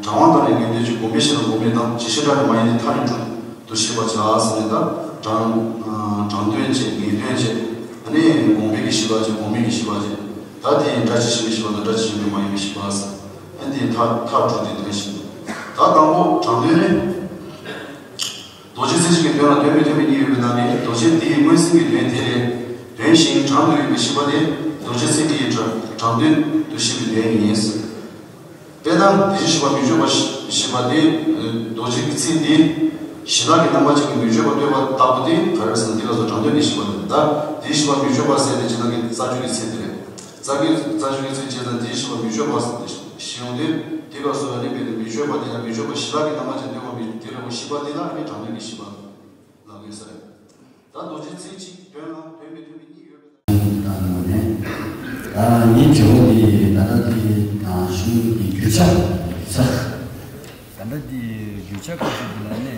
གྲང་བ་དང་ནི་ངལ་འདོད་ཀྱི་གོམས་པའི་ཤེས་རབ་གོམས་པའི་དང་། ཇི་ཞིག་འདྲ་ནི་མ་ཡིན་ཏེ་ཐ་སྙད་དྲུག་ཏུ་ཤེས་པར་བྱ་ཟེར་ནས། ད་གྲང་གྲང་དོན་བྱས། ངལ་དོན་བྱས། ཨ་ནི་གོམས་པའི་གི་ཤེས་པ་བྱས། གོམས་མིན་གྱི་ཤེས་པ་བྱས། ད་དེ་ཡི་སྒྲ་ཇི་བཞིན་པའི་ཤེས་པ་དང་སྒྲ་ཇི་བཞིན་པའི་མ་ཡིན་པའི་ཤེས་པ་ཟེར། ཨ་ནི་དེ་མཐར་མཐར་དྲུག་དེ་དོན་བཞིན། ད་དང་པོ་གྲང་དོན་ནི། རྡོ་རྗེ་ཚིག་གཅིག་གི་དོན་ལ་དོན་མི་མཐུན་པའི་གཉིས་ཡོད་པའི་ནང་ནས། རྡོ་རྗེ་འདི་ཡི་མངོན་ཟིན་གྱི་དོན་དེ་ལས་དོན་གཞན་གྲངས་དུ་ཡོད་པའི་ཤེས་པ་དེ་རྡོ་རྗེ་ཚིག་འདི་ཡི་གྲངས་དོན་དུ་ཤེས་པའི་དོན་ཡིན། དཔེར་ན་དེ་བཞིན་གཤེགས་པ་མི་བསྐྱོད་པ་ཞེས་པ་དེ། རྡོ་རྗེ་གི་ཚིག་འདི་ཞི་ལྷག་གི་རྣམ་པ་ཅན་གྱི་མི་བསྐྱོད་པ་བསྟོད་པ་ལྟ་བུ་དེ་ག་རེ་ཟེར་ན། འདི་ག་སོགས་གྲངས་དོན་གྱི་ཤེས་པ་དེ། ད་དེ་བཞིན་གཤེགས་པ་མི་བསྐྱོད་པ་ཟེར་དེ་ཇི་ལྟར་གྱི་རྩ་རྒྱུད་ཀྱི་ཚིག་དེ་རེད། རྩ་རྒྱུད་རྩ་རྒྱུད་ཀྱི་ཚིག་བྱས་ན་དེ་བཞིན་གཤེགས་པ་མི་བསྐྱོད་པ་ཞེས་ཡོང་དུས། དེ་སྐབས་སུ་ཨ་ནི་བོད་དུ་མི་བསྐྱོད་པ་དེ་དང་མི་བསྐྱོད་པ་ཞི་ལྷག་གི་རྣམ་པ་ཅན་སྟོན་པ་མི་དེ་ལ་ཤེས་པ་དེ་ལ་ཨ་ནི་གྲངས་དོན་གྱི་ཤེས་པ་ལབ་ཡོད་ས་རེད། ད་རྡོ་རྗེ་ཚིག་གཅིག་དོན་ལ་དོན་མི་མཐུན་པའི་གཉིས་ཡོད་པའི། ད་ནི་ད་ངའི་དྲི་བ་དེ་ད་ལྟ་དེ་གཞུང་གི་རྒྱུ་ཆ་རྒྱུ་ཆ། ད་ལྟ་དེ་རྒྱུ་ཆ་སྐབས་སུ་དེ་ལ་ནི།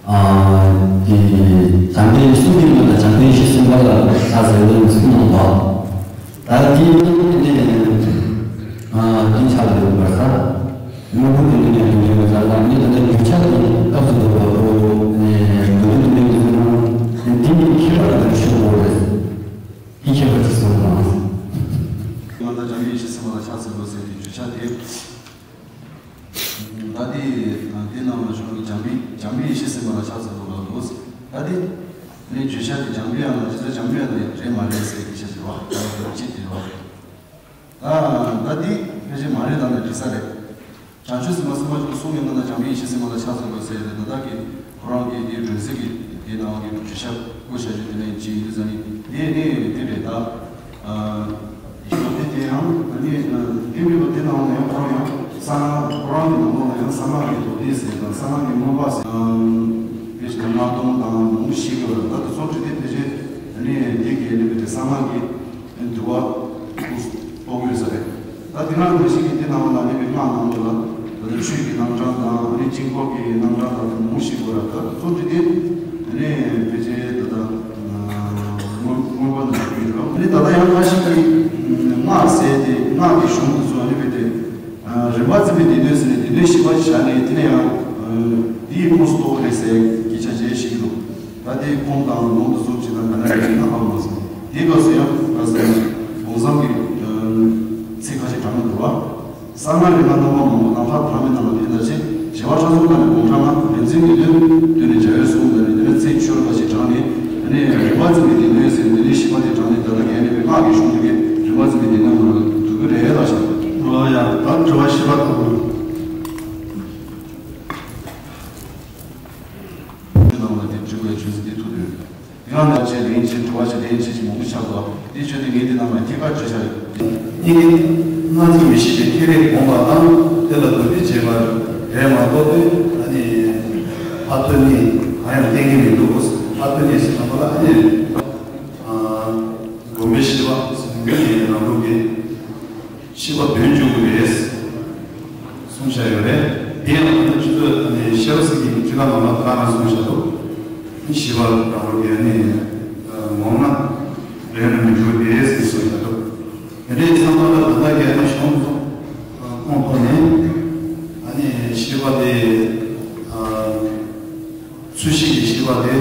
ཨ། དེ་དང་པོའི་གསུང་གི་ནང་ལ་བྱང་པའི་གཞི་གསུམ་པ་ལ་ལྷ་ཟེར་བའི་གསུང་གནང་བ། ད་དེའི་ནང་ནས་ཨ་དེ་ཆགས་ཡོད་པར་ས། ད་དེ་དེ་ནང་ལ་བྱུང་བའི་འཇམ་པའི་འཇམ་པའི་ཡེ་ཤེས་སེམས་དཔའ་ལ་ཕྱག་འཚལ་ལོ་ལ་འདུག་ད་དེ་ནི་བརྗོད་བྱ་དེ་འཇམ་པའི་དབྱངས་ལ་ཇི་ལྟར་འཇམ་པའི་དབྱངས་ལ་རེད་མ་རེད་ཟེར་གྱི་ཤ་ཞེས་པ་ད་ལྟ་ཅི་དེ་རེད་བ། ད་ད་འདི་ཕལ་ཆེར་མ་རེད་ད་ནི་འགྲིག་ས་རེད། བྱང་ཆུབ་སེམས་དཔའ་སེམས་དཔའ་ཆེན་པོ་གསུང་གི་སྔོན་ན་འཇམ་པའི་ཡེ་ཤེས་སེམས་དཔའ་ལ་ཕྱག་འཚལ་དགོས་ཟེར་ཏེ་ད་ལྟ་གི་ཁོ་རང་གི་དེའི་སྒྲོན་གསལ་གྱི་དེའི་ནང་གི་བརྗོད་བྱ་བཀོད་བྱ་རྒྱུ་དེ་ནས་ཇི་ཡིན་དུས་ཙང་ནི་དེ་ནི་དེ་རེད་ད། ཨ་ཡིན་ནོ་དེ་དེ་ཡང་ཨ་ནི་དེ་མིན་པ་དེ་ནང་ལ་ཡང་ཁོ་རང་ཡང་གསང་སྔགས་ཁོ་རང་གི་ནང་ལོགས་ལ་ཡང་གསང་སྔགས་ཀྱི་མདོ་སྡེ་ཟེར་དང་གསང་སྔགས་ཀྱི་མངོན་པ་ཟེར་དང་དཔེ་ཆ་སྔགས་སྡོམ་དང་མང་པོ་ཞིག་ཡོད་རེད་ད་དེ་ཚོ་བྲིས་ཏེ་ཕལ་ཆེར་ཨ་ནི་དེ་གའི་ནི་བའི་གསང་སྔགས་ཀྱི། འདུལ་བ་སྤོ་དགོས་ས་རེད། ད་དེ་ནང་ནང་བཞིན་གྱི་དེ་ནང་ལ་གནས་པའི་སྔགས་ནང་དུ་ལ་ད་ལྟ་ཆོས་ཀྱི་རྣམ་གྲངས་དང་ཨ་ནི་དཀྱིལ་འཁོར་གྱི་རྣམ་གྲངས་དང་དེ་མང་པོ་ཞིག་དགོས་ར་ད་གཙོ་གྲས་དེ་ཨ་ནི་ཕལ་ཆེར་ད་ལྟ་མངོན་མངོན་པ་ནང་ཞུགས་ཡོད་ར། ཨ་ནི་ད་ལྟ་ཡང་ཁ་ཤས་ཀྱིས་སྔགས་ཟེར་ཏེ་སྔགས་ཀྱི་གཞུང་དེ་ཚོ་ཨ་ནི་བས་ཏེ་རིམ་པ་འཛིན་པའི་སྡེ་སྣོད་ཟེར་ནས་སྡེ་སྣོད་བཞི་པ་བཞག་ནས་དེ་ནས་ཡང་འདིའི་ཁོངས་སུ་གཏོགས་རེད་ཟེར་གྱི་ཆ་བྱད་ཞིག་འདུག་ད་ལྟའི་ཁོང་དང་ལུང་དུ་སོགས་ཅི་དང་ག་ན་རེ་ཡིན་ན་ཧ་མ་སོང་། དེའི་སྐབས་སུ་ཡང་ད་ཟེར་ན་དགོངས་བཟང་གི་ཚིག་ཁ་ཅིག་དྲངས་འདུག་བ། གསང་སྔགས་རིམ་པ་རྣམ་པ་མང་པོ་ནམ་མཁར་དར་མའི་ནང་ལ་ཕན་ལྟར་ཆེ། བྱེ་བ་ཕྲག་ཚོམ་ལྟར་ནི་དགུང་གྲངས་ལྔ། རིག་འཛིན་གྱི་ལུས་བཏུད་ནས་བྱ་བའི་གཟུངས་ལྟར་ནི་དེ་ནས་ཚེ་ཆུ་ར་ཁ་ཅིག་དྲངས་ནས་དེ་ནས་རིམ་པ་འཛིན་པའི་སྡེ་སྣོད་ཟེར་སྡེ་སྣོད་བཞི་པ་དེ་དྲངས་ནས་ད་ལྟ་གས་ནས་པའི་སྔགས་ཀྱི་གཞུང་དེ་གས་རིམ་པ་འཛིན་པའི་སྡེ་སྣོད་མ་ལ་འདུ་གི་རེད་ལ་བཞག་ཨོ་ཡ་ད་དྲི་བ་བཞི་པ་དང་པོ། ནང་ལ་དེ་དྲི་བའི་བརྗོད་ཚིག་དེ་ཐུག་དུས། དེ་ག་ནང་བཅས་ལན་བྱེད་དྲི་བ་བྱེད་ལན་བྱེད་ཀྱི་མང་པོ་ཆགས་འདུག་དེ་བརྗོད་དེ་ངས་འདི་ནང་ལ་ཐད་ཀར་བརྗོད་བྱ་ཡོད། ཨི་ནི་སྔགས་ཀྱི་མི་ཤེས་པའི་ཁྱེད་རེས་དགོངས་པ་དང་དེ་ལ་མདོར་བསྡུས་བྱས་པ་རེད་མ་གཏོགས་ཏེ་ཨ་ནི་ཕ་ཐོན་ནི་གང་ཡང་བསྟན་གྱི་མི་འདུག་ཕ་ཐོན་ནི་ཟེར་ན་པ་ལ་ཨ་ནི་སྒོམ་པའི་ཤེས་པ་ཟེར་ནི་ནི་རང་ལུགས་ཀྱི། ཤེས་པ་དོན་འཇུག་གི་རེད། གསུངས་བཞག་ཡོད་རེད། དེ་ཡང་ང་ཚོས་ཤེས་པ་ཟེར་གྱི་ཁྲིད་ཀ་ནང་ལ་ག་རང་གསུངས་བཞག་འདུག་ཤེས་པ་རང་ལུགས་ཀྱི་ནི་ངོ་མ་རེད་ན་མི་འཇུག་རེད་ཟེར་གསུངས་བཞག་འདུག་དེ་འདྲའི་བསམ་པ་ལ་ད་ལྟ་གི་ནི་གཞུང་ཁོང་ཐོག་ནས་ཨ་ནི་ཤེས་པ་དེ། ཚུལ་ཤེས་ཀྱི་ཤེས་པ་དེ་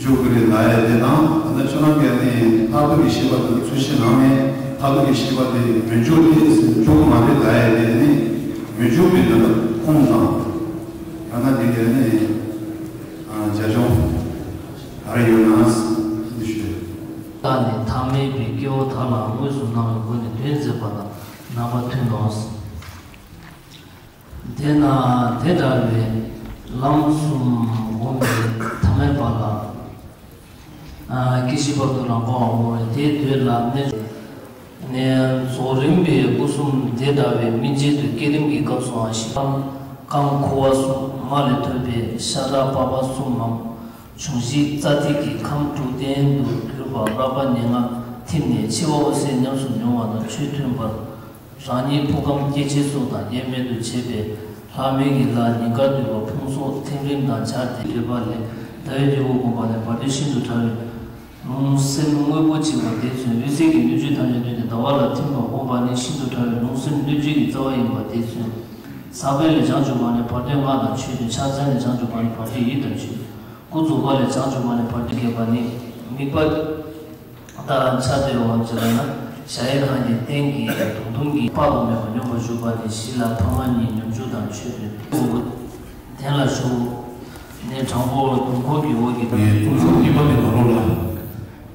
འཇུག་གི་རེད་ལབ་ཡ་དེ་དང་ད་ལྟ་ཁྱོད་རང་གིས་ནི་མཐར་ཐུག་གི་ཤེས་པ་དེ་ཚུལ་ཤེས་ནང་ནས་མཐར་ཐུག་གི་ཤེས་པ་དེ་མི་འཇུག་དེ་འཇུག་གི་མ་རེད་ལབ་ཡ་དེ་ནི་མི་འཇུག་པའི་ད་ལྟ་ཁུངས་དང་ཡང་ན་དེ་གའི་ནི་རྒྱ་ལྗོངས་ག་རེ་ཡོད་ན་ཞུ། བདག་ནི་ཐ་མལ་པའི་སྐྱེ་བོ་དག་ལ་དངོས་སུ་སྣང་བའི་སྒོ་ནས་དོན་མཛད་པ་ལ་རྣམ་པ་མཐུན་ནོ། དེས་ན་དེ་འདྲ་བའི་ལམ་གསུམ་བསྒོམས་པའི་ཐ་མལ་པ་ལ། ཨ་སྐྱེ་ཤི་བར་དུ་རང་དབང་འོང་བས་དེའི་དུས་ལ་གནས་ནས་རྫོགས་རིམ་པའི་སྐུ་གསུམ་དེ་འདྲ་བའི་སྨིན་བྱེད་དུ་བསྐྱེད་རིམ་གྱི་སྐབས་སུའང་ཞི་ལམ་ཀཾ་ཁུ་བ་གསུམ་མ་ལས་ཐོབ་པའི་ཤ་ཁྲག་པགས་པ་གསུམ་མམ་འབྱུང་བཞིའི་རྩ་ཐིག་གི་ཁམས་དྲུག་ལྡན་དུ་གྱུར་པ་རགས་པ་ཉེར་ལྔ་ཐིམ་ནས་འཆི་བ་འོད་གསལ་ཉམས་སུ་མྱོང་བ་དང་ཆོས་མཐུན་པར། རང་ཉིད་ཕུང་ཁམས་སྐྱེ་མཆེད་སོགས་དང་དབྱེར་མེད་དུ་བྱེད་པའི་ལྷག་མེད་ཀྱི་ལྷ་ཉིན་དཀར་འདུས་པ་ཕུང་སོགས་ཐིམ་རིམ་དང་སྦྱར་ཏེ་འདོད་པ་ལས་ཟླ་བའི་དཀྱིལ་འཁོར་བསྒོམས་པ་ནས་བར་དོའི་ཤིན་ཏུ་ཕྲ་བའི་ལུང་སེམས་དངོས་པོ་གཅིག་པ་དེ་ཚུན་འོད་གསལ་གྱི་སྣོད་བཅུད་ཐམས་ཅད་བཏོན་ཏེ་ཟླ་བ་ལ་ཐིམ་པར་བསྒོམས་པ་ནི་ཤིན་ཏུ་ཕྲ་བའི་ལུང་སེམས་སྣོད་བཅུད་ཀྱི་རྩ་བ་ཡིན་པ་དེ་ཚུན། ས་བོན་ལས་བྱང་ཆུབ་པ་ནི་བར་དོའི་སྔགས་དང་ཆོས་ཏེ་ཕྱག་མཚན་ལས་བྱང་ཆུབ་པ་ནི་བར་དོའི་ཡིད་དང་ཆོས། སྐུ་རྫོགས་པ་ལས་བྱང་ཆུབ་པ་ནི་བར་དོའི་དགེ་བ་ནི་དམིགས་པ། ད་ཕྱག་རྡོའི་འོག་ཅེས་ལབ་ན་གཞལ་ཡས་ཁང་གི་སྟེང་གི་དུང་ཐུང་གི་དཔག་ཏུ་མེད་པ་སྙོམས་པར་ཞུགས་པ་ནི་གཞི་ལ་ཕ་མ་གཉིས་སྙོམས་འཇུག་དང་མཆོད་པའི་དོན་ལ་ཞུགས་ནས་དྲང་པོར་དུང་འཁོར་གྱི་འོག་གི་གཙོ་བོ་གཉིས་པ་གི་ནང་ལོགས་ལ་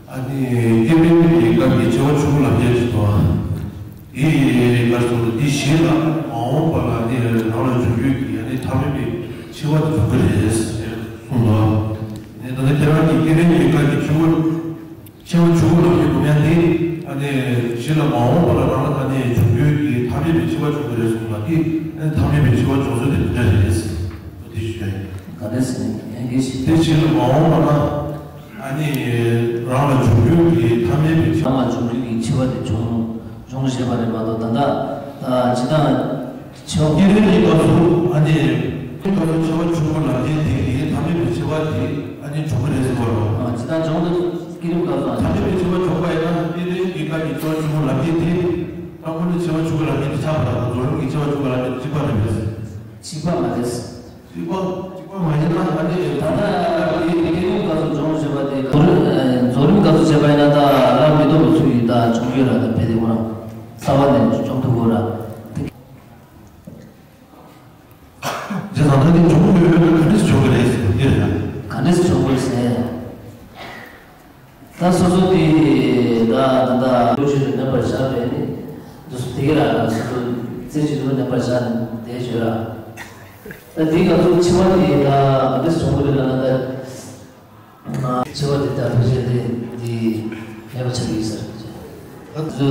ཨ་ནི་སྐྱེ་འཕེལ་གྱི་སྐབས་ཀྱི་སྐྱེ་བ་ཆུང་ངུ་ལ་ཕྱད་ཅིག་དང་། དེའི་སྐབས་སུ་འདི་གཞི་ལ་མ་འོངས་པ་ལ་ནི་རང་ལ་འབྱུང་རྒྱུའི་ཡ་ནི་ཐ་མལ་པའི་འཆི་བ་དེ་འབྱུང་གི་རེད་ཟེར་གསུངས་ལ། ནི་ད་ལྟ་ཁྱེད་རང་གི་སྐྱེ་འཕེལ་གྱི་སྐབས་ཀྱི་འཆི་བ། འཆི་བ་ཆུང་ངུ་ལ་མི་སྒོམ་ཡ་དེ། ཨ་ནི་གཞི་ལ་མ་འོངས་པ་ལ་རང་ལ་ད་ནི་འབྱུང་རྒྱུའི་གི་ཐ་མལ་པའི་འཆི་བ་འབྱུང་གི་རེད་གསུངས་ལ་དེ། ཨ་ནི་ཐ་མལ་པའི་འཆི་བ་འབྱུང་ཚུལ་དེ་འདི་འདྲ་རེད། དེ་ཞུ་ཡ་ཡིན། ག་རེ་ཟེར་ཡན་གྱི་ཞིག་དེ་གཞི་ལ་མ་འོངས་པ་ན། ཨ་ནི་རང་ལ་འབྱུང་རྒྱུའི་གི་ཐ་མལ་པའི་འཆི་བ། རང་ལ་འབྱུང་རྒྱུའི་གི་འཆི་བ་དེ་འབྱུང་འབྱུང་བཞེས་པ་རེད་མ་གཏོགས་ད་ལྟ་ད་ཇི་ལྟར། འཆི་བ་སྐྱེ་འཕེལ་གྱི་སྐབས་སུ་ཨ་ནི། སྐབས་སུ་འཆི་བ་ཆུང་ངུ་ལ་དེ་དེ་དེ་ཐ་མལ་པའི་འཆི་བ་དེ་ཨ་ནི་འབྱུང་གི་རེད་ཟེར་བ་རེད། ཇི་ལྟར་འབྱུང་དུ་སྐྱེ་རིམ་སྐབས་སུ་ཐ་མལ་པའི་འཆི་བ་འབྱུང་བ་ཡིན་ན་སྐྱེ་འཕེལ་གྱི་སྐབས་ཀྱི་འཆི་བ་ཆུང་ངུ་ལ་དེ་དེ། ད་ཁོ་ནི་འཆི་བ་ཆུང་ངུ་ལ་དེ་དེ་ཆགས་པ་རེད། རྫོགས་རིམ་གྱི་འཆི་བ་ཆུང་ངུ་ལ་དེ་གཅིག་པ་རེད་པས། གཅིག་པ་མ་རེད། གཅིག་པ་གཅིག་པ་མ་ཡིན་ན་ཨ་ནི་ད་ལྟ་དེ་སྐྱེ་རིམ་སྐབས་སུ་འབྱུང་བཞིན་པ་དེ་རྫོགས་རིམ་སྐབས་སུ་བྱས་པ་ཡིན་ན་ད་སླར་མི་ལྡོག་པའི་ཚུལ་གྱིས་ད་འབྱུང་རྒྱུ་ར་ད་དཔེ་དེ་ཁོ་རང་རྩ་བ་ནས་འབྱུང་ཐུབ་དགོས་ར། ད་ལྟ་འདི་འབྱུང་དགོས་ཡོད་པའི་ག་འདྲས་བྱུང་གི་རེད་ཟེར་གྱི་རེད། ག་འདྲས་བྱུང་དགོས་ཟེར། ད་སོ་སོ་དེ་ད་ད་ད་ལོ་རྒྱུས་ལ་མེད་པར་བཞག་པས་ནི། འདུག་སེ་དེ་ག་རང་སོ་སོ་རྩེ་གཅིག་ཏུ་མེད་པར་བཞག་ནས་བསྡད་ཡོད་ར། ད་དེའི་སྐབས་སུ་འཆི་བ་དེ་ད་ག་འདྲས་བྱུང་གི་རེད་ལབ་ན། ད་འཆི་བ་དེ་ད་ཐུགས་རྗེ་དེ་འདི་མེད་པ་ཆགས་ཀྱི་ཡོད་ས་རེད། ད་དེ་ཚོ་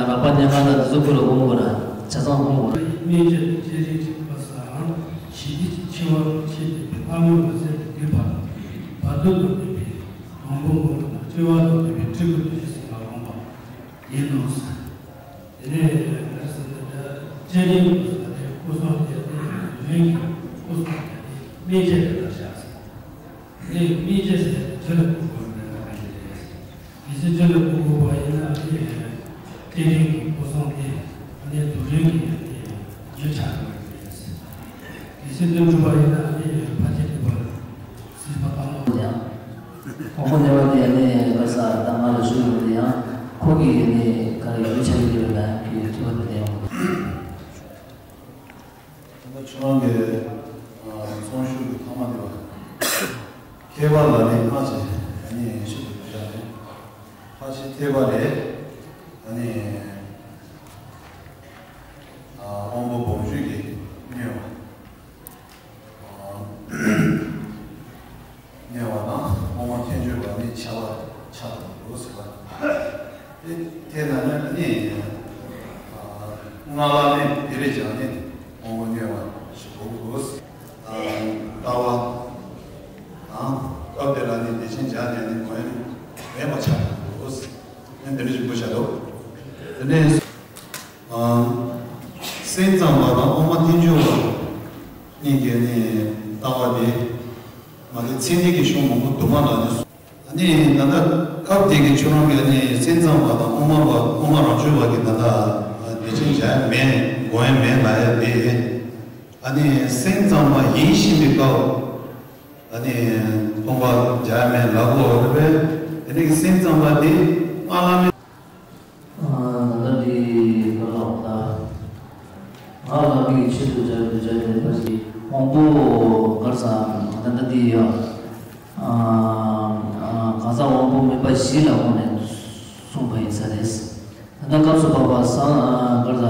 རགས་པ་ཉམས་པ་དང་དེ་ཚོ་ཀུན་ལ་སྒོམ་དགོས་ར། ཆ་ཚང་སྒོམ་དགོས་ར། སྨན་བཅོས་དང་བཅས་རིགས་ཀྱི་བཀའ་སའང་ཞི་བདེ་ཆེ་བ་ཆེ་སྟེ་ལྷ་མོ་འོད་ཟེར་གྱི་བདུད་བར་བར་དོ་དང་ལྡན་པའི་དང་པོ་མགོན་པོ་དང་སྤྱི་བ་དང་ལྡན་པའི་སྤྲུལ་སྐུ་ཏུ་ཞེས་གསུངས་པ་དགོངས་པ་ཡིན་ནོ། དེ་ནས་ལྟར་ཟེར་ན་ད་སྤྱན་རས་གཟིགས་ཀྱི་སྐུ་གསུང་ཐུགས་ཀྱི་རིང་གི་སྐུ་གསུང་ཐུགས་ཀྱི་སྨིན་བྱེད་དེ་ལྟར་བཞག་ཟེར། དེ་སྨིན་བྱེད་ཟེར་ན་ཆོས་ལ་སྐུ་གོ་ན་ག་ཡིན་རེད། གལ་སྲིད་ཆོས་ལ་སྐུ་གོ་བ་ཡིན་ན་ཨ་ནི་སྤྱན་རས་གཟིགས་ཀྱི་སྐུ་གསུང་དེ་ཨ་ནི་རྡོ་རིང་གི་ཨ་ནི་རྒྱུ་ཆགས་པ་རེད། གལ་སྲིད་དོན་གྲུབ་པ་ཡིན་ན་ཨ་ནི་ཕལ་ཆེར་དེ་བར་སྲིད་པ་བཏང་ལོ་ཡང་། དབང་པོ་གནས་པ་དེ་ནི་ག་ས་ད་ང་ལ་ཞུ་ཡོང་དེ་ཡང་ཁོ་གིས་ནི་ག་རེ་ཡོད་ཆ་ཡོད་ཡོད་ན་གི་ཐུབ་པ་དེ་ཡང་། ད་ཁྱོད་རང་གི་ཚོང་ཞུགས་ཀྱི་ཐ་མ་དེ་བ་མཁས་པ་ལ་ནི་ལྷ་ཆེ་ཨ་ནི་ཤུགས་ཀྱི་བུ་ཡ་ནི་ལྷ་ཆེ་མཁས་པ་ལས་ཨ་ནི་དབང་པོ་སྦོམ་ཤོས་ཀྱི་གནས་པ། གནས་པ་དང་དབུ་མ་ཐལ་འགྱུར་བ་ནི་ཆ་བ་ཆ་དང་འདུག་ཟེར་བ། དེ་དེ་ན་ནི་ནི་སྔགས་བླ་མེད་དེ་རེ་ཅང་ནི་དབང་པོ་གནས་པ་ཞིག་འདུག་ཟེར། ལྟ་བ་དང་སྐབས་དེ་ལ་ནི་བདེ་ཆེན་སྦྱར་ནས་ནི་མོས་ནི་མེད་པ་ཆགས་འདུག་ཟེར། ནི་འདི་འདྲ་ཞིག་འདུག་བྱ་འདུག་དེ་ནས། སེམས་ཙམ་པ་དང་དབུ་མ་ཐལ་འགྱུར་བ་གཉིས་ཀྱི་ནི་ལྟ་བ་དེ་མ་གི་ཚིག་གནས་ཀྱི་གཞུང་མང་པོ་དུ་མ་ལ་ནི་སོང་། ནི་ད་ལྟ་སྐབས་དེ་གི་ཁྱོད་རང་གི་ནི་སེམས་ཙམ་པ་དང་དབུ་མ་པ་དབུ་མ་རང་བྱུང་བ་གི་ད་ལྟ་བདེ་ཆེན་བྱ་ཡ་མེད་དགོས་ཡ་མེད་ལ་ཡ་དེ། ཨ་ནི་སེམས་ཙམ་པ་ཡིན་བཞིན་པའི་སྐབས་ཨ་ནི་སྟོང་པ་བྱ་ཡ་མེད་ལ་གོ་རེད་པས། དེ་ནི་སེམས་ཙམ་པ་དེ་སྔགས་བླ་མེད། ད་ལྟ་འདི་ག་ལ་འོང་ད། ང་ལ་མིག་གི་ཆེད་དུ་སྦྱར་དུ་སྦྱར་ནས་ཕར་ཞིག་དབང་པོ་གར་ས་ད་ལྟ་འདི་ཡ། གང་ཟག་དབང་པོ་མེད་པ་བཞི་ལ་དབང་ནས་གསུངས་པ་ཡིན་ས་རེད། ད་ལྟ་སྐབས་སུ་བབ་པ་སང་གར་ས།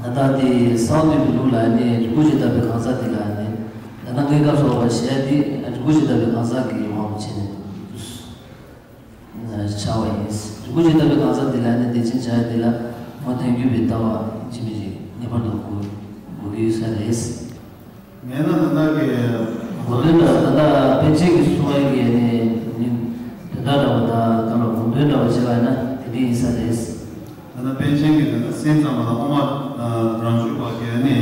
ད་ལྟ་འདི་སང་འདི་གི་ལུགས་ལ་ནི་རིན་པོ་ཆེ་ལྟ་བུའི་གང་ཟག་འདི་ལ་ནི། ད་ལྟ་ངའི་སྐབས་སུ་བབ་པ་ཞེས་འདི་རིན་པོ་ཆེ་ལྟ་བུའི་གང་ཟག་གི་དབང་བྱས་ནས། བྱ་བ་ཡིན། རིན་པོ་ཆེ་ལྟ་བུའི་གང་ཟག་འདི་ལ་ནི་བདེ་ཆེན་བྱ་ཡ་འདི་ལ་མ་ཐལ་འགྱུར་བའི་ལྟ་བ་ཡིན་གཅིག་མིན་གཅིག་ངེས་པར་དུ་དགོས་དགོས་ཀྱི་ཡོད་ས་རེད། མེད་ན་ད་ལྟ་གི་གོ་དོན་ལ་ད་ལྟ་པཎ་ཆེན་གྱིས་གསུང་བའི་གི་ནི་དོན་དག་འདྲ་བ་དང་གང་ལ་གོ་དོན་འདྲ་བ་བྱེད་པ་ཡིན་ན་དེ་འདྲ་ཡིན་ས་རེད། ད་ལྟ་པཎ་ཆེན་གྱིས་ད་ལྟ་སེམས་ཙམ་པ་དང་དབུ་མ་རང་བྱུང་བ་གི་ནི་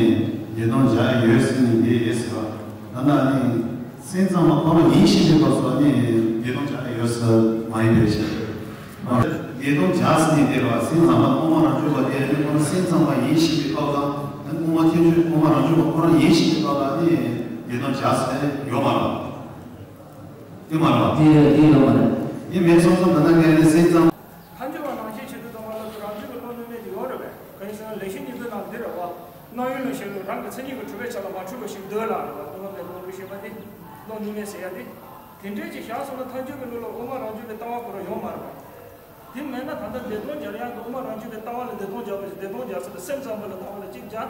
བདེ་སྟོང་བྱ་ཡ་ཡོད་ཟེར་ནས་འདི་ཡོད་ཟེར་བ་ད་ལྟ་ནི། སེམས་ཙམ་པ་ཁོ་ན་ཡིན་ཞིང་དེ་སྐབས་སུ་ནི་བདེ་སྟོང་བྱ་ཡོད་ས་མ་ཡིན་པའི་ཕྱིར། བདེ་སྟོང་བྱ་ཟེར་ནས་དེ་ལ་སེམས་ཙམ་པ་དབུ་མ་རང་བྱུང་བ་དེ་ནི་ཁོ་ན་སེམས་ཙམ་པ་ཡིན་ཞིང་དེ་སྐབས་ལ་ནི་དབུ་མ་ཐལ་འགྱུར་དབུ་མ་རང་བྱུང་བ་ཁོ་ན་ཡིན་ཞིང་དེ་སྐབས་ལ་ནི་བདེ་སྟོང་བྱ་ཟེར་ཡོད་མ་རེད། ཡོད་མ་རེད། དེ་ཡོད་དེ་ཡོད་མ་རེད། ཡིན་མེད་སོང་ཙང་ད་ལྟ་ངས་ནི་སེམས་ཙམ། ཐལ་འགྱུར་བ་ནང་བཞིན་བྱེད་དུ་གཏོང་བ་ལ་རང་བྱུང་གི་བློ་ནུས་མེད་དེ་ཡོད་རེད་པས། གང་ཡིན་ཟེར་ན་ལེགས་བཤད་སྙིང་པོའི་ནང་འདི་རེད་བ། སྣང་ཡུལ་ལ་ཞེན་ལུགས་རང་གི་མཚན་ཉིད་ཀྱིས་གྲུབ་པའི་ཆ་ལ་མ་འཁྲུལ་བ་ཞིག་འདོད་ལ་རེད་བ། སྟོང་པ་ཉིད་ལ་ལུགས་ཤེས་པ་དེ་བློ་ནུས་མེད་ཟེར་ཡ་དེ། དེ་འདྲའི་ཅིག་བཞག་སོང་ན་ཐལ་འགྱུར་གྱི་ལུགས་ལ་དབུ་མ་རང་བྱུང་གི་ལྟ་བ་ཁོ་རང་ཡོད་མ་རེད་བ། དེ་མེད་ན་ད་ལྟ་བདེ་སྟོང་སྦྱར་ཡག་གི་དབུ་མ་རང་བྱུང་གི་ལྟ་བ་ལ་བདེ་སྟོང་སྦྱར་བ་ཞིག་བདེ་སྟོང་སྦྱར་ས་དེ་སེམས་ཙམ་པ་ལ་ལྟ་བ་ལ་གཅིག་སྦྱར།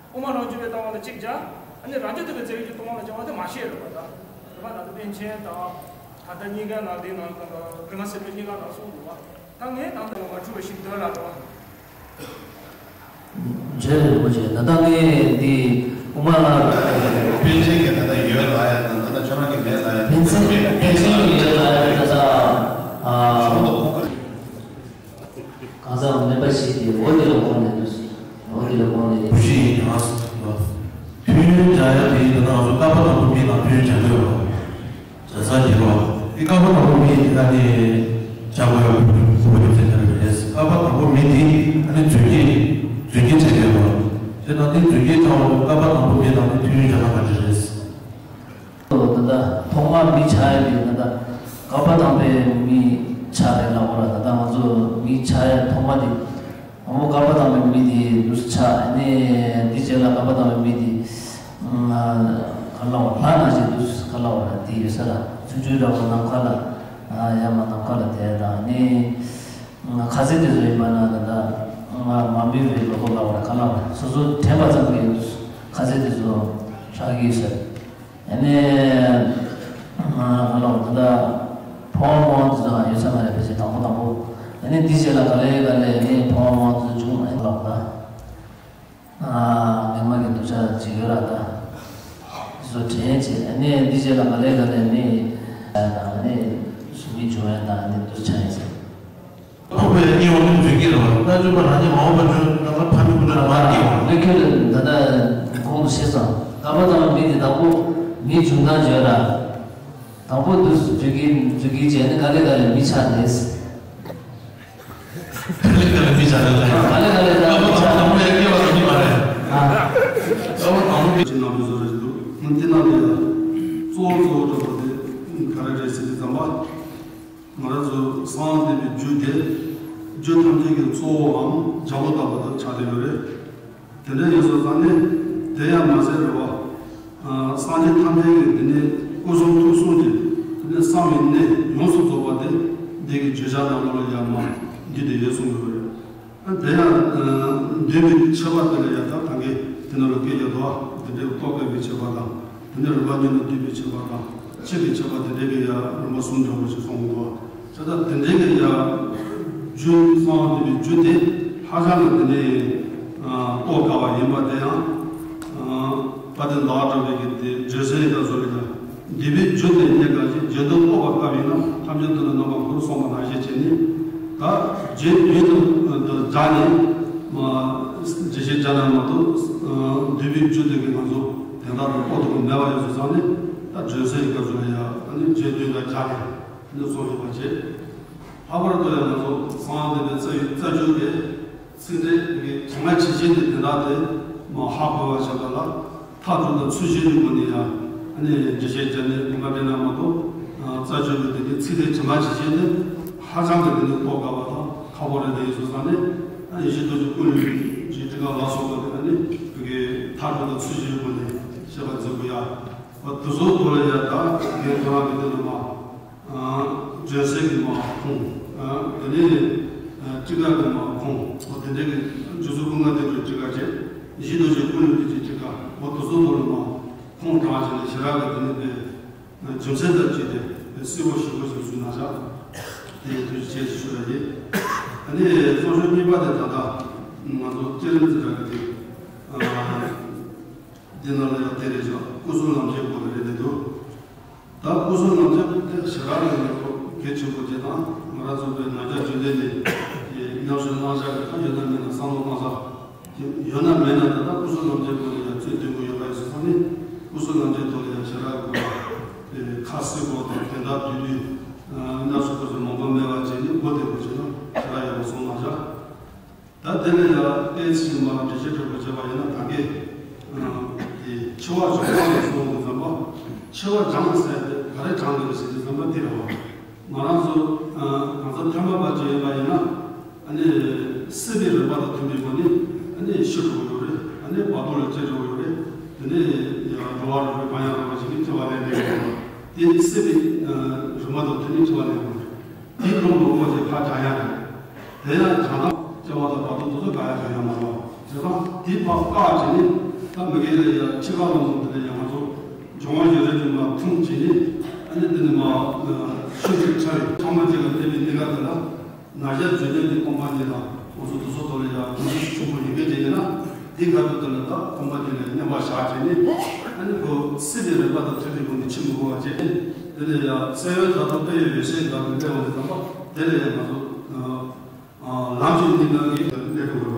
དབུ་མ་རང་བྱུང་བའི་ལྟ་བ་ལ་གཅིག་སྦྱར། ཨ་ནི་རང་རྒྱུད་དེ་ལ་བཙལ་ཡུལ་གྱི་སྟོང་པ་ལ་སྦྱར་བ་དེ་མ་ཤེས་རེད་བ་ད། རེད་བ་ད་ལྟ་པཎ་ཆེན་དང་། ད་ལྟ་གཉིས་ཀའི་ནང་དེའི་ནང་ལ་རིམ་པ་སེར་པོའི་གཉིས་ཀ་ནང་གསུངས་འདུག་བ། ད་ངས་ནང་དུ་མ་འཁྲུལ་བ་ཞིག་འདོད་ལ་རོ། རྗེ་རིན་པོ་ཆེ་ད་ལྟ་ངས་འདི་དབུ་མ་ལ། པཎ་ཆེན་གྱི་ད་ལྟ་ཡོད་ལ་ཡ་དང་ད་ལྟ་ཁྱོད་རང་གི་མེད་ལ་ཡ། པཎ་ཆེན་པཎ་ཆེན་གྱི་ཡོད་ལ་ཡ་ད་ལྟ་ཨ། གང་ཟག་མེད་པ་ཞིག་དེ་འོ་དེ་ལ་དགོངས་ནས་འདུག་འོ་དེ་ལ་དགོངས་ནས། བུ་ཤི་ཡིན་ཡང་ཐུན་བྱ་ཡ་དེ་ད་ལྟ་ང་ཚོ་བསྐལ་པ་དང་པོ་མི་ལ་ཐུན་བྱ་དགོས་རོ། བྱ་ས་འགྱུར་བ། དེ་བསྐལ་པ་དང་པོ་མི་དེ་ལ་ནི་བྱ་དགོས་ཡ་བུ་བུ་བུ་ཚེ་ཐར་རེད། བསྐལ་པ་དང་པོ་མི་དེ་ཨ་ནི་རྫུན་གྱི་རྫུན་གྱི་བྱ་དགོས་རོ། དེ་ན་དེ་རྫུན་གྱི་བྱ་བ་བསྐལ་པ་དང་པོ་མི་ལ་ནི་ཐུན་བྱ་ན་ག་འདྲ་རེད། ད་ལྟ་ཐོག་མར་མི་ཆགས་ཡ་དེ་ད་ལྟ་བསྐལ་པ་དང་པོའི་མི་ཆགས་རེད་ལབ་པ་ལ་ད་ལྟ་ང་ཚོ་མི་ཆགས་ཡ་ཐོག་མ་དེ། དང་པོ་བསྐལ་པ་དང་པོའི་མི་དེ་འདུག་ཆགས་ནས་འདི་རྗེས་ལ་བསྐལ་པ་དང་པོའི་མི་དེ་ག་ལ་བ་ལྷ་ན་ཞིག་འདུག་ག་ལ་བ་དེ་ཡོད་ས་ལ་ཆུང་ཆུང་འདྲ་བོ་ནམ་མཁའ་ལ་ཡ་མ་ནམ་མཁའ་ལ་དེ་དང་ནི། ཁ་ཟས་དེ་ཚོ་ཡིན་པ་ན་ད་ལྟ་ང་མ་འབུལ་བའི་ལོ་ཐོག་ལ་བར་ག་ལ་བར་སོ་སོ་དྲན་པ་ཙམ་གྱིས་ཁ་ཟས་དེ་ཚོ་ཧྲག་གི་ཟེར། ཨ་ནི་ང་ལ་ད་ལྟ་ཕོ་བ་མོ་དེ་ཚོ་ཡོད་ས་མ་རེད་པས་ཟེར་དང་པོ་དང་པོ། ཨ་ནི་འདི་རྗེས་ལ་ག་ལེ་ག་ལེ་ཨ་ནི་ཕོ་བ་མོ་དེ་ཚོ་བྱུང་ཨ་ནི་ལོག་ད། མིག་དམར་གྱི་འདུ་ཤེས་ཅིག་ཡོད་ར་ད། དེ་ཚོ་དྲན་བྱས་ཨ་ནི་འདི་རྗེས་ལ་ག་ལེ་ག་ལེ་ཨ་ནི་ཨ་ནི་སུ་མི་བྱུང་ཡ་ད་ཨ་ནི་འདུ་ཆ་ཡིན་ཟེར། ཐོབ་པའི་སྙིང་བོ་མི་འཛུལ་གྱི་རེད་བ། ལྟ་བཅོས་པ་རང་ཉིད་མ་འོངས་པར་འབྱོན་ན་ལ་ཕ་མའི་སྐུ་དྲིན་མ་སྐྱེ་བ། ལས་ཁྱོད་ལ་ད་ལྟ་གོང་དུ་བཤད་ཙང་བསྐལ་པ་དང་མི་དེ་དང་པོ་མི་འབྱུང་སྟངས་བརྗོད་ར། དང་པོ་འདུག་འཛུལ་གྱི་འཛུལ་གྱི་བྱས་ནས་ག་ལེ་ག་ལེ་མི་ཆགས་ནས། ག་ལེ་ག་ལེ་མི་ཆགས་ནས་ལ་ཡིན། ག་ལེ་ག་ལེ་ད་མི་ཆགས། བསྐལ་པ་དང་པོ་ཡང་སྐྱེ་བ་དང་མི་མ་རེད། ཨ། བསྐལ་པ་དང་པོ་ཅི་ནང་དུ་བཟོ་རེ་ཞིག་འདུག་དེ་ནང་དུ་ཡང་གཙོ་བོ་གཙོ་བོ་འགྲོ་བ་དེ་ག་རེ་རེད་ཟེར་དུས་ཙམ་པ། ང་རང་ཚོ་གསང་སྔགས་བསྟན་པའི་རྒྱུད་དེ། རྒྱུད་ཐམས་ཅད་ཀྱི་གཙོ་བོའམ་བྱ་བ་ལྟ་བུ་དུ་ཆགས་བསྡད་ཡོད་རེད། དེ་འདྲ་ཡིན་སོང་ཙང་ནི། དེ་ཡང་མ་ཟད་རེད་བ། སངས་རྒྱས་ཐམས་ཅད་ཀྱི་དེ་ནི་སྐུ་གསུང་ཐུགས་གསུམ་གྱི་དེ་ནི་གསང་བའི་གནས་ཡོངས་སུ་རྫོགས་པ་དེ་འདི་གི་བརྗོད་བྱ་ནང་ལོགས་ལ་ཡང་མ་འདུས་ཏེ་ཡོད་གསུངས་ཡོད་རེད། དེ་ཡང་འདུས་པའི་མཆོད་པ་དེ་ལ་ཡང་ད་ཐང་གི་དེ་ནང་ལ་སྐད་ཡོད་དོ། དེ་འདྲའི་རྟོག་གེ་བའི་མཆོད་པ་དང་། དེ་ནས་རིམ་པ་གཉིས་ལ་འདུས་པའི་མཆོད་པ་དང་། ཕྱིས་པའི་མཆོད་པ་དེ་འདྲའི་གི་ཡང་རིམ་པ་གསུམ་འདྲ་བོ་ཞིག་གསུངས་འདུག་བྱས་ཙང་དེ་འདྲའི་གི་ཡང་རྒྱུད་གསང་བ་འདུས་པའི་རྒྱུད་དེ་ཧ་ཅང་གི་དེ་འདྲའི་རྟོགས་དཀའ་བ་ཡིན་པ་དེ་ཡང་དཔལ་ལྡན་ཟླ་བ་གྲགས་པའི་གི་དེ་བརྗོད་གསལ་ཡི་ག་ཚོ་ལ་ཡང་འདུས་པའི་རྒྱུད་དེ་རྙེད་དཀའ་ཞིང་རྒྱུད་དུ་རྟོགས་པ་དཀའ་བས་ན་ཐམས་ཅད་དུ་ནི་རྣམ་པ་ཀུན་གསུངས་པ་ནང་བཞིན་བྱས་ནས་ད་རྒྱུད་རྒྱུད་དུ་སྦྱར་ནས་རྒྱས་བཤད་སྦྱར་ན་མ་གཏོགས་འདུས་པའི་རྒྱུད་དེ་གི་ང་ཚོ་དོན་དག་དང་པོ་དེ་མེད་པ་ཡོད་ཚུལ་ཙང་ནས་ད་བརྗོད་གསལ་ཡི་ག་ཚོ་ལ་ཡང་ཨ་ནི་རྗེས་ཟློས་དང་སྦྱར་ནས་ནི་གསུངས་ཡོད་པ་བྱས། ལྷག་པར་དུ་ཡང་ང་ཚོ་གསང་བ་འདུས་པའི་རྩ་བའི་རྩ་རྒྱུད་དེ་ཚིག་འགྲེལ་གྱི་གྲངས་ཀ་ཇི་བཞིན་དུ་དེ་དག་དེ་མ་ཧ་གོ་བ་བྱས་པ་ལ་མཐའ་དྲུག་དང་ཚུལ་བཞིའི་སྒོ་ནས་ཡང་ཨ་ནི་འགྲེལ་བཤད་བརྒྱབ་ནས་དེ་མ་དྲན་ན་མ་གཏོགས་རྩ་རྒྱུད་ཀྱི་དེ་ནི་ཚིག་འགྲེལ་གྲངས་ཀ་ཇི་བཞིན་དུ་ཧ་ཅང་གི་དེ་ནི་རྟོགས་དཀའ་བ་དང་ཁག་པོ་རེད་དེ་ཡིན་སོང་ཙང་ནས་ཨ་ཡེ་ཤེས་རྡོ་རྗེ་ཀུན་ལས་རྒྱུད་ཀྱི་ཊཱི་ཀ་ལ་སོགས་པ་དེ་ཨ་ནི་བོད་ཀྱི་མཐའ་དྲུག་དང་ཚུལ་བཞིའི་སྒོ་ནས་བཤད་པ་མཛད་དགོས་ཡ། དེ་ཚོ་ཐོག་ལ་ཡ་ད་ངས་ཁོ་རང་གི་དེ་ལ་མ། བརྗོད་གསལ་གྱི་མ་ཁུངས། དེ་ནས་ཊཱི་ཀ་གི་མ་ཁུངས། འོ་དེ་འདྲའི་གི་རྗེ་བཙུན་ཀུན་དགའ་བསྟན་པའི་ཊཱི་ཀ་བཅས། ཡེ་ཤེས་རྡོ་རྗེ་ཀུན་ལས་རྒྱུད་ཀྱི་ཊཱི་ཀ་འོ་དེ་ཚོ་ཐོག་ལ་མ་ཁུངས་དྲངས་བྱས་ནས་ཞེ་དྲག་གི་དེ་ནས་པའི་རྒྱུ་མཚན་དང་བཅས་ཏེ་གསལ་པོ་ཞིབ་པོ་ཞིག་གསུངས་གནང་བཞག་དེ་ཐུགས་རྗེ་ཆེ་ཞུ་ཞུ་ཡ་ཡིན། ཨ་ནི་གཙོ་ཤོས་གཉིས་པ་དེ་ད་ལྟ་ང་ཚོ་བསྐྱེད་རིམ་ཙམ་རག་གི་དེ། འདི་ནང་ལ་ཡང་དེ་རེད་ཤག་སྐུ་གསུམ་ལམ་འབྱེད་སྐོར་ལ་རེད་འདུག་ད་སྐུ་གསུམ་ལམ་འབྱེད་དེ་ཞེ་དྲག་ལ་ཡང་ཁོ་གལ་ཆེན་པོ་བྱས་ན་ང་རང་ཚོ་པའི་ནང་རྒྱ་རྒྱུན་ལྡན་ནས་ཉམས་སུ་བླང་བྱ་གི་ཁ་ཡོད་ན་མེད་ན་བསམ་བློ་གཏོང་ས་ཡོད་ན་མེད་ན་ད་ལྟ་སྐུ་གསུམ་ལམ་འབྱེད་སྐོར་ལ་ཡང་རྩོད་འདོན་དགོས་ཡོད་པ་ཡིན་སོང་ཙང་ནས་སྐུ་གསུམ་ལམ་འབྱེད་ཐོག་ལ་ཡང་ཞེ་དྲག་གི་ཁ་གསལ་པོ་དང་དོན་དག་བསྡུས་བསྡུས་ཉམས་སུ་ཁོ་ཚོ་མང་པོ་མེད་པ་བྱས་ནས་གོ་བདེ་པོ་བྱས་ན་ཞེ་དྲག་ཡག་པོ་སོང་ལ་བཞག་ད་དེ་ལ་ཡང་ཏོག་ཙམ་མར་འགྲེལ་བཤད་འདྲ་པོ་བྱས་པ་ཡིན་ན་ད་གིན་འདི་འཆི་བ་སྦྱང་བ་ལ་སོང་དུས་ཙམ་པ། འཆི་བ་སྦྱང་ཟེར་ཏེ་ག་རེ་སྦྱང་དགོས་ཟེར་དུས་ཙམ་པ་འདི་རེད་བ། ང་རང་ཚོ་གང་ཟག་ཐ་མལ་པ་ཅིག་ཡིན་པ་ཡིན་ན་ཨ་ནི་སྲིད་པའི་རིམ་པ་དང་མཐུན་པའི་སྒོ་ནས་ཨ་ནི་ཤི་འགྲོ་གི་ཡོད་རེད། ཨ་ནི་བར་དོ་ལ་སྐྱེ་འགྲོ་གི་ཡོད་རེད། དེ་ནས་ཡང་འགྲོ་བ་རིགས་པའི་ཕན་ཡོན་རིག་པ་ཞིག་གིས་འཆི་བ་ལེན་དགོས་ཡོད་རེད། དེ་སྲིད་པའི་རིམ་པ་དང་མཐུན་ནས་འཆི་བ་ལེན་དགོས་རེད། དེའི་ལུང་ལོག་པོ་ཞིག་ཁ་བྱ་ཡ་རེད། དེ་ཡང་བྱང་ཐང་སྐྱེ་བ་དང་བར་དོ་དེ་ཚོ་ག་ཡ་བྱ་ཡ་མ་རེད། བྱས་ཙང་དེའི་ཕར་བཀག་བྱས་ནས་ད་མི་རྒན་ལ་ཡ་འཆི་ཁ་ལ་སོང་དེ་ལ་ཡ་ང་ཚོ་འབྱུང་བ་ཡོད་རེད་ཅེས་མ་ཐུང་བྱས་ནས་ཨ་ནི་དེ་ནི་མ་ཤུགས་ཀྱིས་ཁྲ་བའི་ཚང་མ་ཅིག་ལ་གནས་པའི་གནས་སྐབས་དེ་ལ་ན་གཞི་རྫུས་ལྡན་གྱི་སྟོང་པ་ཉིད་དང་འོ་ཚོ་དུ་སོ་དོ་ལ་ཡ་གོམས་གཤིས་ཆུང་པོ་ཡོད་མཁན་ཅིག་ཡིན་ན་དེའི་ཁ་ཐུག་དེ་ལ་ད་སྟོང་པ་ཉིད་ལ་མཉམ་པར་བཞག་བྱས་ནས་ཨ་ནི་ཁོ་སྲིད་པའི་རིམ་པ་དང་མཐུན་པའི་སྒོ་ནས་འཆི་མི་དགོས་པ་བྱས་ནས། དེ་ལས་ཡང་གསལ་བའི་ཐ་དོ་དཔེ་ཡི་འོད་གསལ་འདྲ་བའི་གནས་བབ་དེ་ཙམ་པ་དེ་ལས་ཡང་ང་ཚོ་ལམ་གྱི་གནས་སྟངས་ཀྱི་གནས་དགོས་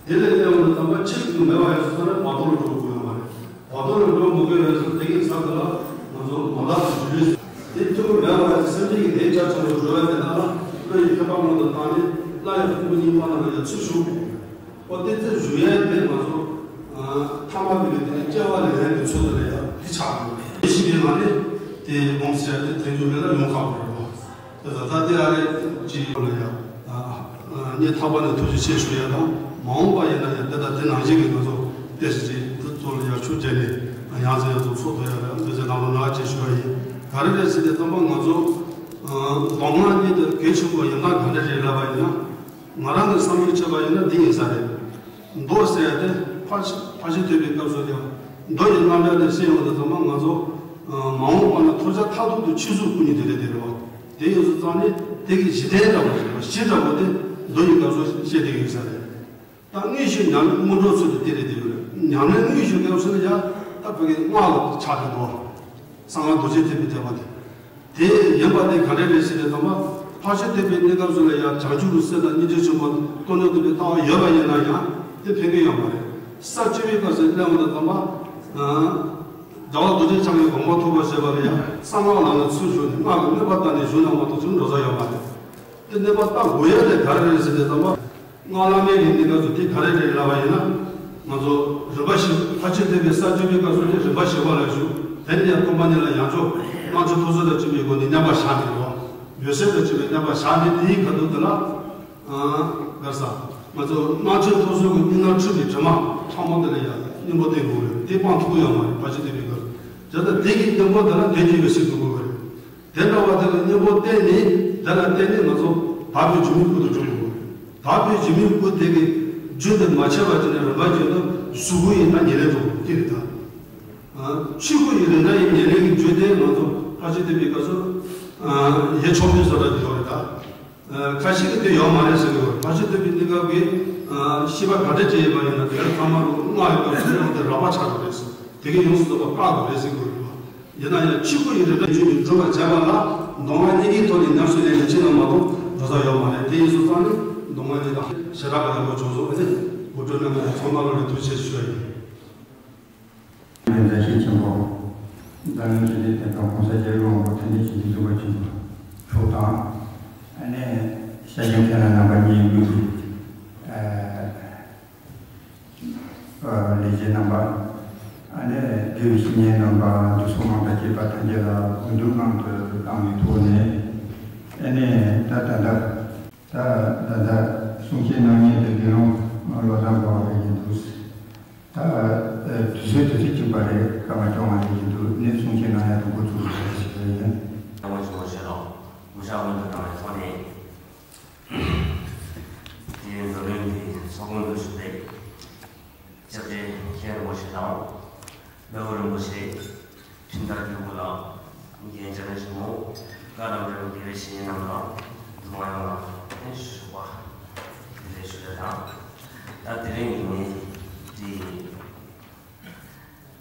རེད། དེ་ལས་གནས་བབ་དེ་ཙམ་པ་ཆེས་ཐུན་མོང་མེད་པ་ཡོད་ཚོད་ལ་བར་དོ་ལ་འགྲོ་དགོས་ཡོད་མ་རེད། བར་དོ་ལ་འགྲོ་མི་དགོས་ཡོད་ཚོད་དེ་གའི་ས་དེ་ལ་ང་ཚོ་མ་ལག་གི་འཇུག་ཡུལ་དེ་ཐུན་མོང་མེད་པ་ཡོད་ཚོད་སེམས་ཅན་གྱི་ལས་རྒྱ་ཆེན་པོ་འགྲོ་བའི་དེ་དག་ལ་བློ་ཡི་མཁས་པ་མང་དུ་བཏང་ནས་སླར་ཡང་ཕུང་པོ་གཉིས་པ་ནང་ལ་ཡང་ཚུར་ཞུགས། ཨོ་དེ་ཚེ་བཞུགས་ཡས་དེ་ང་ཚོ་ཐ་མལ་པའི་དེ་ནི་སྐྱེ་བ་ལེན་ཡས་ཀྱི་ཚུལ་དེ་ལ་ཡང་འདི་ཆགས་དགོས། དེ་ཞིག་གི་ངང་ནས་དེ་ངོམས་ཟེར་ཡ་དེ་དེ་འཇུག་ལས་ལ་ཡོང་ཁག་པོ་རེད་མོ། དེ་ད་ལྟ་དེ་ཨ་རེ་ཅིག་ལ་ཡང་ ངས་ཐོག་མ་ནས་ཐུགས་རྗེ་ཆེ་ཞུ་ཡ་དང་། མ་འོངས་པ་ཡིན་ན་ཡང་དེ་དང་དེ་ནང་བཞིན་གྱི་ང་ཚོ་བལྟས་ཤིག་ཅིག་འདི་ཚོ་ལ་ཡར་ཤུགས་རྒྱབ་ནས་ཡང་སེ་ཡང་སེ་ཚོགས་ཐུབ་ཡ་ལ་འདོད་ཆེ་ནང་ལོ་ནག་ཅེས་ཞུ་བ་ཡིན། ག་རེ་རེད་ཟེར་ཏེ་ཙམ་པ་ང་ཚོ་མདོ་སྔགས་གཉིས་དེ་གལ་ཆེན་པོ་ཡིན་ན་ག་འདྲ་རེད་ལབ་པ་ཡིན་ན། ང་རང་གི་བསམ་ཚུལ་བྱས་པ་ཡིན་ན་འདི་ཡིན་ས་རེད། མདོ་ཟེར་ཡ་དེ་ཕར་ཕར་ཕྱིན་ཐེབས་པའི་སྐབས་སུ་ཡང་མདོ་ཡི་རྣམ་གྲངས་དེ་ཤེས་ཡོང་དུས་ཙམ་པ་ང་ཚོ་མ་འོངས་པ་ན་ཐོབ་བྱ་མཐར་ཐུག་ཏུ་ཆོས་གཟུགས་སྐུ་གཉིས་དེ་རེད་དེ་རེད་བ། དེ་ཡིན་སོང་ཙང་ནི་དེ་གི་གཞི་རྟེན་འདྲ་བོ་ཞིག་གཞི་འདྲ་བོ་དེ་མདོ་ཡི་སྐབས་སུ་བཤད་དེ་ཡོད་ས་རེད། ད་དངོས་གཞི་ཉམས་ལེན་སྔོན་འགྲོ་ཚུལ་དུ་དེ་རེད་དེ་ཡོད་རེད། ཉམས་ལེན་དངོས་གཞི་སྐབས་སུ་ནི་ཡང་ད་བོད་ཀྱི་སྔགས་ལ་ཆགས་ཀྱི་འདུག་གསང་སྔགས་རྡོ་རྗེ་ཐེག་པའི་ཐེག་པ་དེ། དེ་ཡིན་པ་དེ་ག་འདྲ་རེད་ཟེར་ཏེ་ཙམ་པ། ཕར་ཕྱིན་ཐེབས་པའི་གནས་སྐབས་སུ་ལ་ཡང་བྱང་ཆུབ་ཀྱི་སེམས་དང་སྙིང་རྗེ་ཆེན་པོ་སྟོང་ཉིད་རྟོགས་པའི་ལྟ་བ་ཡོད་པ་ཡིན་ན་ཡང་དེ་ཕན་གྱི་ཡོད་མ་རེད། ས་བཅུ་པའི་སྐབས་སུ་སླེབས་པ་དང་ཙམ་པ། ཨ། རྒྱལ་བ་རྡོ་རྗེ་འཆང་གི་དགོངས་པ་ཐོབ་པར་བྱེད་པ་ལ་ཡང་གསང་སྔགས་ལམ་ལ་ཚུར་ཞུགས་ནས་སྔགས་ཀྱི་གནོད་པ་བཏང་ནས་བཞུགས་ན་མ་གཏོགས་ཅིག་འགྲོ་ས་ཡོད་མ་རེད། དེ་གནོད་པ་བཏང་དགོས་ཡ་དེ་ག་རེ་རེད་ཟེར་ཏེ་ཙམ་པ། སྔགས་བླ་མེད་ཀྱི་གནས་སྐབས་སུ་དེ་ག་རེ་རེད་ལབ་པ་ཡིན་ན། ང་ཚོ་རིམ་པ་བཞི་ཕར་ཕྱིན་ཐེབས་པའི་ས་བཅུ་པའི་སྐབས་སུ་དེ་རིམ་པ་བཞི་པ་ལ་བཞུགས། དེ་ནས་ཡང་སྟོང་པ་ཉིད་ལ་ཡང་ཕྱོགས་སྣང་ཆེན་ཐོབ་ཚུལ་དང་བཅས་པའི་སྒོ་ནས་མཉམ་པར་བཞག་ནས་རོ། འོད་གསལ་དང་བཅས་པའི་མཉམ་པར་བཞག་ནས་དེའི་ཁ་ཐུག་དེ་ལ། ཨ། ག་རེ་ཟ། ང་ཚོ་སྣང་ཆེན་ཐོབ་ཚུལ་གྱི་གཉིས་སྣང་འཁྲུལ་པའི་དྲི་མ་ཕྲ་མོ་དེ་ལ་ཡང་སྙིང་པོ་བསྟེན་དགོས་རེད། དེ་སྤང་ཐུབ་ཀྱི་ཡོད་མ་རེད། ཕར་ཕྱིན་ཐེབས་པའི་སྐབས་སུ། བྱས་ཙང་དེ་གི་སྙིང་པོ་དེ་ལ་དོན་གྱི་འོད་གསལ་དགོས་ཀྱི་རེད། དེ་འདྲ་བ་དེ་ལ་གཉེན་པོ་བསྟེན་ནས་དེ་ལ་བརྟེན་ནས་ང་ཚོ་དག་པའི་འཇུག་མིན་ཀུན་ཏུ་འགྲོ་དགོས། དག་པའི་འཇུག་མིན་ཀུན་དེ་གི་རྒྱུན་དེ་མ་ཆད་པ་བྱས་ནས་རིམ་པ་བརྒྱུད་དུ་གཟུགས་སྐུ་ཡི་ད་ཉེར་ལེན་འགྲོ་དགོས་ཀྱི་རེད་ད། ཨ། ཆོས་སྐུ་ཡི་རིམ་གྲོ་ཡི་ཉེར་ལེན་གྱི་རྒྱུན་དེ་ང་ཚོ་ཕར་ཕྱིན་ཐེབས་པའི་སྐབས་སུ། ཨ། ཡེ་ཆོག་མིན་བཟོ་འདྲ་དེ་ཡོད་རེད་ད། ཨ། ཁ་ཤས་ཀྱིས་དེ་ཡོད་མ་རེད་ཟེར་གྱི་ཡོད་རེད། ཕར་ཕྱིན་ཐེབས་པའི་གནས་སྐབས་ཀྱི། ཨ། ཤེས་པ་ག་འདྲ་བྱས་ཡོད་པ་ཡིན་ན་དེ་ལ་ཚང་མ་སྔགས་ཡོད་པ་ཚུལ་ཡོང་དེ་རགས་པ་ཆགས་འགྲོ་རེད་ཟེར། དེ་གས་ཡོངས་སུ་རྫོགས་པ་བཀག་དགོས་རེད་ཟེར་གྱི་ཡོད་རེད་པ། ཡིན་ན་ཡང་ཆོས་སྐུ་ཡི་རིམ་གྲོ་རྒྱུན་དུ་སྒྲུབ་པར་བྱ་བ་ལ་མདོ་སྔགས་གཉིས་ཀྱི་ཐོག་ནས་ཉམས་སུ་ལེན་ནས་ཕྱིན་ན་མ་གཏོགས་འགྲོ་ས་ཡོད་མ་རེད། དེ་ཡིན་སོང་ཙང་ནི་མདོ་སྔགས་གཉིས་དང་ཞེ་དྲག་གི་ཡག་པོ་བྱུང་སོང་། ཨ་ནི་འགོ་ཁྲིད་རྣམ་པ་ཚང་མ་ལ་ནས་ཐུགས་རྗེ་ཆེ་ཞུ་བ་ཡིན། མཛད་ཤེས་ཆེན་པོ། འཛམ་གླིང་སྤྱི་འདིའི་བསྟན་པ་གོང་ས་རྒྱལ་བའི་དབང་པོ་དེ་འདྲའི་ཞིག་འཛིན་བཟུང་བ་ཆེན་པོ་མཆོག་དང་། ཨ་ནི་ཤཱཀྱ་མཁན་རྣམ་པ་གཉིས་ཀྱི། ཨ། ལས་བྱེད་རྣམ་པ། ཨ་ནི་དགེ་བའི་བཤེས་གཉེན་རྣམ་པ་འདུ་ཚོགས་མང་དུ་སྐྱེས་པ་ཐམས་ཅད་ལ་སྐུ་མདུན་སྔོན་དུ་བཏང་བའི་ཐོག་ནས། ཨ་ནི་ད་ད་ལྟ་ད་ད་ལྟ་གསུང་བཤད་གནང་མཁན་དེ་དགེ་སློང་བློ་བཟང་འབའ་བ་རེད་ཀྱི་འདུག་ད་དུས་ཚོད་དུས་ཚོད་གཅིག་པ་རེད། སྐར་མ་བཅོ་ལྔ་རེད་ཀྱི་འདུག་ནས་གསུང་བཤད་གནང་ཡ་དང་འགོ་ཚུགས་རོགས་ཞེས་པ་ཡིན། ཡང་ངོ་ཆེན་པོ་ཞེས་ལ་མུ་ཤ་སྔོན་དུ་བཏང་བའི་ཐོག་ནས། དེའི་འཛམ་གླིང་གི་ཚོགས་ཁང་དུ་བཞུགས་པའི་སྐྱབས་རྗེ་མཁན་རིན་པོ་ཆེ་དང་། སྨན་པ་རིན་པོ་ཆེ། ཁྲིམས་བདག་སྐྱོར་དགུ་ལགས། རྒན་འཇམ་དཔལ་ཆེན་མོ། བཀའ་དང་འབྲེལ་བའི་དགེ་བའི་བཤེས་གཉེན་རྣམས་དང་། འདུས་མང་ཡོངས་ལ་ཞུ་བ་འདི་ལས་ཞུ་ལས་དང་། ད་དེ་རིང་གི་ངའི་འདི།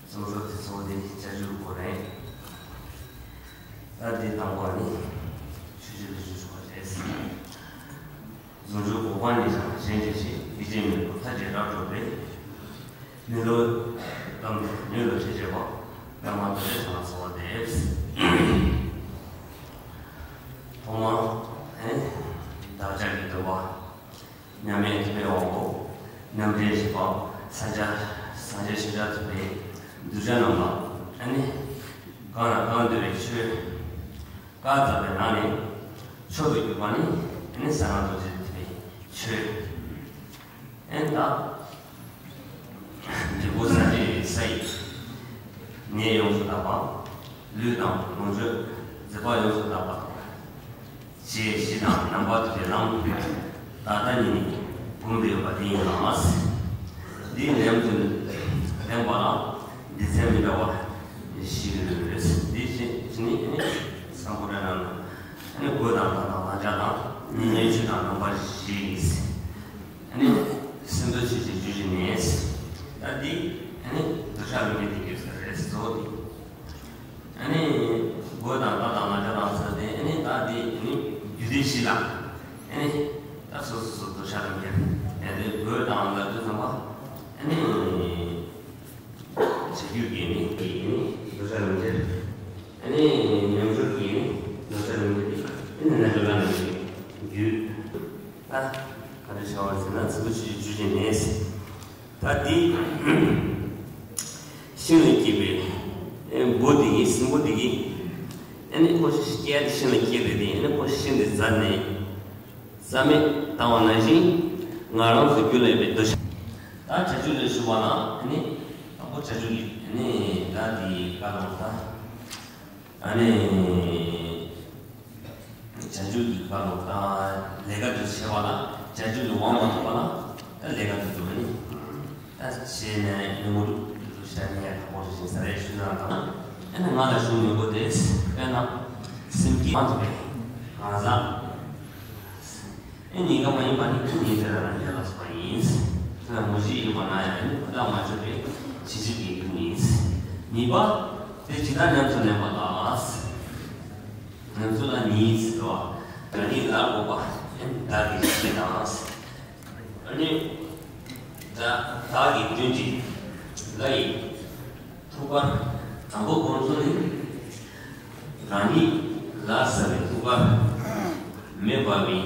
རྩོམ་སྒྲིག་དེ་ཚོ་དེ་བྱ་རྒྱུ་དགོས་རེད། ད་དེ་དང་པོ་ནི་ཆོས་རྒྱུད་ལ་ཞུ་ཆོག་པ་རེད། གཟུངས་གཞུག་གོ་འཕང་ཉིད་དང་གཞན་གྱིས་ཤིག །འདི་ཅན་མེད་པར་མཐའ་བརྒྱད་རབ་སྒྲོགས་པའི། ནི་ལོ་དམ་ནི་ལོ་ཆེ་བྱེད་པ། པདྨ་རྡོ་རྗེ་འཆང་ལ་གསོལ་བ་འདེབས། ཐོག་མར་ཨེ་བདག་ཅག་གི་འདུན་པ། མཉམ་མེད་ཐུབ་པའི་དབང་པོ། རྣམ་འདྲེན་བཞི་པ། སངས་རྒྱས་སངས་རྒྱས་ཤཱཀྱ་ཐུབ་པའི་གདུལ་བྱ་རྣམས་ལ་ཨ་ནི། གང་ལ་གང་འདུལ་བའི་ཆོས། བཀའ་སྩལ་བའི་ནང་ནས་མཆོག་ཏུ་གྱུར་པ་ནི་ཨ་ནི་གསང་སྔགས་རྡོ་རྗེ་ཐེག་པའི་ཆོས། ཨེ་ད། འབྲས་བུ་སངས་རྒྱས་ས་ཡི། ནད་ཡོངས་སུ་དག་པ། ལུས་དང་ལོངས་སྤྱོད་མཛེས་པ་ཡོངས་སུ་དག་པ། ཞེས་གཞི་དང་རྣམ་པ་དེ་ལམ། ད་ལྟ་ཉིད་ནས་བསྒོམས་ཏེ་ཡོད་པ་དེ་ཡིན་ལགས། འདིའི་ལན་དུ་ལྡན་པ་ལ་སྡེ་ཚན་མི་འདྲ་བ་བཞི་ཡོད། འདི་བཞི་ནི་སམ་བྷོ་ཊ་ནང་ནས་སྒོ་དང་བརྡ་དང་ལན་ཆགས་དང་ཉེ་ཉེ་ཆོས་དང་རྣམ་པ་བཞི་ཡིན། ཨ་ནི་སེམས་རྟོག་ཆོས་ཀྱི་རྒྱུད་ཀྱི་ནས། ད་འདི་ཨ་ནི་རྡོ་ཤ་ལུ་མི་དེ་གྱུར་ས་རེད་གཙོ་བོ་དེ། ཨ་ནི་སྒོ་དང་བརྡ་དང་ལན་ཆགས་དང་ཟེར་ཏེ་ཨ་ནི་ད་འདི་ཨ་ནི་རྒྱུད་སྡེ་བཞི་ལ་ཨ་ནི་ད་སོ་སོ་སོ་རྡོ་ཤ་ལུ་མི་ཨ་ནི་སྒོ་དང་ལ་དུ་ཚང་མ་ཨ་ནི། བྱ་རྒྱུད་ཀྱི་ནི་ཡིན་ནི་རྡོ་ཤ་ལུ་མི། ཨ་ནི་ཉམས་སྦྱོར་གྱི་ནི་རྡོ་ཤ་ལུ་མི། ཨ་ནི་རྣལ་འབྱོར་ལ་ནི་རྒྱུད། ད་ག་རེ་བྱ་བ་ཟེར་ན་ཚིག་པོ་ཆུ་ཆུ་ཆུ་ཆུ་ནས། ད་འདི་ཤིང་ལ་སྐྱེས་པའི་ཨེ་འབུ་འདི་གི་སྲིན་འབུ་འདི་གི་ཨ་ནི་ཁོ་སྐྱེ་ཡ་འདི་ཤིང་ལ་སྐྱེས་པའི་འདི་ཨ་ནི་ཁོ་ཤིང་འདི་འཛག་ནས་རྩ་མེད་ བཏང་བ་ནང་བཞིན་ང་རང་ཚོའི་རྒྱུད་ལ་ཡོད་པའི་འདུ་ཤེས། ད་བྱ་རྒྱུད་ལ་ཞུགས་པ་ན་ཨ་ནི་དང་པོ་བྱ་རྒྱུད་ཀྱི་ཨ་ནི་ད་དེ་ག་ལ་ད་ཨ་ནི་བྱ་རྒྱུད་ཀྱི་ག་ལ་ད་ལས་ཀ་དེ་བྱེད་པ་ལ་བྱ་རྒྱུད་ཀྱི་དབང་མ་ཐོབ་པ་ལ་ད་ལས་ཀ་དེ་དུ་ཨ་ནི་ད་བྱས་ནས་ཉུང་ངུ་དུ་བྱ་ནས་ཡང་དང་པོ་དེ་བཞིན་ས་རེ་ཞུ་ན་དང་ཨ་ནི་ང་ལ་ཞུ་ཉུང་པོ་དེ་དཔེར་ན་སེམས་ཀྱི་དབང་ཐོབ་པའི་གང་ཟག་ཨེ་ཉེན་ཁ་མ་ཡིན་པ་ནི་ཁྱོད་ཉིད་དེ་ལ་རང་རྒྱལ་ལ་སོགས་པ་ཡིན། ཁྱོད་ལ་མུ་བཞི་ཡོད་པ་ན་ཡང་ནི་ཁོ་ཐག་མ་ཆོད་པའི་ཕྱི་ཕྱིར་གྱི་རྒྱུ་ཡིན། གཉིས་པ། དེ་ཇི་ལྟར་ཉམས་སུ་ལེན་པ་ལགས། ཉམས་སུ་ལ་གཉིས་ཟེར་བ། རང་ཉིད་ལ་དགོངས་པ་ཨེ་བདག་གི་ཤེས་དང་། ཨ་ནི། བདག་བདག་གི་དོན་གྱི་ལ་ཡི། ཐུགས་ཀར་དང་པོ་སྒོམ་ཚུལ་ནི། རང་ཉིད་ལ་ཟབ་པའི་ཐུགས་ཀར་མེ་འབར་བའི་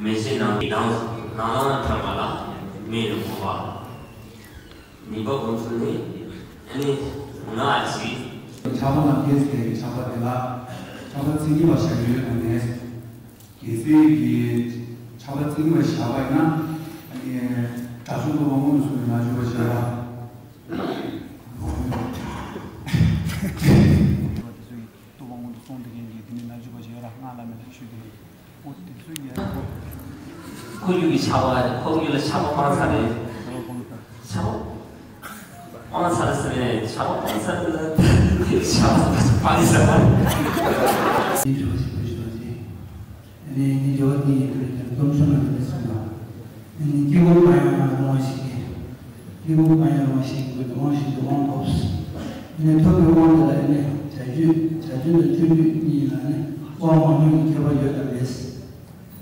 མེ་ལྕེ་ནང་གི་མདངས་ལང་ལང་དྲན་པ་ལ་མེ་ཡི་དགོངས་པ། གཉིས་པ་སྒོམ་ཚུལ་ནི་ཨ་ནི་ང་ཞིག་ཆགས་པ་ལ་རྒྱས་པའི་ཆགས་པ་དེ་ལ་ཆགས་པ་མཚན་ཉིད་པ་བཞག་ཡོད་དམ་མེད། རྒྱལ་སྲས་ཀྱི་ཆགས་པ་རྩིས་མ་བཞག་པ་ཡིན་ན། ཨ་ནི། དགྲ་བཅོམ་པ་དབང་པོ་ལ་སོགས་པའི་ལ་འཇུག་པ་བྱེད་པ། དེ་ཚོའི་སྟོབས་དབང་པོ་ལ་སོང་དེ་གན་གྱི་དེ་ནི་ལ་འཇུག་པ་བྱེད་ར་སྔགས་བླ་མེད་ལ་ཞུ་དེ། འོ་དེ་ཚོའི་ཡ། ཁོར་ཡུག་གི་ཆགས་པ་ཁོར་ཡུག་ལ་ཆགས་པ་སྤང་ཚར་རེད། ཆགས་པ། སྤང་ཚར་ཟེར་ནས་ཆགས་པ་སྤང་ཚར་ལ་ཆགས་པ་སྤང་ནི་ཟེར་བ། ནི་འགྲོ་བ་ཞིག་པའི་ཞུ་བ་ཞིག་ནི་ནི་འགྲོ་བ་ནི་ཡིན་པའི་ཀྱང་སྟོབས་ཆུང་ན་ནི་གསུངས་པ། ནི་ནི་སྐྱེ་བོ་གང་ཡང་རུང་བ་ཞིག་གིས། སྐྱེ་བོ་གང་ཡང་རུང་བ་ཞིག་གིས་དབང་ཞིག་ཏུ་དབང་ཐོབ། ནི་ཐོབ་པའི་དབང་དེ་ལ་ནི་བྱ་རྒྱུད་བྱ་རྒྱུད་དང་སྤྱོད་རྒྱུད་གཉིས་ལ་ནི་དབང་མང་ཉུང་གི་ཁྱད་པར་ཡོད་དམ་མེད།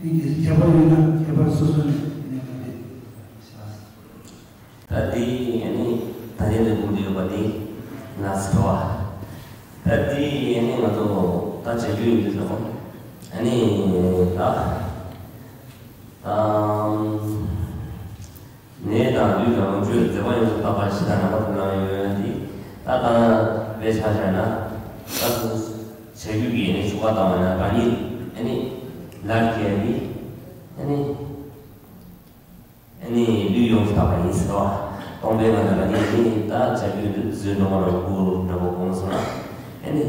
ནི་གལ་སྲིད་ཁྱད་པར་ཡོད་ན་ཁྱད་པར་སོ་སོ་ནི་ནི་ག་དེ། ད་དེ་ཡིས་ནི་ད་ནི་ལས་འགུལ་འདི་ཡོད་པ་དེ་ལ་སི་ཊི་བ། ད་དེ་ཡིས་ནི་ང་ཚོ་ད་བྱ་རྒྱུ་ཡིན་དུས་ཙམ་པ་ནི་ད་ད་ནད་དང་ལུས་ཀྱི་ལོངས་སྤྱོད་མཛད་པ་ཡོངས་སུ་དག་པ་ཇི་ལྟར་རྣམ་པར་གྲོལ་ཡོད་དེ་ད་ད་དཔེ་ཆ་བཞག་ན་ད་བྱ་རྒྱུ་གི་ནི་ཆོ་ག་དང་བ་ན་རང་ཉིད་ནི་ལར་གྱི་ནི། ཨ་ནི་ལུས་ཡོངས་སུ་དག་པ་ཡིན་ཟེར་བ། སྟོང་པའི་ངང་ལ་ཨ་ནི་ད་བྱ་རྒྱུད་འདི་བཟོས་འགྲོ་བ་ལ་སྐུ་འདྲ་པོ་གོང་སོང་ན། ཨ་ནི་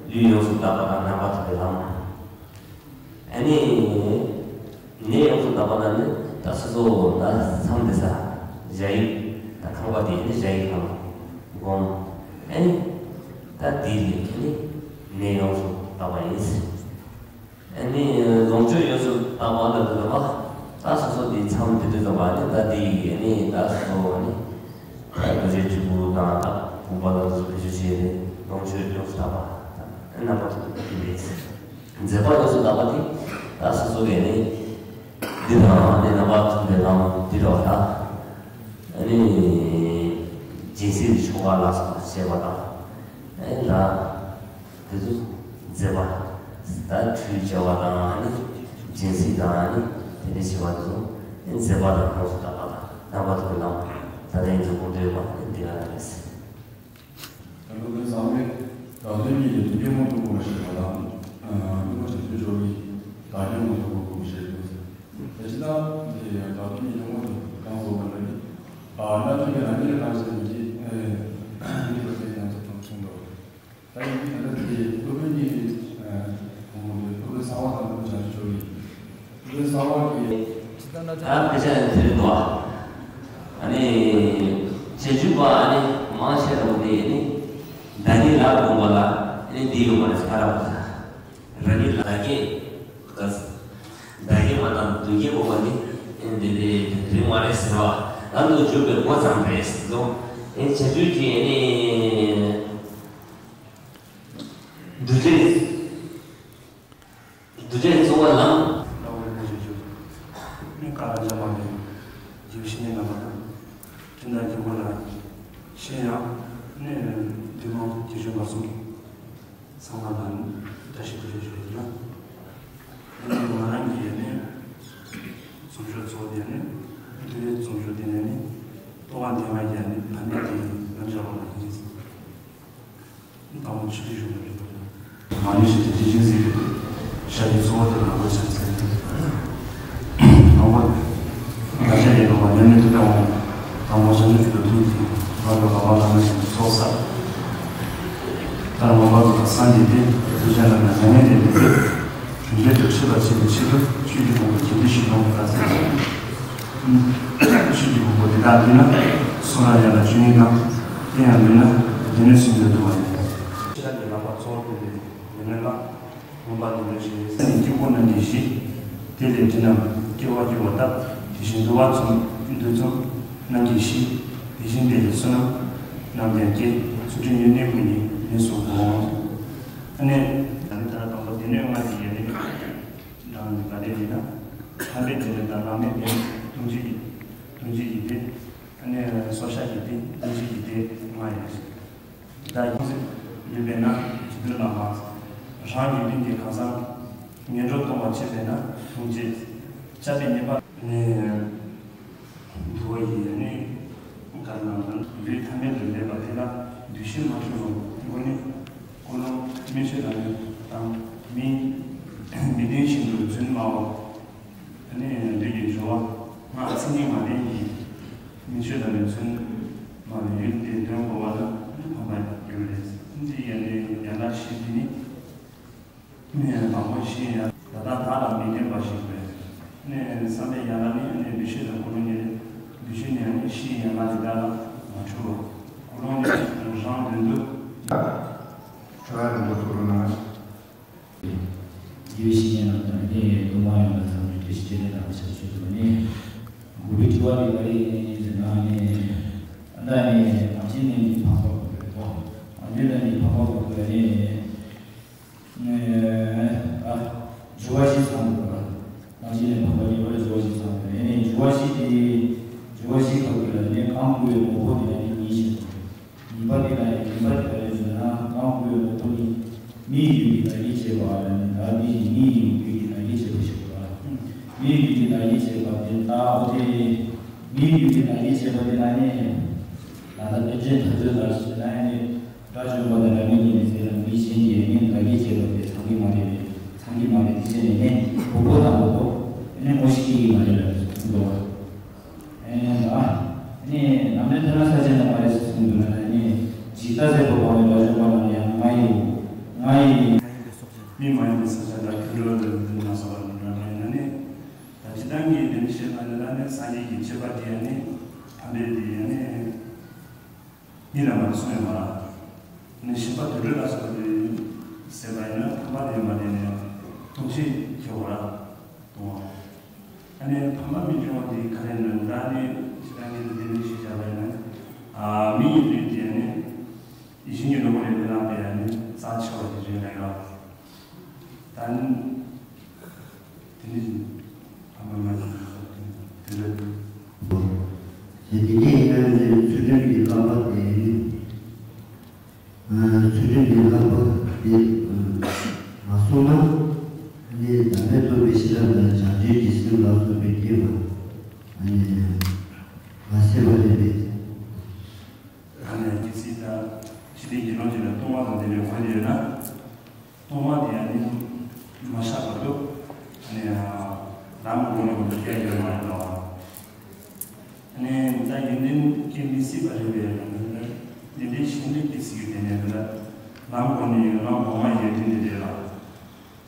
ལུས་ཡོངས་སུ་དག་པ་དང་རྣམ་པར་དག་པའི་ལམ། ཨ་ནི་ནད་ཡོངས་སུ་དག་པ་ན་ནི་ད་སོ་སོ་ད་མཚམས་འདི་ས་ཞ་ཡི་ད་ཁང་པ་དེ་ནི་ཞ་ཡི་ཁང་སྒོམ། ཨ་ནི་ད་དེ་ལས་ཨ་ནི་ནད་ཡོངས་སུ་དག་པ་ཡིན་ཟེར། ཨ་ནི་ལོངས་སྤྱོད་ཡོངས་སུ་དག་པ་ལ་དེ་ལ་བ། ད་སོ་སོ་དེ་མཚམས་དེ་དུས་ཙམ་པ་ཨ་ནི་ད་དེ་ཡི་ཨ་ནི་ད་སོ་སོ་ཨ་ནི། ད་རྡོ་རྗེ་སྤྲུལ་སྐུ་དང་ད་བུམ་པ་ལ་སོགས་པའི་ཆོས་བྱས་ཏེ་ལོངས་སྤྱོད་ཡོངས་སུ་དག་པ། ད་རྣམ་པ་དེ་དེ་རེད། མཛད་པ་ཡོངས་སུ་དག་པ་དེ་ད་སོ་སོ་གི་ཨ་ནི། འདི་དང་ཨ་ནི་རྣམ་པ་མཐུན་པའི་ལམ་འདི་རོ་ད། ཨ་ནི། སྦྱིན་སྲེག་གི་ཆོ་ག་ལ་སོགས་པ་བྱས་པ་དང་། ཨ་ནི་ད། དེ་ཚོ་མཛད་པ། ད་ཁྲུས་བྱ་བ་དང་ནི་སྦྱིན་སྲེག་དང་ནི་དེ་འདྲ་བྱེད་པ་དེ་ཚོ་ནི་མཛད་པ་དང་ཡོངས་སུ་དག་པ་དང་རྣམ་པ་ཐོབ་པའི་ལམ་ད་ལྟ་ཡིན་ཚུལ་གོང་དུ་ཡོད་པ་ནི་འདི་ག་ལ་རེད། ད་ལོ་ཀུན་བཟང་བས་དག་དོན་གཉིས་ཀྱི་དོན་གྱི་སྔོན་དུ་གོམས་པར་བྱེད་པ་དང་། ཀུན་བྱེད་དུ་འཇོག་པའི་དག་དོན་སྔོན་དུ་གོམས་པར་བྱེད་དགོས། དེ་ཅི་ལྟར་དེ་ཡང་དག་དོན་གཉིས་ཀྱི་སྔོན་དུ་གང་གོམས་པ་ལ་ནི། ཨ་ན་དོན་གྱི་རང་ཉིད་ལ་གང་ཞིག་ཉིད་ཀྱིས་ནི་པ་དེ་ཡང་དུ་གང་གསུངས་པ། ད་ཡིན་གྱི་ད་ལྟ་དེ་སློབ་དཔོན་གཉིས་ཨ་གོང་དུ་སློབ་དཔོན་གསང་བ་དང་སློབ་དཔོན་བྱང་ཆུབ་མཆོག་ཡིན། སློབ་དཔོན་གསང་བ་གིས་ད་དཔེ་ཆ་ཡང་དེ་རེད་འདུག་ཨ་ནི་བྱང་ཆུབ་པ་ཨ་ནི་མང་ཆེ་བ་དེ་ནི་བདག་ཉིད་ལ་དགོངས་པ་ལ་ཨ་ནི་འདི་ཡོད་མ་རེད་ས་ར་བ་ས་རང་ཉིད་ལ་བདག་གིས་བདག་གིས་མ་དང་བདུད་ཀྱིས་དགོངས་པ་ནི་ཨ་ནི་འདི་དེ་རིང་མ་རེད་ཟེར་བ་ལམ་དུ་འཇུག་པའི་སྒོ་ཙམ་རེད་ཟེར་དུས་ཨ་ནི་བྱང་ཆུབ་ཀྱི་ཨ་ནི། འདུ་བྱེད། འདུ་བྱེད་གཙོ་བོ་ལམ། ལྟ་བའི་སྒོ་ཞེས་བརྗོད། ནི་ཀ་ར་འཇམ་པ་ལས། རྗེ་བཤེས་གཉེན་རྣམ་པ་དང་། སྤྲིན་དང་རྒྱལ་པོ་ལ། གཞན་ཡང་། ནི་འདུས་མང་དགེ་སྦྱོང་བར་གསུམ། ཚང་མ་ལ་ནི་བཀྲ་ཤིས་བདེ་ལེགས་ཞུ་རྒྱུ་ཡིན། ནི་ང་རང་གི་ནི། རྫོང་ཆོས་གཙོ་བོ་དེ་ནི། འདུལ་བའི་རྫོང་ཆོས་དེ་ནི་ནི། རྟོགས་པ་ལྡན་པ་ཡང་ནི་བར་མེད་དེ་ནི་ལམ་བྱ་བ་ལ་ཡིན། དང་པོ་ཆོས་ཀྱི་གཞུང་ལ་འགྲོ་དགོས། མ་ཎི་ཞེས་བྱ་སྟེ་རྗེ་བཙུན་ཟེར་གྱི་ཞབས་ཀྱི་གཙོ་བོ་དེ་ལ་གོ་ཆ་མཚན་ཏེ། ལ་བ་ལ་ནི་ཚོགས་བསགས། ད་རུང་མ་བ་ཚོ་དང་སངས་རྒྱས་ཏེ་དུས་ཆེན་ལ་ན་མྱ་ངན་ལས་འདས་ཏེ། དུས་འབྲས་དུ་ཁྲིད་པར་བྱེད་པའི་ཆེད་དུ་ཆོས་ཀྱི་ཕུང་པོ་རྒྱས་འབྲིང་བཞི་སྟོང་ལ་ཟེར། ཆོས་ཀྱི་ཕུང་པོ་འདི་དག་འདུས་ན་གསུང་རབ་ཡན་ལག་བཅུ་གཉིས་དང་། དེ་ཡང་འདུས་ན་སྡེ་སྣོད་སུམ་ཅུ་འདུ་བ་ཡིན། ཕྱི་རབས་ཀྱི་ལག་པ་གཙོ་བོར་གྱུར་པའི་སྡེ་སྣོད་ལ། མངོན་པ་དེ་འདྲ་ཞིག་ཡོད། ས་ནི་དཀྱིལ་འཁོར་རྣམས་ཀྱིས་བཞི། དེ་ལས་སྤྲིན་རྣམས་སྐྱེ་བ་སྐྱེ་བ་ལྟར། དེ་བཞིན་འདུ་བ་མཚུངས་འདུ་མཚུངས་རྣམས་ཀྱིས་བཞི། དེ་བཞིན་དེ་ལས་བསོད་ནམས་རྣམས་ཀྱང་སྐྱེ། ཚུལ་ཁྲིམས་ཡོན་ཏན་ཀུན་གྱི་ནི་གསུང་ངོ་། ཨ་ནི། ད་ནི་ད་ལྟ་དང་པོ་སྡེ་སྣོད་ལྔ་དེ་ཡི་ནི། རང་གི་ག་དེ་ཡིན་ན། ཐར་པའི་སྡེ་སྣོད་དང་བླ་མེད་སྡེ་སྣོད། ལྟུང་བྱེད་ཀྱི་ལྟུང་བྱེད་ཀྱི་སྡེ། ཨ་ནི་སྲོག་ཆགས་ཀྱི་སྡེ། ལྟུང་བྱེད་ཀྱི་སྡེ་ལྔ་ཡོད། ད་ཡིན་ཟེར་ཡོད་པས་ན་ཇི་ལྟར་ན་མ། རང་ཡོན་ཏན་གྱི་གང་ཟག་ངན་འགྲོར་ལྟུང་བར་བྱེད་པས་ན་ལྟུང་བྱེད། སྐྱབས་པའི་ཉེས་པ་ནི། འདུལ་བ་ཡི་ནི་གར་ནང་དུ་ལུས་ཐ་མལ་དུ་མེད་པ་དེ་ལ་འདུ་ཤེས་མ་འཁྲུལ་བ་དགོས་ནི། ཀུན་སློང་སྨིན་བྱེད་ལ་ནི་དང་མི་མི་ལྡན་བཞིན་དུ་རྫུན་སྨྲ་བ། ཨ་ནི་བདུད་ཀྱི་སྦྱོར་བ་ལྔ་མཚན་ཉིད་མ་ལྡན་གྱི་མི་ཆོས་དང་ནི་མཚུངས་མ་ལུས་ཡུལ་དེ་སྟོན་དགོས་པ་ལ་ནི་ཕམ་པ་ཡོད་རེད། འདི་ཡང་ནི་ཡན་ལག་བཞི་འདི་ནི་ནི་དང་པོ་བཞི་ཡང་ད་ལྟ་བདག་ལ་མི་ལྡན་པ་ཞིག་རེད། ནི་བསམ་པའི་ཡན་ལག་ནི་ནི་འདུ་ཤེས་དང་ཀུན་སློང་ཉིད་རེད། འདུ་ཤེས་ནི་ཡང་ནི་བཞི་ཡན་ལག་དེ་དག་ལ་མ་འཁྲུལ་བ། ཀུན་སློང་ནི་རང་དོན་དུ། ཁྲོ་བ་རིང་པོ་ཐུགས་ལ་ན། རྒྱུད་བཤེས་གཉེན་རྣམས་དང་ནི་སྡོམ་པ་ཡོངས་ལ་ཚང་བའི་བདེ་གཤེགས་སྤྱན་རས་གཟིགས་དང་ཞབས་ཞུ་དུ་ནི། དགུ་པའི་དྲི་བ་འདི་ག་རེ་ཡིན་ཟེར་ན་ནི། ད་ནི་ནང་བཞིན་ནི་འཕགས་པ་གོ་དགོས་པའི་ཐོག་ནང་བཞིན་ནི་འཕགས་པ་གོ་དགོས་ནི། ཨ་འཇུག་པ་བཞི་ཚང་དགོས་པ། ནང་བཞིན་ནི་འཕགས་པ་གཉིས་པ་ལ་འཇུག་པ་བཞི་ཚང་དགོས་ནི། འཇུག་པ་བཞི་དེ། འཇུག་པ་བཞི་ག་གི་ལ་ནི་གང་བསྐུར་བའི་ངོ་བོ་དེ་ལ་ནི་གཉིས་ཤེས་དགོས། ཉིན་པ་དེ་ལ་ཡང་ཉིན་པ་དེ་ལ་ཡང་ཟེར་ན་གང་བསྐུར་བའི་ངོ་བོ་ནི། མིའི་ཡུལ་གྱི་བདག་གིར་བྱེད་པ་ལ་ནི་བདག་འདི་ཡིན། མིའི་ཡུལ་གྱི་བདག་གིར་བྱེད་པ་ཞིག་གོ། མིའི་ཡུལ་གྱི་བདག་གིར་བྱེད་པ་དེ་ལྟ་བུ་སྟེ། མིའི་ཡུལ་གྱི་བདག་གིར་བྱེད་པ་དེ་ལ་ནི། ད་ལྟ་དཔེ་ཅན་ད་ཚོད་ལ་ཟེར་ན་ནི། དགྲ་བཅོམ་པ་དང་རང་ཉིད་ཀྱི་ནི་ཟེར་ན་མི་གཞན་གྱི་ནི་བདག་གིར་བྱེད་པ་དེ་ཚང་གི་མ་རེད། ཚང་གི་མ་རེད། དེ་བྱས་ནས་ནི་གོ་བོ་དང་གོ་བོ་ནི་ངོ་ཤེས་ཀྱི་མ་རེད་ལ་གསུངས་འདུག་བ། ཨེ་ཨ། ནི་ནམ་ནས་ཐོན་ན་ས་ཆེན་ན་མ་རེད་ཟེར་གསུངས་འདུག་ན་ནི་ཇི་ལྟ་ཟེར་བ་བ་ནི་བ་ཅོ་བ་ལ་ནི་ཡང་ང་ཡི་ང་ཡི་མི་མ་ཡིན་པའི་ས་ཆ་ལ་ཐུན་འགྲོ་ལ་འདུག་ན་སོགས་ལ་འདུག་ན་ནི་ད་ཅི་ལྟར་གྱི་དེ་ནི་ཤེས་པ་ནི་ལ་ནི་སངས་རྒྱས་ཀྱི་ཆོས་པ་དེ་ཡང་ནི་ཕ་མེས་དེ་ཡང་ནི། གཉིས་ལ་མ་གསུངས་ཡོད་མ་རེད། ནི་ཞིང་པ་དུད་འགྲོ་ལ་སོགས་པའི་ཟེར་བ་ཡིན་ན་ཕ་མ་ལས་མ་ལྡན་ནས་ལྟུང་བྱེད་ཁྱེར་བ་ར་ལྟུང་བ། ཨ་ནི་ཕ་མ་མི་འབྱུང་བ་དེ་ག་རེ་ནི་ད་ནི་ཇི་ལྟར་ངེས་ལ་དེ་ནི་ཞིག་བྱ་བ་ཡིན་ན། ཨ་མི་ཡི་ལུས་དེ་ནི་ཡིད་བཞིན་གྱི་ནོར་བུ་ལས་མི་ལངས་པའི་ནི་རྩ་ཆེ་བ་དེ་རེད་ལ་ཡོད། ད་ནི། དེ་ནི་ཨ་མ་མ་ཡིན་དེ་འདྲ། དེ་འདྲ་ཡིན་ན་ནི་ཚུལ་ཁྲིམས་ཀྱི་བསླབ་པ་དེ་ནི། ཚུལ་ཁྲིམས་ཀྱི་བསླབ་པ་དེ་མ་བསྲུངས་ན་ནི་བདག་མེད་རྟོགས་པའི་ཤེས་རབ་དང་བྱང་ཆུབ་ཀྱི་སེམས་ལ་སོགས་པའི་སྐྱེས་པ་ནི་མ་སད་པ་རེད་པས། ཨ་ནི་དགེ་ཚུལ་དང་ཞི་བདེ་དགེ་སློང་བཅས་ལ་ལྟུང་བ་དང་ལྡན་པའི་དབང་དུ་ཡོད་ན། ལྟུང་བ་དེ་ཡང་ནི་མ་བཤགས་བར་དུ་ཨ་ནི་ལམ་གོང་ནས་གོང་དུ་སྐྱེ་ཡོད་མ་རེད་ལ། ཨ་ནི་ད་ཡོན་ཏན་སྐྱེ་མི་སྲིད་པ་རེད་པས། ཡོན་ཏན་གཞན་ལས་སྐྱེ་སྲིད་ཀྱི་དེ་ནས་ལ་ལམ་གོང་ནས་ལམ་གོང་མ་ཡོད་དེ་ནི་རེད་ལ།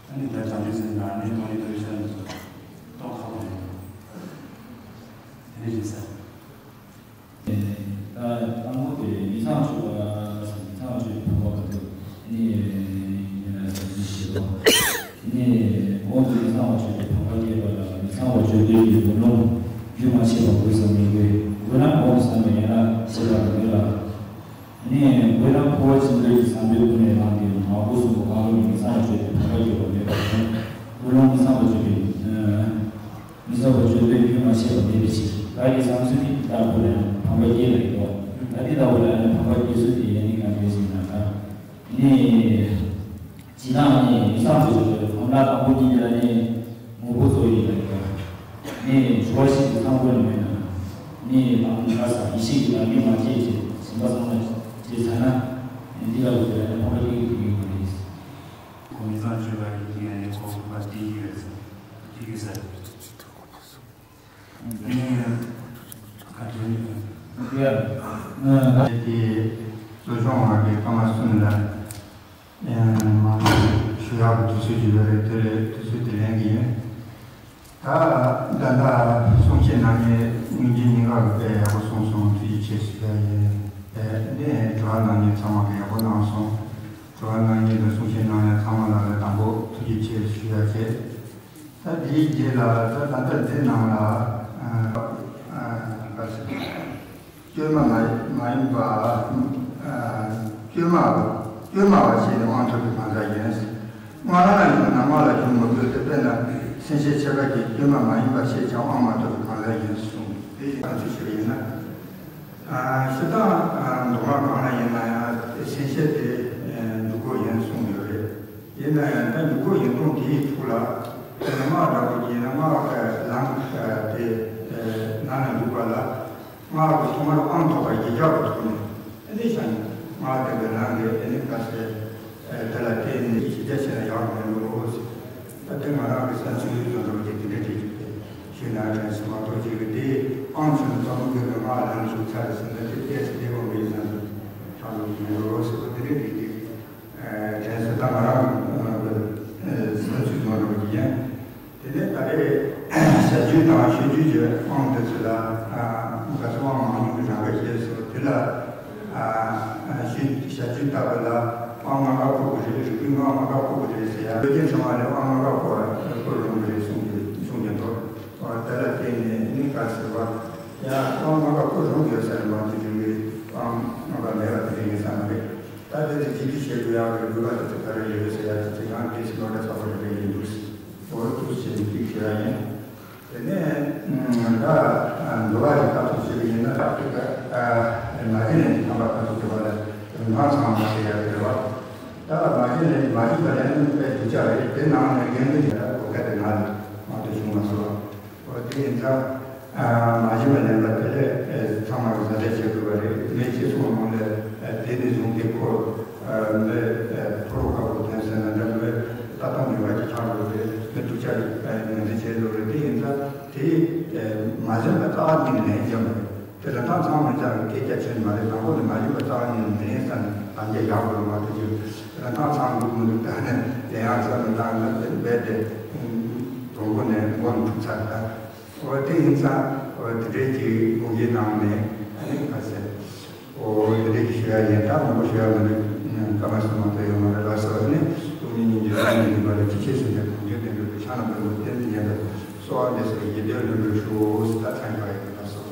ཨ་ནི་ད་བྱང་ཆུབ་སེམས་དང་ཨ་ནི་མ་ནི་ཐོབ་བྱ་འདི་ཚོ་རྟོགས་ཁག་པོ་རེད། དེ་ནི་རེད་ཟེར། ད་དང་པོ་དེ་མི་ཚངས་སྤྱོད་པ་ཟེར། མི་ཚངས་སྤྱོད་པའི་ཕོངས་པ་ག་དུས་ནི་ཡིན་ན་ཟེར་ཞེས་པ། ནི་འོག་ཏུ་མི་ཚངས་པ་སྤྱོད་པའི་ཕོངས་པ་སྐྱེས་པ་ལ་མི་ཚངས་པ་སྤྱོད་པའི་གི་དགེ་སློང་རྒྱུན་མ་ཆད་པ་དགོས་སམ་མི་དགོས། དགོས་ན་འོག་ཏུ་བསམ་པའི་ཡན་ལག་བཤད་པ་དགོས་ལ། ནི་དགོས་ན་འཁོར་བ་འཆིང་བྱེད་ཀྱི་ཟངས་བུའི་སྒོ་ནས་ལངས་ཏེ་མ་གོས་སུ་གང་རུང་མི་ཚངས་པ་སྤྱོད་པའི་ཕོངས་པ་སྐྱེས་པ་མེད་པ་དང་། དགེ་སློང་མི་ཚངས་པ་སྤྱོད་པའི། མི་ཚངས་པ་སྤྱོད་པའི་རྒྱུན་མ་ཆད་པ་མེད་པའི་ཕྱིར། བདག་གི་བསམ་ཚུལ་ནི་དེ་ལྟ་བུ་ལ་ཡང་ཕམ་པ་སྐྱེས་པ་ཡིན་ནོ། ད་དེ་ལྟ་བུ་ལ་ཡང་ཕམ་པ་སྐྱེ་ཚུལ་དེ་ཡང་ནི་གང་འདྲ་ཞིག་ན་ད། ནི། ཇི་ལྟར་ནི་མི་ཚངས་པ་སྤྱོད་པའི་ཕམ་པ་དང་པོ་གཉིས་དེ་ལ་ནི་ངོ་བོ་གཙོ་ཡིན་པ་ཡིན་པ། ནི་འཇུག་པ་བཞི་དེ་ཚང་དགོས་ནི་མེད་ན། ནི་དང་ནི་ཁ་ས་ཡེ་ཤེས་ཀྱི་བདག་ཉིད་མ་སྐྱེས་ཀྱི་ཞེན་པ་ཚང་མ་ཇེ་ཚ་ན། ནི་འདི་ལ་འོས་པའི་ཕམ་པ་སྐྱེ་གི་ཡོད་མ་རེད། ཁོ་མི་ཚངས་སྤྱོད་པ་ཡིན་ཡང་ནི་ཁོ་ཁོ་པ་སྐྱེ་གི་ཡོད་ཟེར། སྐྱེ་གི་ཟེར། ཨ་ནི་ཁ་དོན་ནི། ཨ་ནི། གི་གཙོ་སྐྱོང་བ་གི་སྐར་མ་གསུམ་ལ་མ་ཞུ་ཡག་གི་དུས་ཚོད་ཅིག་ཡོད་རེད། དེ་ལས་དུས་ཚོད་དེ་ལེན་གི་ཡིན། ད་ད་ལྟ་གསུང་བཤད་གནང་མཁན་སྔོན་རྗེས་ཉིན་ཁ་གི་དཔེ་ཡག་པོ་གསུངས་སོང་། ཐུགས་རྗེ་ཆེ་ཞུ་ཡ་ཡིན། དེ་ནས་དྲི་བ་གནང་མཁན་ཚང་མ་གི་ཡག་པོ་གནང་སོང་། དྲི་བ་གནང་མཁན་དང་གསུང་བཤད་གནང་ཡ་ཚང་མ་ལ་ལ་དང་པོ་ཐུགས་རྗེ་ཆེ་ཞུ་ཡ་བྱས། ད་དེའི་རྗེས་ལ་ད་ད་ལྟ་འདི་ནང་ལ་ཨ་ཨ་ག་ཟེར། བཅོས་མ་མ་མ་ཡིན་པ། ཨ་བཅོས་མ་བཅོས་མ་བ་ཞེས་ནི་དབང་ཐོབ་པའི་གང་ཟག་ཡིན། སྔགས་ལ་ཡང་ན་སྔགས་ལ་ཞུགས་མི་དགོས་ཏེ། དཔེར་ན་སེམས་བསྐྱེད་ཆེ་བ་གྱིས་བཅོས་མ་མ་ཡིན་པ་ཞེས་ཀྱང་དབང་མ་ཐོབ་པའི་གང་ཟག་ཡིན་གསུངས། དེ་ཡི་དམ་ཚིག་ཞིག་ཡིན་ན། ཨ་སྤྱིར་བཏང་ཨ་མདོ་སྔགས་གང་ལ་ཡིན་ན་ཡང་སེམས་བསྐྱེད་དེ་ཨ་འཇུག་སྒོ་ཡིན་གསུངས་ཡོད་རེད། ཡིན་ན་ཡང་ད་འཇུག་སྒོ་ཡིན་སྟངས་དེའི་ཐོག་ལ། དཔེར་ན་སྔགས་འདྲ་པོ་ཅིག་ཡིན་ན་སྔགས་ཀྱི་ལམ་དེ་ནང་ལ་འཇུག་པ་ལ། སྔགས་ཀྱི་ཐོག་མར་དབང་ཐོབ་པ་གཞི་བཞག་གི་ཐོག་ནས་ཨ་ནི་བྱས་ནས་སྔགས་དེ་གི་ནང་གི་ཨ་ནི་ག་ཟེར་དེ་ལ་བརྟེན་ནས་ཞིབ་ཆ་བྱས་ན་ཡག་མིན་འགྲོ་ཟེར། ད་དེ་ང་རང་གི་བསམ་ཚུལ་ཡོད་ཚོད་འདྲ་པོ་ཅིག་དེ་འདྲ་བྲིས་བཅུག་སྟེ་ཞུས་ན་དྲན་སོང་། མ་གཏོགས་ཅིག་གི་དེ་དབང་ཆེན་ཚོགས་མི་གི་སྔགས་ལམ་ཞུགས་ཚར་ཟིན་ན་དེ་ཏོག་ཙམ་བདེ་པོ་མེད་བསམ་ཚུལ་ཁྲག་ལུག་ཡིན་འགྲོ་ཟེར་བ་དེ་འདྲ་བྲིས་ཏེ། དྲན་སོང་། ད་ང་རང་གི་བསམ་ཚུལ་ཡོད་འགྲོ་གི་ཡིན། དེ་ནས་ད་རེས་བྱ་རྒྱུད་དང་ཞུ་རྒྱུད་ཀྱི་དབང་དེ་ཚོ་ལ་ག་ཚོད་དབང་མང་ཉུང་གི་གྲངས་ཀ་བཤད་སོང་། དེ་ལ་ཞུ་བྱ་རྒྱུད་ལྟ་བུ་ལ་དབང་ལྔ་ཀ་ཕོག་གི་རེད། རིགས་པའི་དབང་ལྔ་ཀ་ཕོག་གི་རེད་ཟེར་ཡ། བློ་ཅན་ཚང་མ་ལ་དབང་ལྔ་ཀ་ཕོག་ཕོག་རུང་གི་རེད་གསུངས་ཀྱི་གསུངས་ཀྱི་འདུག། དེ་ལ་བརྟེན་ནས་ནི་ག་ཟེར་བ། ཡང་དབང་ལྔ་ཀ་ཕོག་རུང་ཡོད་ས་རེད་མ་གཏོགས་རིགས་པའི་དབང་ལྔ་ཀ་མེད་པ་དེ་འདྲ་ཡིན་ས་མ་རེད། ད་དེ་ཚོ་ཅི་ཞིག་བྱེད་དགོས་ཡག་གི་དགོས་པ་དེ་ཚོ་ག་རེ་ཡོད་ཟེར་ཡག་དེ་ཚོ་ཡང་དེ་ཚོ་ལོ་ཟླ་ཚ་པོ་རེ་རེ་ཡིན་འདུག་ཟེར། འོ་ཐུགས་རྗེ་ཆེ་ནས་ཅིག་ཞུ་ཡག་ཡིན། དེ་ནས་ད་འགྲོ་བ་ཡི་ཐབས་ཐུགས་ཞེས་པ་ཡིན་ན། ད་ཐུགས་ཀ་མ་གཞི་ནས་ཐམ་པ་ཐམ་ཐུགས་ཀྱི་བ་ལ་རིན་ཐང་ཚང་མ་ཟེར་ཡག་རེད་བ། ད་མ་གཞི་ནས་མ་གཞི་བ་ལ་ཡང་དཔེ་སྡུག་ཅག་རེད། དེ་ནང་ནས་འགན་འདུ་ཡིན་ད་གོ་སྐབས་དེ་ང་ལ་མ་གཏོགས་བྱུང་མ་སོང་བ། འོ་དེ་ཡིན་ཙང་། མ་གཞི་མ་ལེན་པ་དེ་ལས་ཚང་མ་གི་བཟའ་ཟླ་བྱེད་དགོས་པ་རེད། མི་སྤྱི་ཚོགས་ནང་ལ་དེ་ནས་བཟུང་སྟེ་ཁོ་མི་ཕོ་རོག་ཁ་པོ་དོན་ཟེར་ན་འདྲ། མི་ལྟ་སྟངས་ཉེས་པ་ཅིག་ཆགས་འགྲོ་རེད། མི་སྡུག་ཅག་ངོས་འཛིན་བྱེད་འགྲོ་རེད། དེ་ཡིན་ཙང་དེ་མ་གཞི་མ་རྩ་བ་ཉིད་ནས་ལེན་རྒྱུ་མ་རེད། དེ་ལ་ཐང་ཚང་མི་ཅག་གི་སྐད་ཆ་ཆེན་མ་རེད། དང་པོ་ནས་མ་གཞི་མ་རྩ་བ་ཉིད་ནས་མི་ལེན་ས་ནས་ལམ་རྒྱ་ཡག་པོ་རུ་མ་ཐུབ་རྒྱུ། དེ་ལ་ཐང་ཚང་འདུག་མི་འདུག་ད་ནས་ལེན་ཡག་ས་མི་འདང་ན་དེ་རྦད་དེ་དང་པོ་ནས་མགོ་ནས་འཁྲུག་ཚར་ད། འོ་དེ་ཡིན་ཙང་འོ་དེ་འདྲའི་གི་དགོངས་གཞི་གནང་ནས་ཨ་ནི་ཁ་ཟེར། འོ་དེ་འདྲའི་གི་ཞུ་ཡ་ཡིན། ད་མང་པོ་ཞུ་ཡ་མི་འདུག། སྐར་མ་གསུམ་མ་གཏོགས་ཡོད་མ་རེད། ལགས་སོ། ཨ་ནི་སྟོང་ཉིད་སྙིང་རྗེ་སྟོང་ཉིད་སྡིག་པ་ལ་ཅི་བྱེད་ཟེར་ཏེ། གང་བྱུང་དེ་འདྲ་བའི་ཕྱག་ན་པདྨོ་བསྟན་འཛིན་རྒྱན་དུ་གསོལ་བ་འདེབས་སོ། རྗེས་ཟློས་ལྷུན་གྲུབ་ཤོག། ད་ཚང་བ་ཡིན། ལགས་སོ།